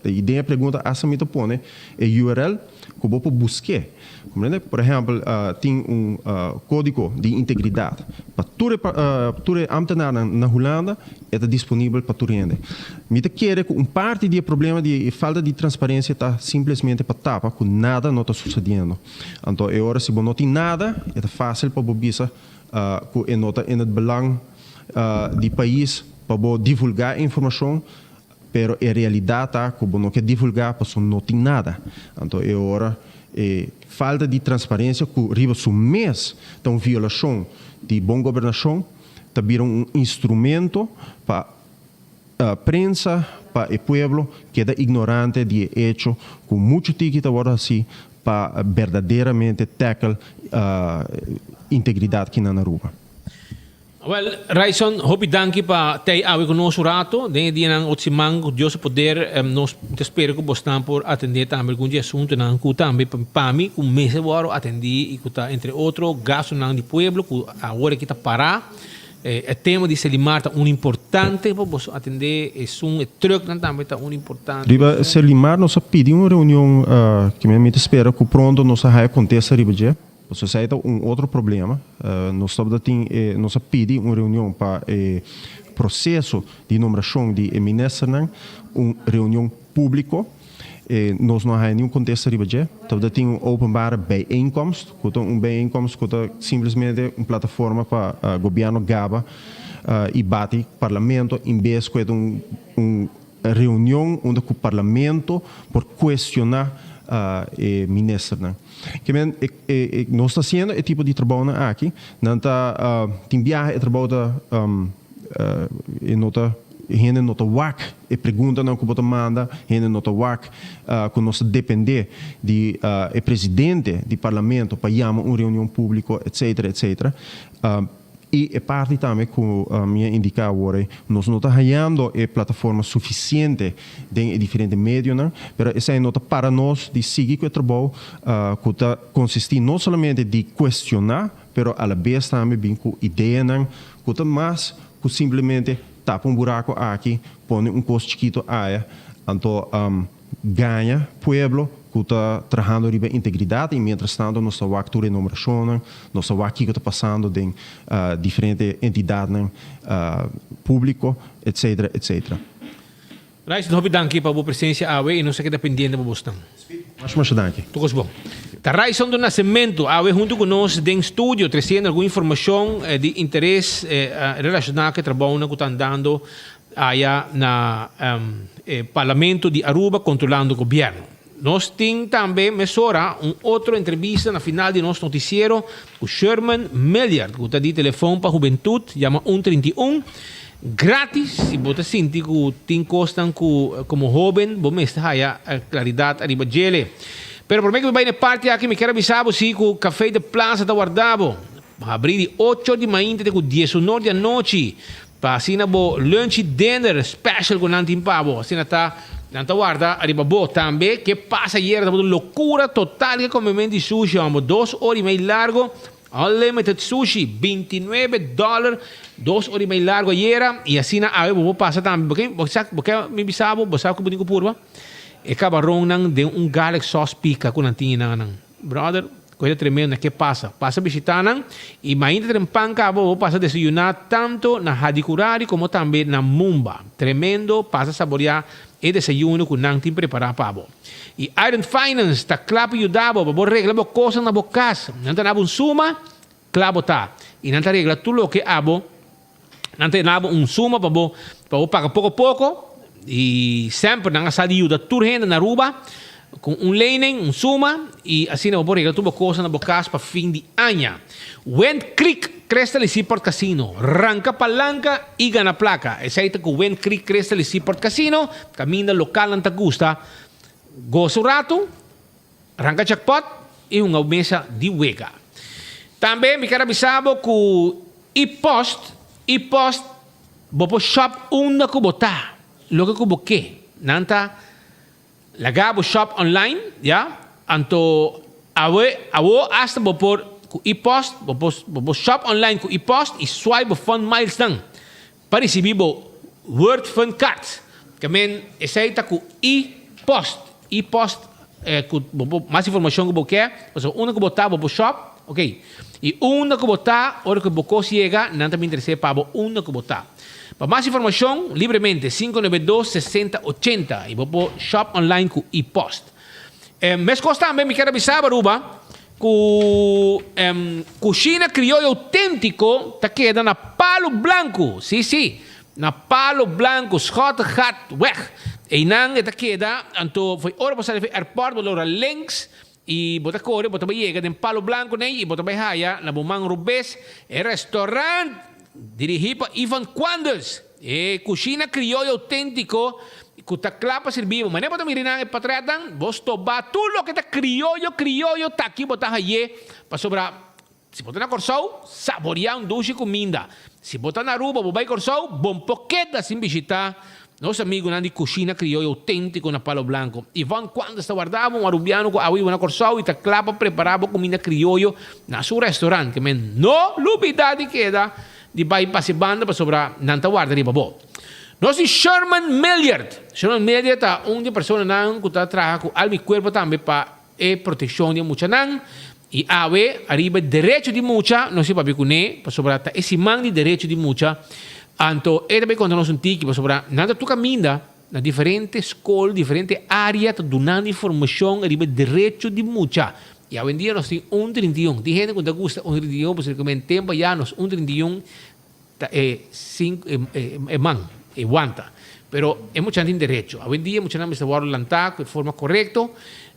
I den e pregunta asta mi ta pone e URL ku bo por busk'é. Komprende? Por ehèmpel, tin un kódigo di integridat pa tur e tur e ámtenarnan na Hulanda, e ta disponibel pa tur hende. Mi ta kere ku un parti di e problema di e falta di transparensia ta simplesmente pa tapa ku nada no ta susediendo. Anto e ora si bo no tin nada, e ta fásil pa bo bisa ku e no ta in het belang di pais pa bo divulgá e informashon. Pero e realidat ta ku bo no ke divulgá pasobra no tin nada. Anto e ora e falta di transparensia ku riba su mes ta un violashon di bon gobernashon ta bira un instrumento pa prensa, pa e pueblo keda ignorante di e echo ku muchu tiki ta wòrdu hasí pa berdaderamente tackle integridat kinan na Aruba. Wel, Ryson, hopi danki pa tei awe ku nos un rato. Den e dianan otro siman, ku Dios su poder, nos ta spera ku bosnan por atendé tambe algun di e asuntunan ku tambe pa mi ku mester wòrdu atendí i ku ta entre otro gastunan di pueblo ku awor aki ta pará. E tema di Selimar ta un importante pa boso atendé, esun e trucknan tambe ta un importante. Riba Selimar nos a pidi un reunion ku mi ta spera ku pronto nos a haya kontesta riba dje. Pasobra esei ta un otro problema. Nos tabata tin e, nos a pidi un reunion pa e proceso di nombracion di e ministernan, un reunion publico. E nos no a haya niun contesta riba dje. Tabata tin un openbare bijeenkomst, cu ta un bijeenkomst cu ta simplemente un plataforma pa gobierno gaba y bati parlamento in bes cu e ta un un reunion unda cu parlamento por cuestiona e ministernan. Ke men e e nos ta haciendo e tipo di trabounan aki, nan ta tin biaha e trabou ta e no ta hende no ta wak e preguntanan ku bo ta manda, hende no ta wak ku nos ta depende di e presidente di parlamento pa yama un reunion publico etcetera etcetera. I e parti tambe ku mi a indiká awor ei, nos no ta hañando e plataforma sufisiente den e diferente medionan, pero esei no ta para nos di sigui ku e trabou ku ta konsistí no solamente di kuestioná, pero alabes tambe bin ku ideanan ku ta mas ku simplemente tapa un buraku aki, pone un kos chikitu aya, anto gaña pueblo ku ta trahando riba integridat i mientras tanto nos ta wak tur e nombrashonnan, nos ta wak kiko ta pasando den diferente entidatnan públiko, etcetera, etcetera. Rice, hopi danki pa bo presencia awe y nos a keda pendiente pa bosnan. Masha masha danki. Tur cos bon. Ta Ryson do Nascimento awe hunto cu nos den studio treciendo algun informacion di interes relaciona cu e trabounan cu ta andando Aya na e Parlamento di Aruba controlando gobierno. Nos tin tambe mesora un otro entrevista na final di nos noticiero cu Sherman Milliard cu ta di Telefon pa Hubentud, yama un 31, gratis si bo ta sinti cu tin cosnan cu como hoben bo mester haya claridad ariba djele. Pero prome cu mi bay na e parti aki mi kier a bisa bo si cu Café de Plaza ta warda bo. Habri di ocho di mainta te cu diesunor di anochi. Pa asina bo lunch y dinner special cu nan tin pa bo. Asina ta, nan ta warda ariba bo. Tambe ke pasa ayera tabata un locura total ke comement di sushi homber. Dos ora y mei largo, unlimited sushi, bintinuebe dollar, dos ora y mei largo ayera. Y asina awe bo por pasa tambe. Bo ke, bo sa, bo ke mi bisa bo, bo sa cu bo tin cu purba? E cabaronnan den un garlic sauce pica cu nan tin enan nan. Brother, koe ta tremendo, na ke pasa? Pasa bishita nan y mainta trempan caba bo pasa desayuna tanto na Hadicurari como tambe na Mumba. Tremendo, pasa saborea e desayuno cu nan tin prepara pa bo. Y Iron Finance ta cla pa yuda bo pa bo regla bo cosnan na bo cas. Nan ta nabo un suma, cla bo ta. Y nan ta regla tur loke abo Nan ta duna bo un suma pa bo pa bo paga poko poko y semper nan a sa di yuda tur hende na Aruba cu un lening, un suma y asina bo por regla tur bo cosnan na bo cas pa fin di aña. Wind Creek Crystal y Seaport Casino, ranca palanca y gana placa. Esey ta cu Wind Creek Crystal y Seaport Casino, caminda localnan ta gusta goza un rato. Ranka jackpot i hunga un mesa di wega. Tambe mi ker a bisa bo ku e-post, e-post bo por shop unda ku bo ta, loke ku bo ke. Nan ta laga bo shop online, ya, anto awe awo asta bo por ku e-post bo por bo por shop online ku e-post i swipe bo fun miles nan. Pa ricibi bo Word Fun Card. Ke men esei ta ku e-post. E-post ku bo por mas informashon ku bo ke, pasobra unda ku bo ta bo por shop, ok. I unda ku bo ta ora ku bo kos yega nan ta bin trese pa bo unda ku bo ta. Pa mas informashon libremente 592 60 80 i bo por shop online ku e-post. Meskos tambe mi kier a bisa bo Aruba ku kushina krioyo outéntiko ta keda na Palo Blanku, si si, Na Palo Blanco, Schottegatweg. Einan e ta keda, anto fo'i ora bo sali fo'i airport bo lora links i bo ta kore bo ta bai yega den Palo Blanco nei i bo ta bai haya na bo man robes e restaurant dirigí pa Ivan Quanders. E kushina krioyo outentiko ku ta kla pa sirbi bo. Manera bo ta mira einan e patretnan, bo stoba tur loke ta krioyo krioyo ta aki bo ta haye pasobra Si bo ta na Kòrsou, saboriá un dushi kuminda. Si bo ta na Aruba, bo bai Kòrsou, bon por keda sin bishitá nos amigunan di Kushina Krioyo Outéntiko na Palo Blanco. Yvonne Quantes ta warda bo, un arubiano ku awe biba na Kòrsou i ta kla pa prepará bo kuminda krioyo na su restaurant. Ke men no lubidá di keda di bai pasa e banda pasobra nan ta warda riba bo. Nos di Sherman Milliard. Sherman Milliard ta un di e personanan ku ta traha ku alma i kuerpo tambe pa e protekshon di e muchanan i awe ariba e derecho di mucha nos a papia kuné pasobra ta e siman di derecho di mucha anto e ta bai konta nos un tiki pasobra nan ta tur kaminda na diferente skol diferente área ta dunando informashon ariba e derecho di mucha i awendia nos tin un 31 tin hende ku ta gusta un 31 pasobra ku men tempu aya nos un 31 Ta e sin e man, e wanta. Pero e muchanan tin derecho. Awendia e muchanan mester wòrdu lantá ku e forma korekto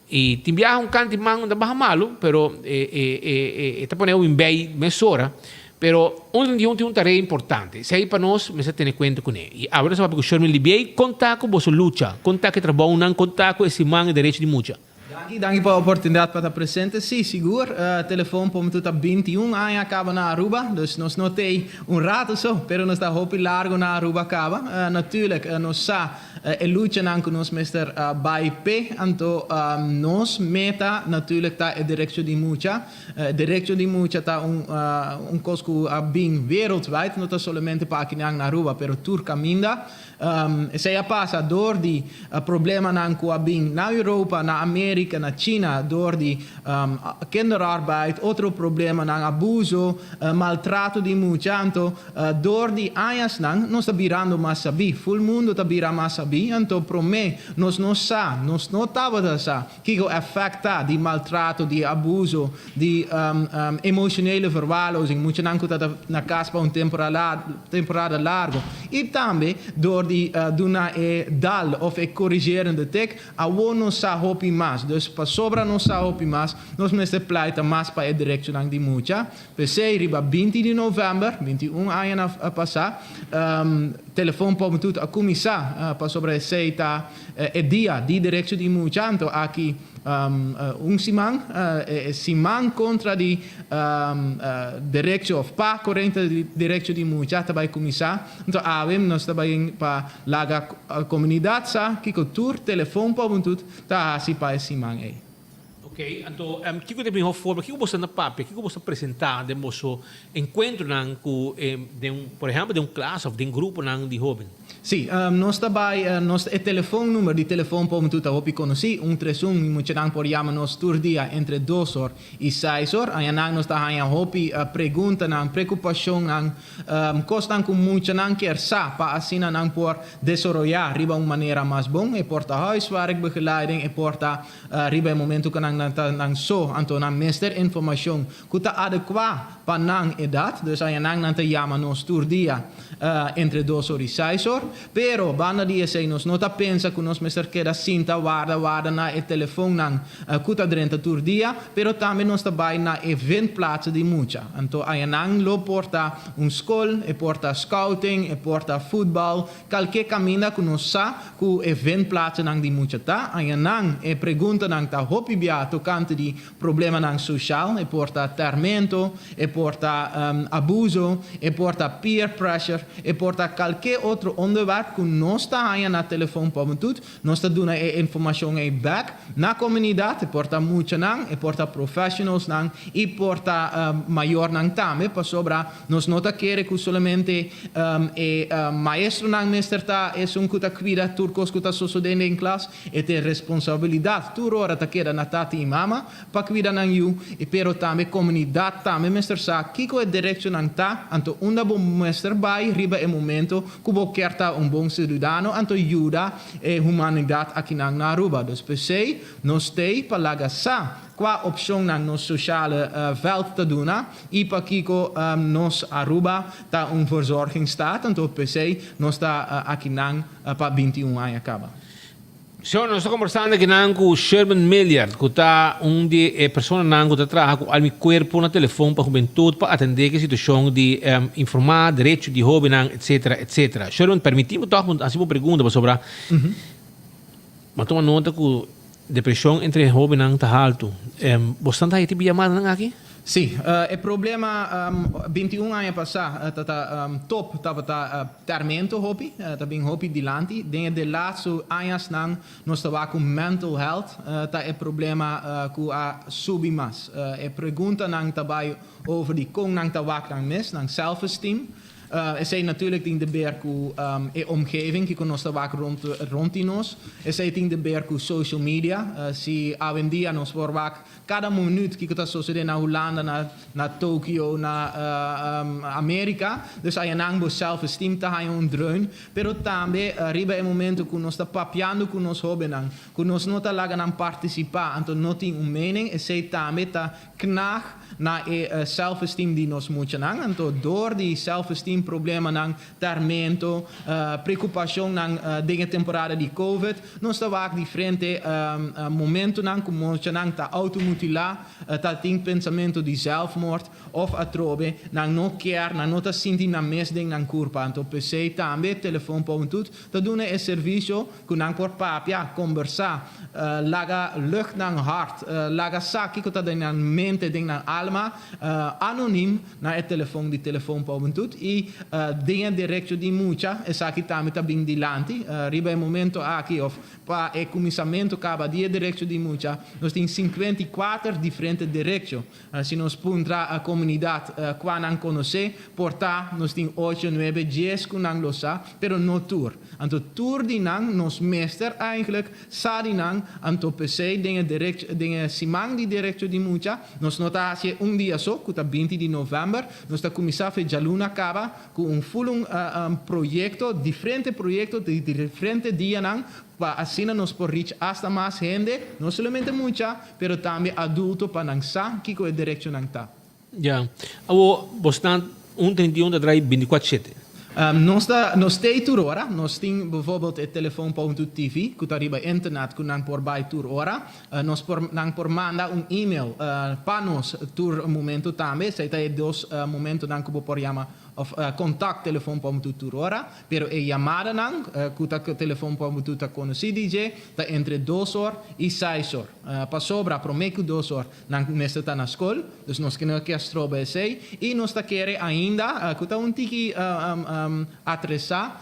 i tin biaha un kant di man ta baha malu, pero e e e e ta pone un bei mesora. Pero un di un tin un tarea importante. Esei pa nos mester tene kuenta kuné. I awe nos a papia ku Sherman Libiey kon ta ku boso lucha, kon ta ku e trabounan, kon ta ku e siman e derecho di mucha. Danki, danki pa oportunidat pa ta presente. Sí, sigur, telefon por momentu ta 21 aña kaba na Aruba, dus nos no t'ei un rato so, pero nos ta hopi largo na Aruba kaba. Natuurlijk, nos sa e luchanan ku nos mester bai p'e, anto nos meta natuurlijk ta e derecho di mucha. E derecho di mucha ta un un kos ku a bin wereldwijd, no ta solamente pa akinan na Aruba, pero tur kaminda. Esei a pasa dor di problemanan ku a bin na Europa, na Amerika, na China dor di kinderarbeid, otro problemanan, abuso, maltrato di mucha. Anto dor di añasnan nos ta birando mas sabí, ful mundu ta bira mas sabí. Anto promé nos no sa, nos no tabata sa kiko èfèkt ta di maltrato, di abuso, di emotionele verwaarlozing, muchanan ku ta na kas pa un temporada largo i tambe dor di duna e dal of e korigerende tik, awor nos sa hopi mas. Dus pasobra nos sa hopi mas, nos mester pleita mas pa e derechonan di mucha. P'esei riba 20 di novèmber, 21 aña pasá, Telefon Poventud a kuminsá pasobra esei ta e dia di derecho di mucha. Anto aki Un siman, e siman kontra di derecho òf pa korente di derecho di mucha ta bai kuminsá. Anto awe nos ta bai pa laga komunidat sa kiko tur telefon pa hubentud ta hasi pa e siman ei. Ok, anto kiko ta e mihó forma, kiko boso ta papia, kiko boso ta presentá den boso enkuentronan ku den un, por ehèmpel den un klas òf den gruponan di hóben? Sí, nos ta bai, nos e telefon number di telefon pa hubentud ta hopi konosí, un tres un, mi muchanan por yama nos tur dia entre dos or i seis or. Añanan nos ta haña hopi preguntanan, preokupashonnan, kosnan ku muchanan kier sa pa asina nan por desaroyá riba un manera mas bon. E por ta huiswerkbegeleiding, e por ta riba e momento ku nan ta nan so, anto nan mester informashon ku ta adekuá pa nan edat, dus añanan nan ta yama nos tur dia entre dos or i seis or. Pero banda di esei nos no ta pensa ku nos mester keda sinta warda warda na e telefonnan ku ta drenta tur dia, pero tambe nos ta bai na e vindplaatsen di mucha. Anto añanan lo por ta un skol, e por ta scouting, e por ta futbal, kalke kaminda ku nos sa ku e vindplaatsennan di mucha ta. Añanan e preguntanan ta hopi bia. tocante di problemanan social, e por ta termento, e por ta abuso, e por ta peer pressure, e por ta calke otro onderwerp cu nos ta haya na Telefon pa Hubentud, nos ta duna e informacion ey bek na comunidad, e por ta muchanan, e por ta professionalsnan y por ta mayornan tambe, pasobra nos no ta kere cu solamente e maestronan mester ta esun cu ta cuida tur cos cu ta sosode den klas, E ta e responsabilidat tur ora ta keda na tata i mama pa kuida nan yu, i pero tambe komunidat tambe mester sa kiko e derechonan ta, anto unda bo mester bai riba e momento ku bo kier ta un bon siudadano anto yuda e humanidat akinan na Aruba. Dus p'esei nos t'ei pa laga sa kua opshonnan nos sociale veld ta duna i pakiko nos Aruba ta un verzorgingsstaat, anto p'esei nos ta akinan pa 21 aña kaba. Señor, nos ta kombersando akinan ku Sherman Milliard, ku ta un di e personanan ku ta traha ku Alma i Kuerpo na telefon pa hubentut pa atendé ku e situashon di informá derecho di hóbennan, etsetera, etsetera. Sherman, permití mi tòg bo hasi bo pregunta pasobra mi a tuma nota ku depreshon entre e hóbennan ta haltu. Bo stan ta haña tipo yamadanan aki? Sí, e problema 21 aña pasá ta ta top tabata termento hopi, ta bin hopi dilanti. Den e de laatste añasnan nos ta wak ku mental health ta e problema ku a subi mas. E preguntanan ta bai over di kon nan ta wak nan mes, nan self esteem. Esei natuurlijk tin de ber ku e omgeving kiko nos ta wak rond rond di nos. Esei tin de ber ku social media. Si awendia nos por wak Kada minuut kiko ta sosode na Hulanda, na na Tokio, na Amerika. Dus ayanan bo self esteem ta haña un dreun. Pero tambe riba e momento ku nos ta papiando ku nos hobennan, ku nos no ta laga nan partisipá, anto no tin un mening, esei tambe ta knag na e self esteem di nos muchanan. Anto dor di self esteem problemanan Tarmento, preocupacionnan den e temporada di Covid. Nos ta wak diferente momentonan cu muchanan ta automutila, ta tin pensamento di zelfmoord of atrobe nan no kier, nan no ta sinti nan mes den nan curpa. Anto p'esey tambe Telefon pa Hubentud ta duna e servicio cu nan por papia, combersa, laga lucht nan hart, laga sa kico ta den nan mente, den nan alma, anonim na e telefon di Telefon pa Hubentud y den e derecho di mucha, esaki tambe ta bin dilanti riba e momento aki of pa e cuminsamento caba di e derecho di mucha, nos tin 54 diferente derecho. Si nos puntra comunidad cua nan conoce, por ta nos tin ocho, nuebe, dies cu nan lo sa, pero no tur. Anto tur di nan nos mester eigenlijk sa di nan, anto p'esey den e derecho, den e siman di derecho di mucha, nos no ta haci e un dia so, cu ta 20 di november, nos ta cuminsa fe djaluna caba cu un full un proyecto, diferente proyecto di diferente dianan, pa asina nos por reach hasta mas hende, no solamente mucha, pero tambe adulto pa nan sa kico e derechonan ta. Ya. Awo bosnan un 31 ta drai binticuatro shete. Nos ta nos stay tur ora. Nos tin bijvoorbeeld e telefon pa un tu TV cu ta riba internet cu nan por bay tur ora. Nos por nan por manda un email pa nos tur momento tambe. Esey ta e dos momentonan cu bo por yama of contact telefon pa un tu tur ora. Pero e yamadanan cu ta telefon pa un tu ta conoci di dje ta entre dos or y seis or. Pasobra prome cu dos or Nan mester ta na skol, dus nos no ke stroba esei. I nos ta kere ainda ku ta un tiki atresá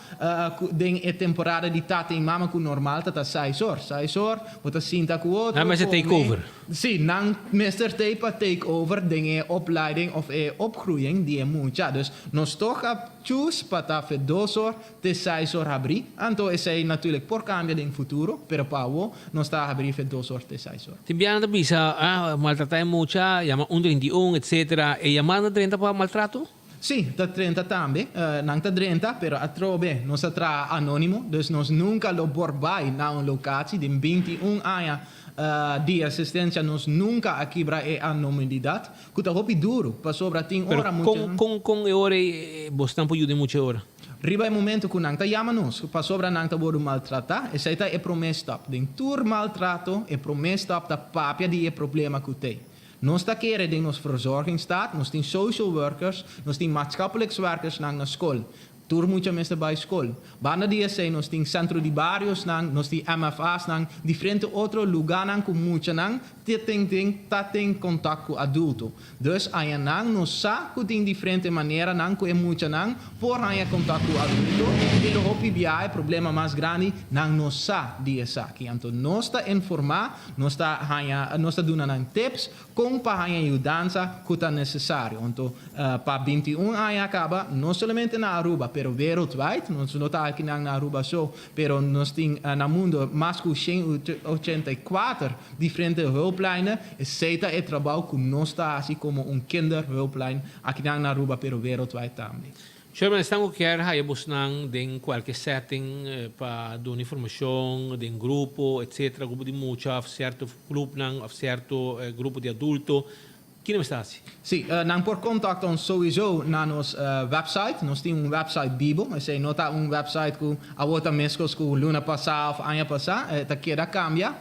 ku den e temporada di tata i mama ku normal ta ta seis or. Seis or bo ta sinta ku otro, Nan mester take kome. over. Sí, nan mester tei pa take over den e opleiding of e opgroeiing di e mucha. Dus nos tog a choose pa ta fe dos or Te seis or habrí, anto esei natuurlijk por kambia den futuro, pero pa awo nos ta habrí fe dos or te seis or. Tin biaha nan ta bisa, ah, maltratá e mucha, yama un 31, etcetera. E yamada ta drenta pa maltrato? Sí, ta drenta tambe. Nan ta drenta, pero atrobe nos ta traha anónimo, dus nos nunka lo por bai na un lokatie. Den 21 aña di asistencia nos nunka a kibra e anomilidat, ku ta hopi duru, pasobra tin Pero ora mucha. kon, kon, kon e ora ei bosnan por yuda e mucha e ora? Riba e momento ku nan ta yama nos pasobra nan ta wordu maltratá, esei ta e promé stap. Den tur maltrato, e promé stap ta papia di e problema ku t'ei. Nos ta kere den nos verzorgingsstaat, nos tin social workers, nos tin maatschappelijkswerkersnan na skol. Tur mucha mester bai skol. Banda di esei nos tin sentro di bariosnan, nos tin MFAsnan, diferente otro lugánan ku muchanan te tin tin ta tin kontak ku adulto. Dus añanan nos sa ku tin diferente maneranan ku e muchanan por haña kontak ku adulto, pero hopi biaha e problema mas grandi nan no sa di esaki. Anto nos ta informá, nos ta haña nos ta duna nan tips Kon pa haña yudansa ku ta nesesario. Anto, pa 21 aña a kaba, no solamente na Aruba, pero wereldwijd, nos no ta akinan na Aruba so, pero nos tin na mundo mas ku 184 diferente hulplijnen. Esei ta e trabou ku nos ta hasi komo un kinderhulplijn akinan na Aruba, pero wereldwijd tambe. Sherman, esnan ku kier haya bosnan den kualke setting pa duna informashon den grupo etcetera, grupo di mucha òf sierto klupnan òf sierto grupo di adulto, kina mester hasi? Sí, nan por kontakta ons souiso na nos website. Nos tin un website bibo, esei no ta un website ku awor ta meskos ku luna pasá òf aña pasá, e ta keda kambia.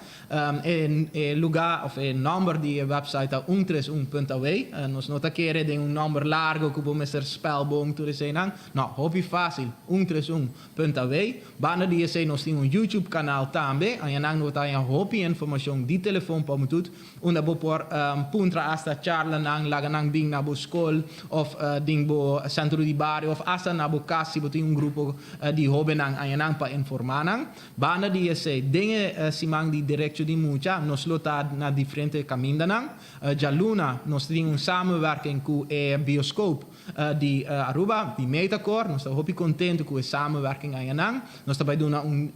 E lugá òf e nòmber di e website ta un tres un punt away. Nos no ta kere den un nòmber largo ku bo mester spèl bon tur eseinan. No, hopi fásil, un tres un punt away. Banda di esei nos tin un YouTube kanal tambe. Añanan bo ta haña hopi informashon di telefon pa mutut, unda bo por puntra asta charlanan, laga nan bin na bo skol òf den bo sentro di bario òf asta na bo kas si bo tin un grupo di hóbennan añanan pa informá nan. Banda di esei, den e siman di Derecho di Mucha nos lo ta na diferente kamindanan. Djaluna nos tin un samenwerking ku e bioskoop di Aruba, di Metacor. Nos ta hopi kontentu ku e samenwerking ayanan. Nos ta bai duna un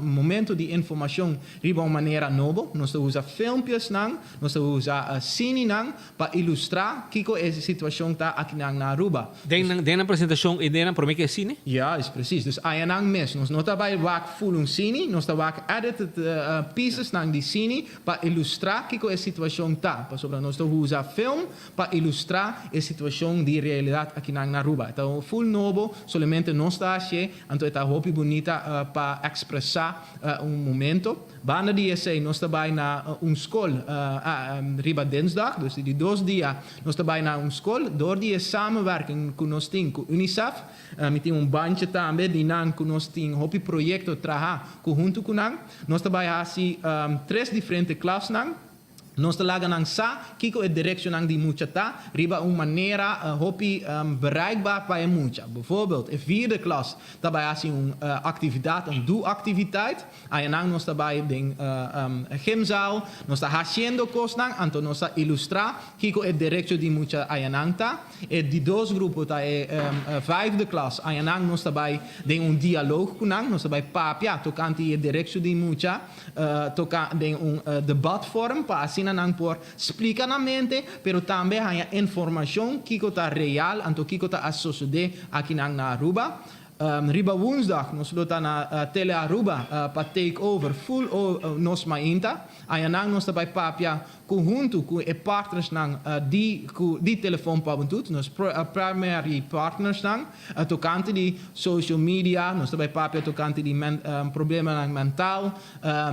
momento di informashon riba un manera nobo. Nos ta usa filmpjesnan, nos ta usa sininan pa ilustrá kiko e situashon ta akinan na Aruba. Den nan den nan presentashon e den nan promé ke e sine? Juist, precies. Dus ayanan mes. Nos no ta bai wak full un sini, nos ta wak edited piecesnan di sini pa ilustrá kiko e situashon ta. Pasobra nos ta usa film pa ilustrá e situashon di realidat akinan na Aruba. E ta un full nobo, solamente nos ta hasié, anto e ta hopi bunita pa ekspresá un momento. Banda di esei nos ta bai na un skol riba dinsdag, dus di dos dia nos ta bai na un skol. Dor di e samenwerking ku nos tin ku UNICEF, mi tin un bandje tambe di nan ku nos tin hopi proyekto traha ku huntu ku nan. Nos ta bai hasi tres diferente klasnan. Nos ta laga nan sa kiko e derechonan di mucha ta riba un manera hopi bereikbaar pa e mucha. Bijvoorbeeld, e vierde klas ta bai hasi un aktividat, un doe-activiteit. Ayanan nos ta bai den gymzaal, nos ta hasiendo kosnan, anto nos ta ilustrá kiko e derecho di mucha ayanan ta. E di dos grupo ta e vijfde klas, ayanan nos ta bai den un dialoog ku nan, nos ta bai papia tokante e derecho di mucha. Toca den un debatvorm pa asina nan por splica nan mente, pero tambe haña informacion kico ta real anto kico ta a sosode akinan na Aruba. Riba woensdag nos lo ta na Tele Aruba pa take over full nos mainta. Añanan nos ta bay papia Ku huntu ku e partnersnan di ku di Telefon pa Hubentud, nos primary partnersnan, tokante di social media, nos ta bai papia tokante di problemanan mental,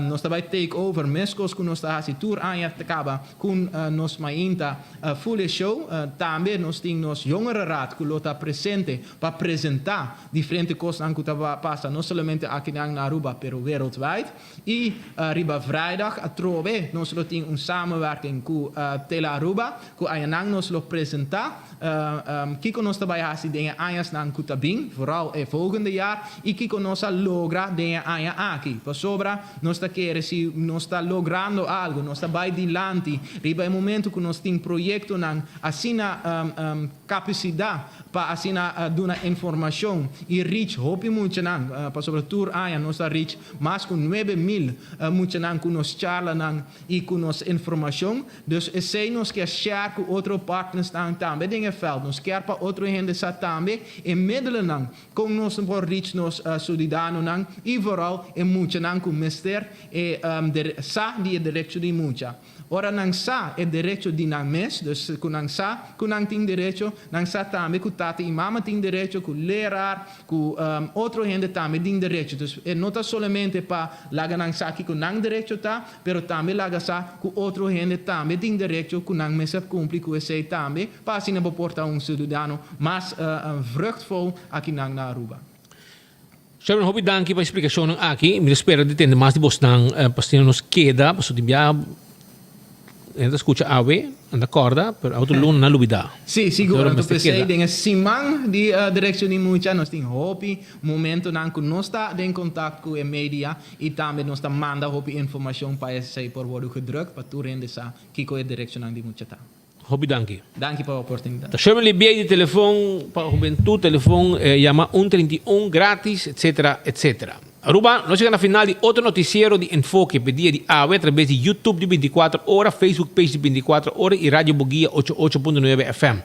nos ta bai take over meskos ku nos ta hasi tur aña ta kaba ku nos mainta full e show. Tambe nos tin nos jongerenraad ku lo ta presente pa presenta diferente kosnan ku ta pasa no solamente akinan na Aruba pero wereldwijd. Y riba vrijdag atrobe nos lo tin un samenwerking cu Tele Aruba cu añanan nos lo presenta kico nos ta bay haci den e añasnan cu ta bin, vooral e volgende jaar, y kico nos a logra den e aña aki. Pasobra nos ta kere si nos ta logrando algo, nos ta bay dilanti riba e momento cu nos tin proyectonan asina capacidad pa asina duna informacion y reach hopi muchanan, pasobra tur aña nos ta reach mas ku 9000 muchanan ku nos charlanan i ku nos informashon. Dus esei nos kier share ku otro partnersnan tambe den e veld. Nos kier pa otro hende sa tambe e middelennan kon nos por reach nos suidadanonan i vooral e muchanan ku mester e sa di e derecho di mucha. Ora nan sa e derecho di nan mes, dus ku nan sa ku nan tin derecho, nan sa tambe ku tata i mama tin derecho, ku leraar, ku otro hende tambe tin derecho. Dus e no ta solamente pa laga nan sa kiko nan derecho ta, pero tambe laga sa ku otro hende tambe tin derecho ku nan mester kumpli ku esei tambe pa asina bo por ta un siudadano mas vruchtvol akinan na Aruba. Sherman, hopi danki pa e splikashonnan aki. Mi ta spera di tende mas di bosnan pa asina nos keda, pasobra tin bia hende ta skucha awe, nan ta kòrda, pero otro luna nan lubidá. Sí, sigur. Anto p'esei den e siman di Direkshon di Mucha nos tin hopi momentonan ku nos ta den kontakt ku e media i tambe nos ta manda hopi informashon pa esei por wòrdu gedrùk pa tur hende sa kiko e direkshonnan di mucha ta. Hopi danki. Danki pa e oportunidat. Ta Sherman Libier di telefon pa hubentud, telefon yama un 31 gratis etc. Etc. Aruba, nos yega na final di otro noticiero di Enfoke p'e dia di awe atrabes di YouTube di 24 ora, Facebook page di 24 ora y Radio Boguia ocho ocho punto nuebe FM.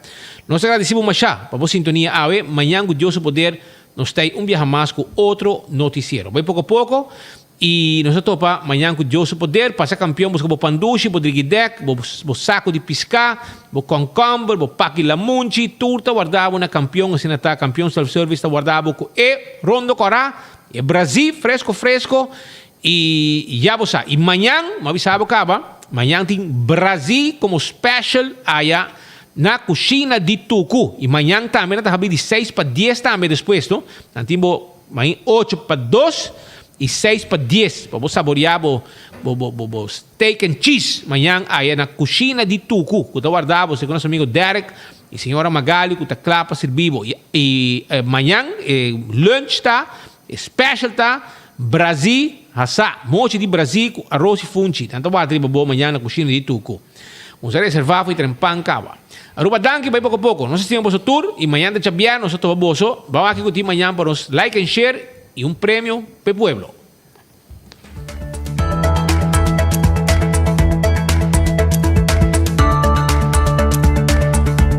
Nos ta gradeci bo masha pa bo sintonia awe, mañan cu Dios su poder nos ta ei un biaha mas cu otro noticiero. Bay poco poco Y nos ta topa mañan cu Dios su poder, pasa campeon busca bo pan dushi, bo drigidek, bo bo saco di pisca, bo concomber, bo paki lamunchi, tur ta warda bo na campeon, asina ta campeon self service ta warda bo cu e rondo cora, e brazi fresco fresco y ya bo sa. Y mañan, mi a bisa bo caba, mañan tin brazi como special aya na cushina di Tucu. Y mañan tambe nan ta habi di seis pa dies tambe despues no, nan tin bo mañan ocho pa dos. I seis pa dies pa bo saboreá bo bo steak and cheese mañan aya na Kushina di Tuku ku ta warda bo segun nos amigo Derek i señora Magali ku ta kla pa sirbi bo. I mañan e lunch ta e special ta Brazí hasá, mochi di brazí ku aros i funchi. Nan ta warda riba bo mañan na Kushina di Tuku. Nos a reservá for i tren pan kaba. Aruba danki bai poko poko. Nos a stima boso tur i mañan ta djabièrnè nos ta topa boso. Bou aki ku tin mañan pa nos like and share. Y un premio p'e pueblo.